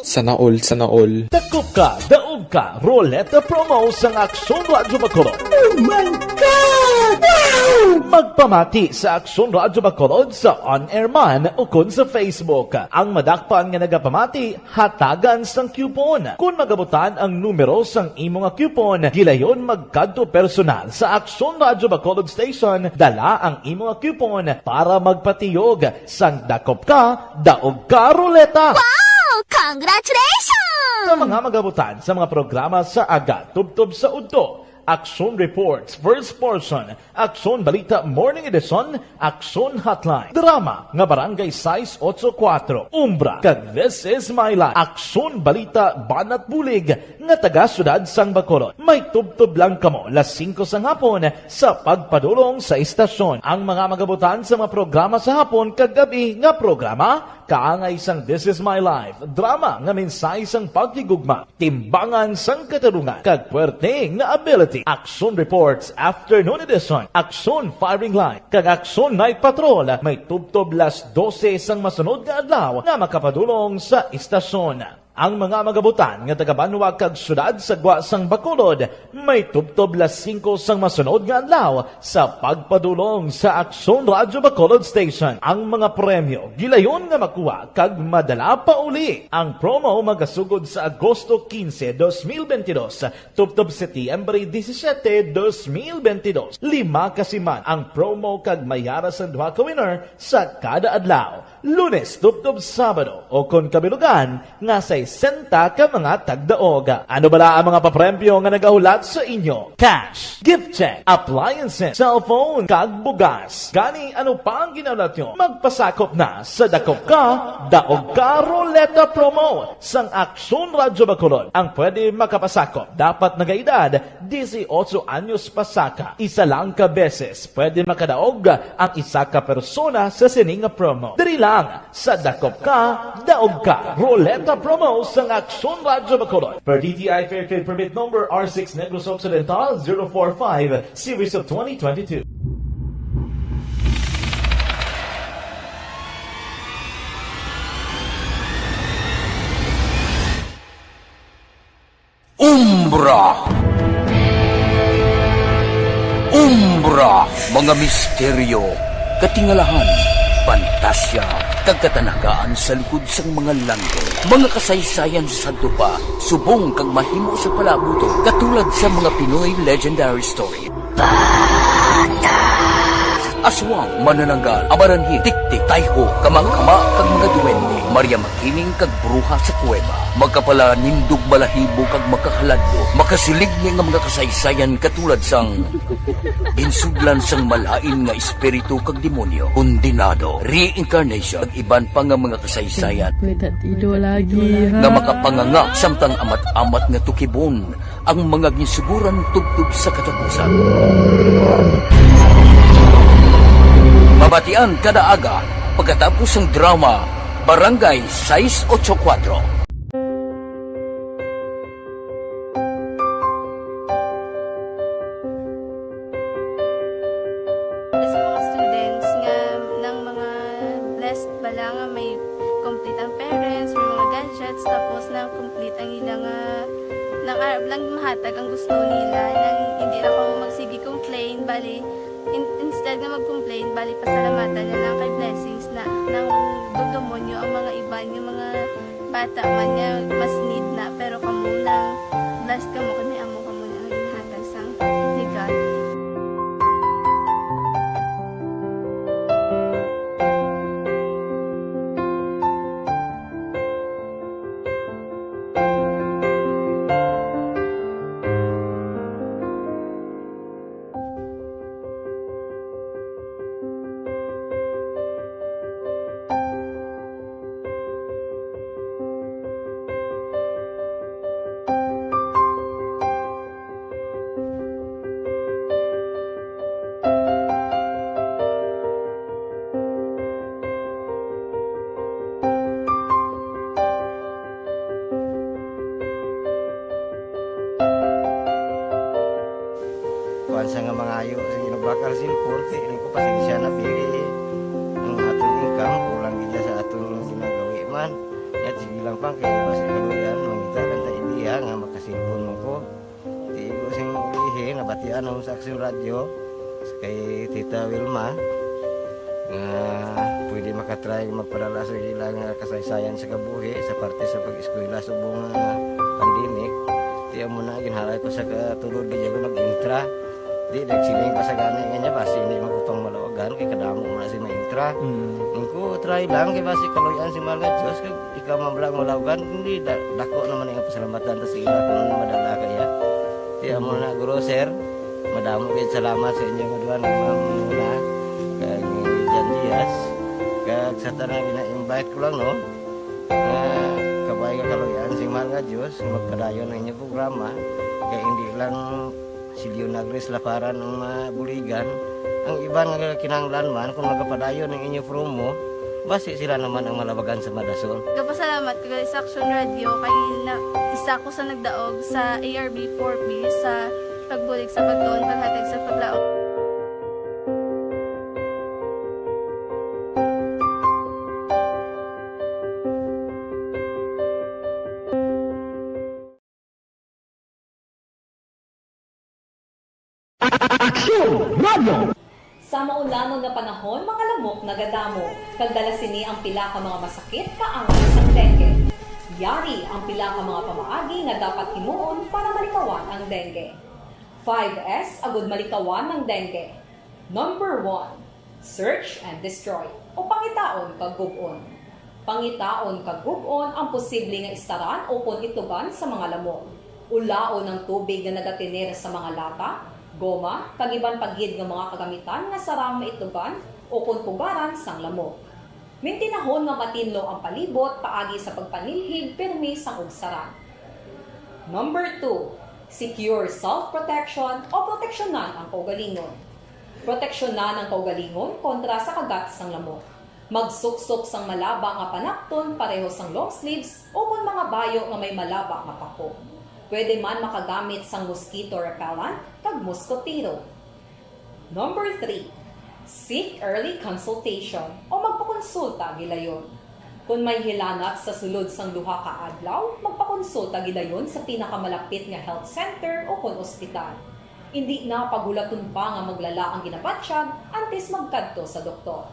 Sana all, sana all. Dakop ka, daog ka, Roleta Promo sang Aksyon Radyo Bacolod. Oh my God! Wow! Magpamati sa Aksyon Radyo Bacolod sa on-air man ukon sa Facebook. Ang madakpan nga nagapamati, hatagan sang coupon. Kon magabutan ang numero sang imo nga coupon, gilayon magkadto personal sa Aksyon Radyo Bacolod Station, dala ang imo nga coupon para magpatiyog sang dakop ka, daog ka ruleta. Wow! Congratulations! Sa mga magabutan sa mga programa sa aga, tubtob sa udto, Aksyon Reports, First Portion, Aksyon Balita Morning Edition, Aksyon Hotline, drama nga Barangay sais otso kuwatro, Umbra, kag This Is My Life, Aksyon Balita Banat Bulig nga taga Siyudad sang Bacolod. May tubtob lang kamo las singko sang hapon sa pagpadulong sa istasyon. Ang mga magabutan sa mga programa sa hapon kag gab-i nga programa, kaangay sang This Is My Life, drama nga mensahe sang paghigugma, timbangan sang katarungan, kag puwerte nga ability. Aksyon Reports Afternoon Edition, Aksyon Firing Line, kag Aksyon Night Patrol may tubtob las dose sang masunod nga adlaw nga makapadulong sa istasyon. Ang mga magabutan nga taga-banwa kag syudad sa gwa sang Bacolod may tubtob las singko sang masunod nga adlaw sa pagpadulong sa Aksyon Radyo Bacolod Station. Ang mga premyo gilayon nga makuha kag madala pa uli. Ang promo magasugod sa Agosto quince, dos mil veintidós, tubtob Setyembre disisiete, dos mil veintidós. Lima ka siman ang promo kag may ara sang duha ka winner sa kada adlaw, Lunes tubtob Sabado, o kon kabilugan nga sesenta ka mga tagdaog. Ano bala ang mga papremyo nga nagahulat sa inyo? Cash, gift check, appliances, cellphone, kag bugas. Gani, ano pa ang ginahulat nyo? Magpasakop na sa Dakop Ka, Daog Ka Ruleta Promo sang Aksyon Radyo Bacolod. Ang pwede makapasakop dapat nagaedad dieciocho anyos pasaka. Isa lang ka beses pwede makadaog ang isa ka persona sa sini nga promo. Diri lang sa Dakop Ka, Daog Ka Ruleta Promo sang Aksyon Radyo Bacolod. Per D T I Fair Trade Permit Number R six Negros Occidental zero four five, Series of twenty twenty-two. Umbra. Umbra, mga misteryo, katingalahan, pantasya, kag katanagaan sa likod sang mga langit. Mga kasaysayan sa sadto pa, subong kag mahimo sa palabuton, katulad sa mga Pinoy legendary story. Aswang, manananggal, tiktik, tayho, kamangkama, kag mga duwende, Maria Makiling, kag bruha sa kuweba. Makapalanindog balahibo kag makahaladlo, makasiligni nga mga kasaysayan katulad sang ginsudlan sang malain nga espiritu kag demonyo, kondenado, reincarnation, kag iban pa nga mga kasaysayan May tatido lagi, ha? Nga makapanganga samtang amat-amat nga tukibon ang mga ginsuguran tubtob sa katapusan. Mabatian kada aga pagkatapos sang drama Barangay Sais Ocho Kuatro. Sa mga students nga nang mga blessed bala nga may complete ang parents, may mga gadgets, tapos nang complete ang ila nga, nang arap lang mahatag ang gusto nila, nang hindi na kamo magsige complain, bali, in-, instead nga mag-complain, bali, pasalamatan na lang kay blessings na, nang dugdumonyo ang mga iban nga mga bata man nga mas need na, pero kamo nang blessed kamo kay may amo kamo nga ginhatag sang ni God. Kuan sa nga mangayo sa ginabakal sin korte, rin ko pasensya na, pili ang aton income, kulang gid sa aton ginagawi man. Yat, sige lang pa, kay basi kaluyan, mangita lang ta ideya nga makasilpon mo ko. Di ko sing ulihi, nabatian ako sa Aksyon Radyo, kay Tita Wilma, nga pwede makatry magpadala sa ila nga kasaysayan sa kabuhi sa parte sa pag-eskwela subong nga pandemic. Di amo na, ginhalay ko sa katulod, di ako nag-intra. Di, nagsiling pa sa gani nga niya, basi hindi magkupang maluwagan, kay kadamo mo na si ma-intra. Mm. Ang ko, try lang, kay basi kaluyan si mahal nga Diyos, kay ikaw man lang maluwagan, hindi, da-, dako naman ang pasalamatan ta sa ila kung madala kaya. Kaya mo na, guro, sir, madamo kayo salamat sa inyo nga duha nga mga muna, kag ni Jan Diaz, kag sa tanan gina-invite ko lang, no, nga kabay nga kaluyan sing mahal nga Diyos, nga magpadayon ang inyong programa, kay hindi lang si Leonagris Laparan ang mabuligan. Ang iban nga kinahanglan man, kung magapadayon ang inyo promo, basi sila naman ang malabagan sa madasol. Gapasalamat ko gali sa Aksyon Radio kay na, isa ko sa nagdaog sa A R B four B sa pagbulig sa pagtuon, paghatag sa paglaom. Aksyon Radio! Sa maulanon nga panahon, mga lamok nagadamo, kag dala sini ang pila ka mga masakit kaangay sang dengue. Yari ang pila ka mga pamaagi nga dapat himuon para malikawan ang dengue. Five S agud malikawan ang dengue. Number one, search and destroy, o pangitaon kag gub-on. Pangitaon kag gub-on ang posible nga istaran ukon itugan sa mga lamok. Ulaon ang tubig nga nagatener sa mga lata, goma, kag iban pa gid nga mga kagamitan nga sarang maitugan ukon pugaran sang lamok. Mintinahon nga matinlo ang palibot paagi sa pagpanilhig pirmi sang ugsaran. Number two, secure self-protection o proteksyonan ang kaugalingon. Proteksyonan ang kaugalingon kontra sa kagat sang lamok. Magsuksok sang malaba nga panapton pareho sang long sleeves ukon mga bayo nga may malaba nga pako. Pwede man makagamit sang mosquito repellent kag moskotero. Number three, seek early consultation o magpakonsulta gilayon. Kon may hilanat sa sulod sang duha ka adlaw, magpakonsulta gilayon sa pinakamalapit nga health center ukon ospital. Indi na paghulaton pa nga maglala ang ginabatyag antes magkadto sa doktor.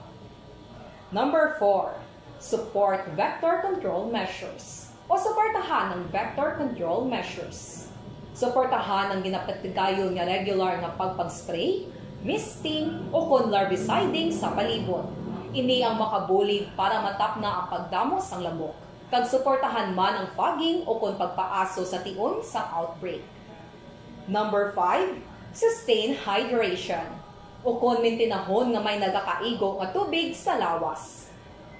Number four, support vector control measures o suportahan ang vector control measures. Suportahan ang ginapatigayon nga regular nga pagpag-spray, misting, ukon larviciding sa palibot. Ini ang makabulig para matapna ang pagdamo sang lamok, kag suportahan man ang fogging ukon pagpaaso sa tion sang outbreak. Number five, sustain hydration, ukon mintinahon nga may nagakaigo nga tubig sa lawas.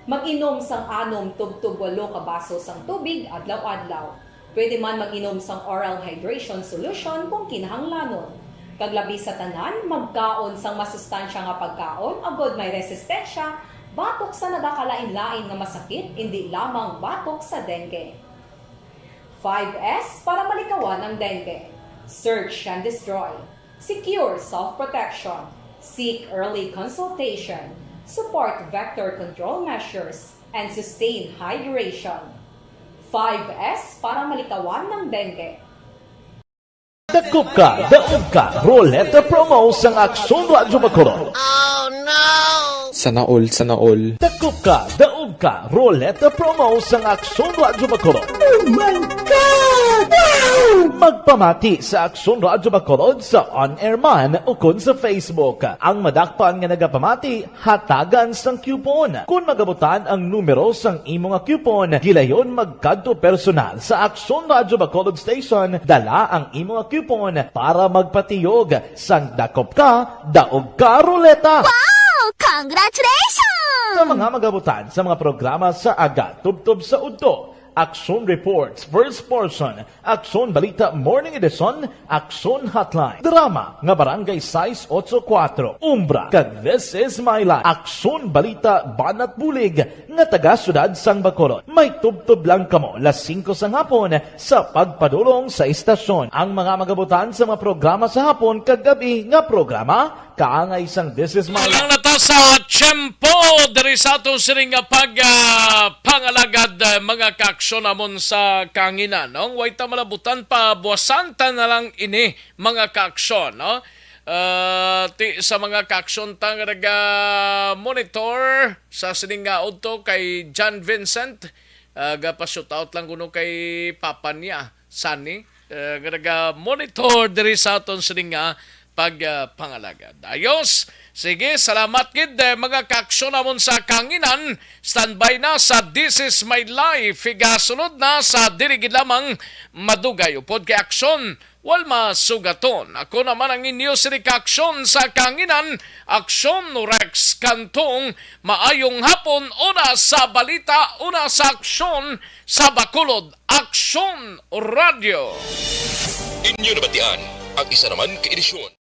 Mag-inom sang anom tubtob walo ka baso sang tubig adlaw-adlaw. Pwede man mag-inom sang oral hydration solution kung kinahanglanon. Kag labi sa tanan, magkaon sang masustansya nga pagkaon agod may resistensya batok sa nagakalain-lain nga masakit, indi lamang batok sa dengue. Five S para malikawan ang dengue. Search and destroy. Secure self-protection. Seek early consultation. Support vector control measures. And sustain hydration. Five S para malikawan ang dengue. Dakop ka, daog ka, Roleta Promo sang Aksyon Radyo Bacolod. Sana all, sana all. Dakop ka, daog ka, Roleta Promo sang Aksyon Radyo Bacolod. Oh my God! Wow! Magpamati sa Aksyon Radyo Bacolod sa on-air man ukon sa Facebook. Ang madakpan nga nagapamati, hatagan sang coupon. Kon magabutan ang numero sang imo nga coupon, gilayon magkadto personal sa Aksyon Radyo Bacolod Station, dala ang imo nga coupon para magpatiyog sang Dakop Ka, Daog Ka Roleta. Wow! Congratulations! Sa mga magabutan sa mga programa sa aga tubtob sa udto, Aksyon Reports, first portion, Aksyon Balita Morning Edition, Aksyon Hotline, drama nga Barangay sais otso kuwatro, Umbra, kag This Is My Life, Aksyon Balita Banat Bulig nga taga Siyudad sang Bacolod. May tubtob lang kamo las singko sang hapon sa pagpadulong sa istasyon. Ang mga magabutan sa mga programa sa hapon kag gab-i nga programa kaangay sang This Is My Life. Lang na ta sa tiyempo diri sa aton sining nga pag, ah, pangalagad, ah, mga kaaksyon namon sa kahanginan, no? Way ta malabutan pa, buwasan ta na lang ini, mga kaaksyon, no? Ah, ti, sa mga kaaksyon ta nga naga-monitor sa sining nga udto kay John Vincent, ah, gapa-shout out lang kuno kay papa niya, Sunny, ah, nga naga-monitor diri sa aton sining nga pag, ah, pangalagad. Ayos. Sige, salamat gid, eh, mga kaaksyon namon sa kahanginan. Standby na sa This Is My Life. Igasunod na sa diri gid lamang madugay upod kay Aksyon Walma Sugaton. Ako naman ang inyo sini kaaksyon sa kahanginan, Aksyon Rex Cantong. Maayong hapon, una sa balita, una sa aksyon, sa Bacolod, Aksyon Radio. Inyo nabatian ang isa naman ka edisyon.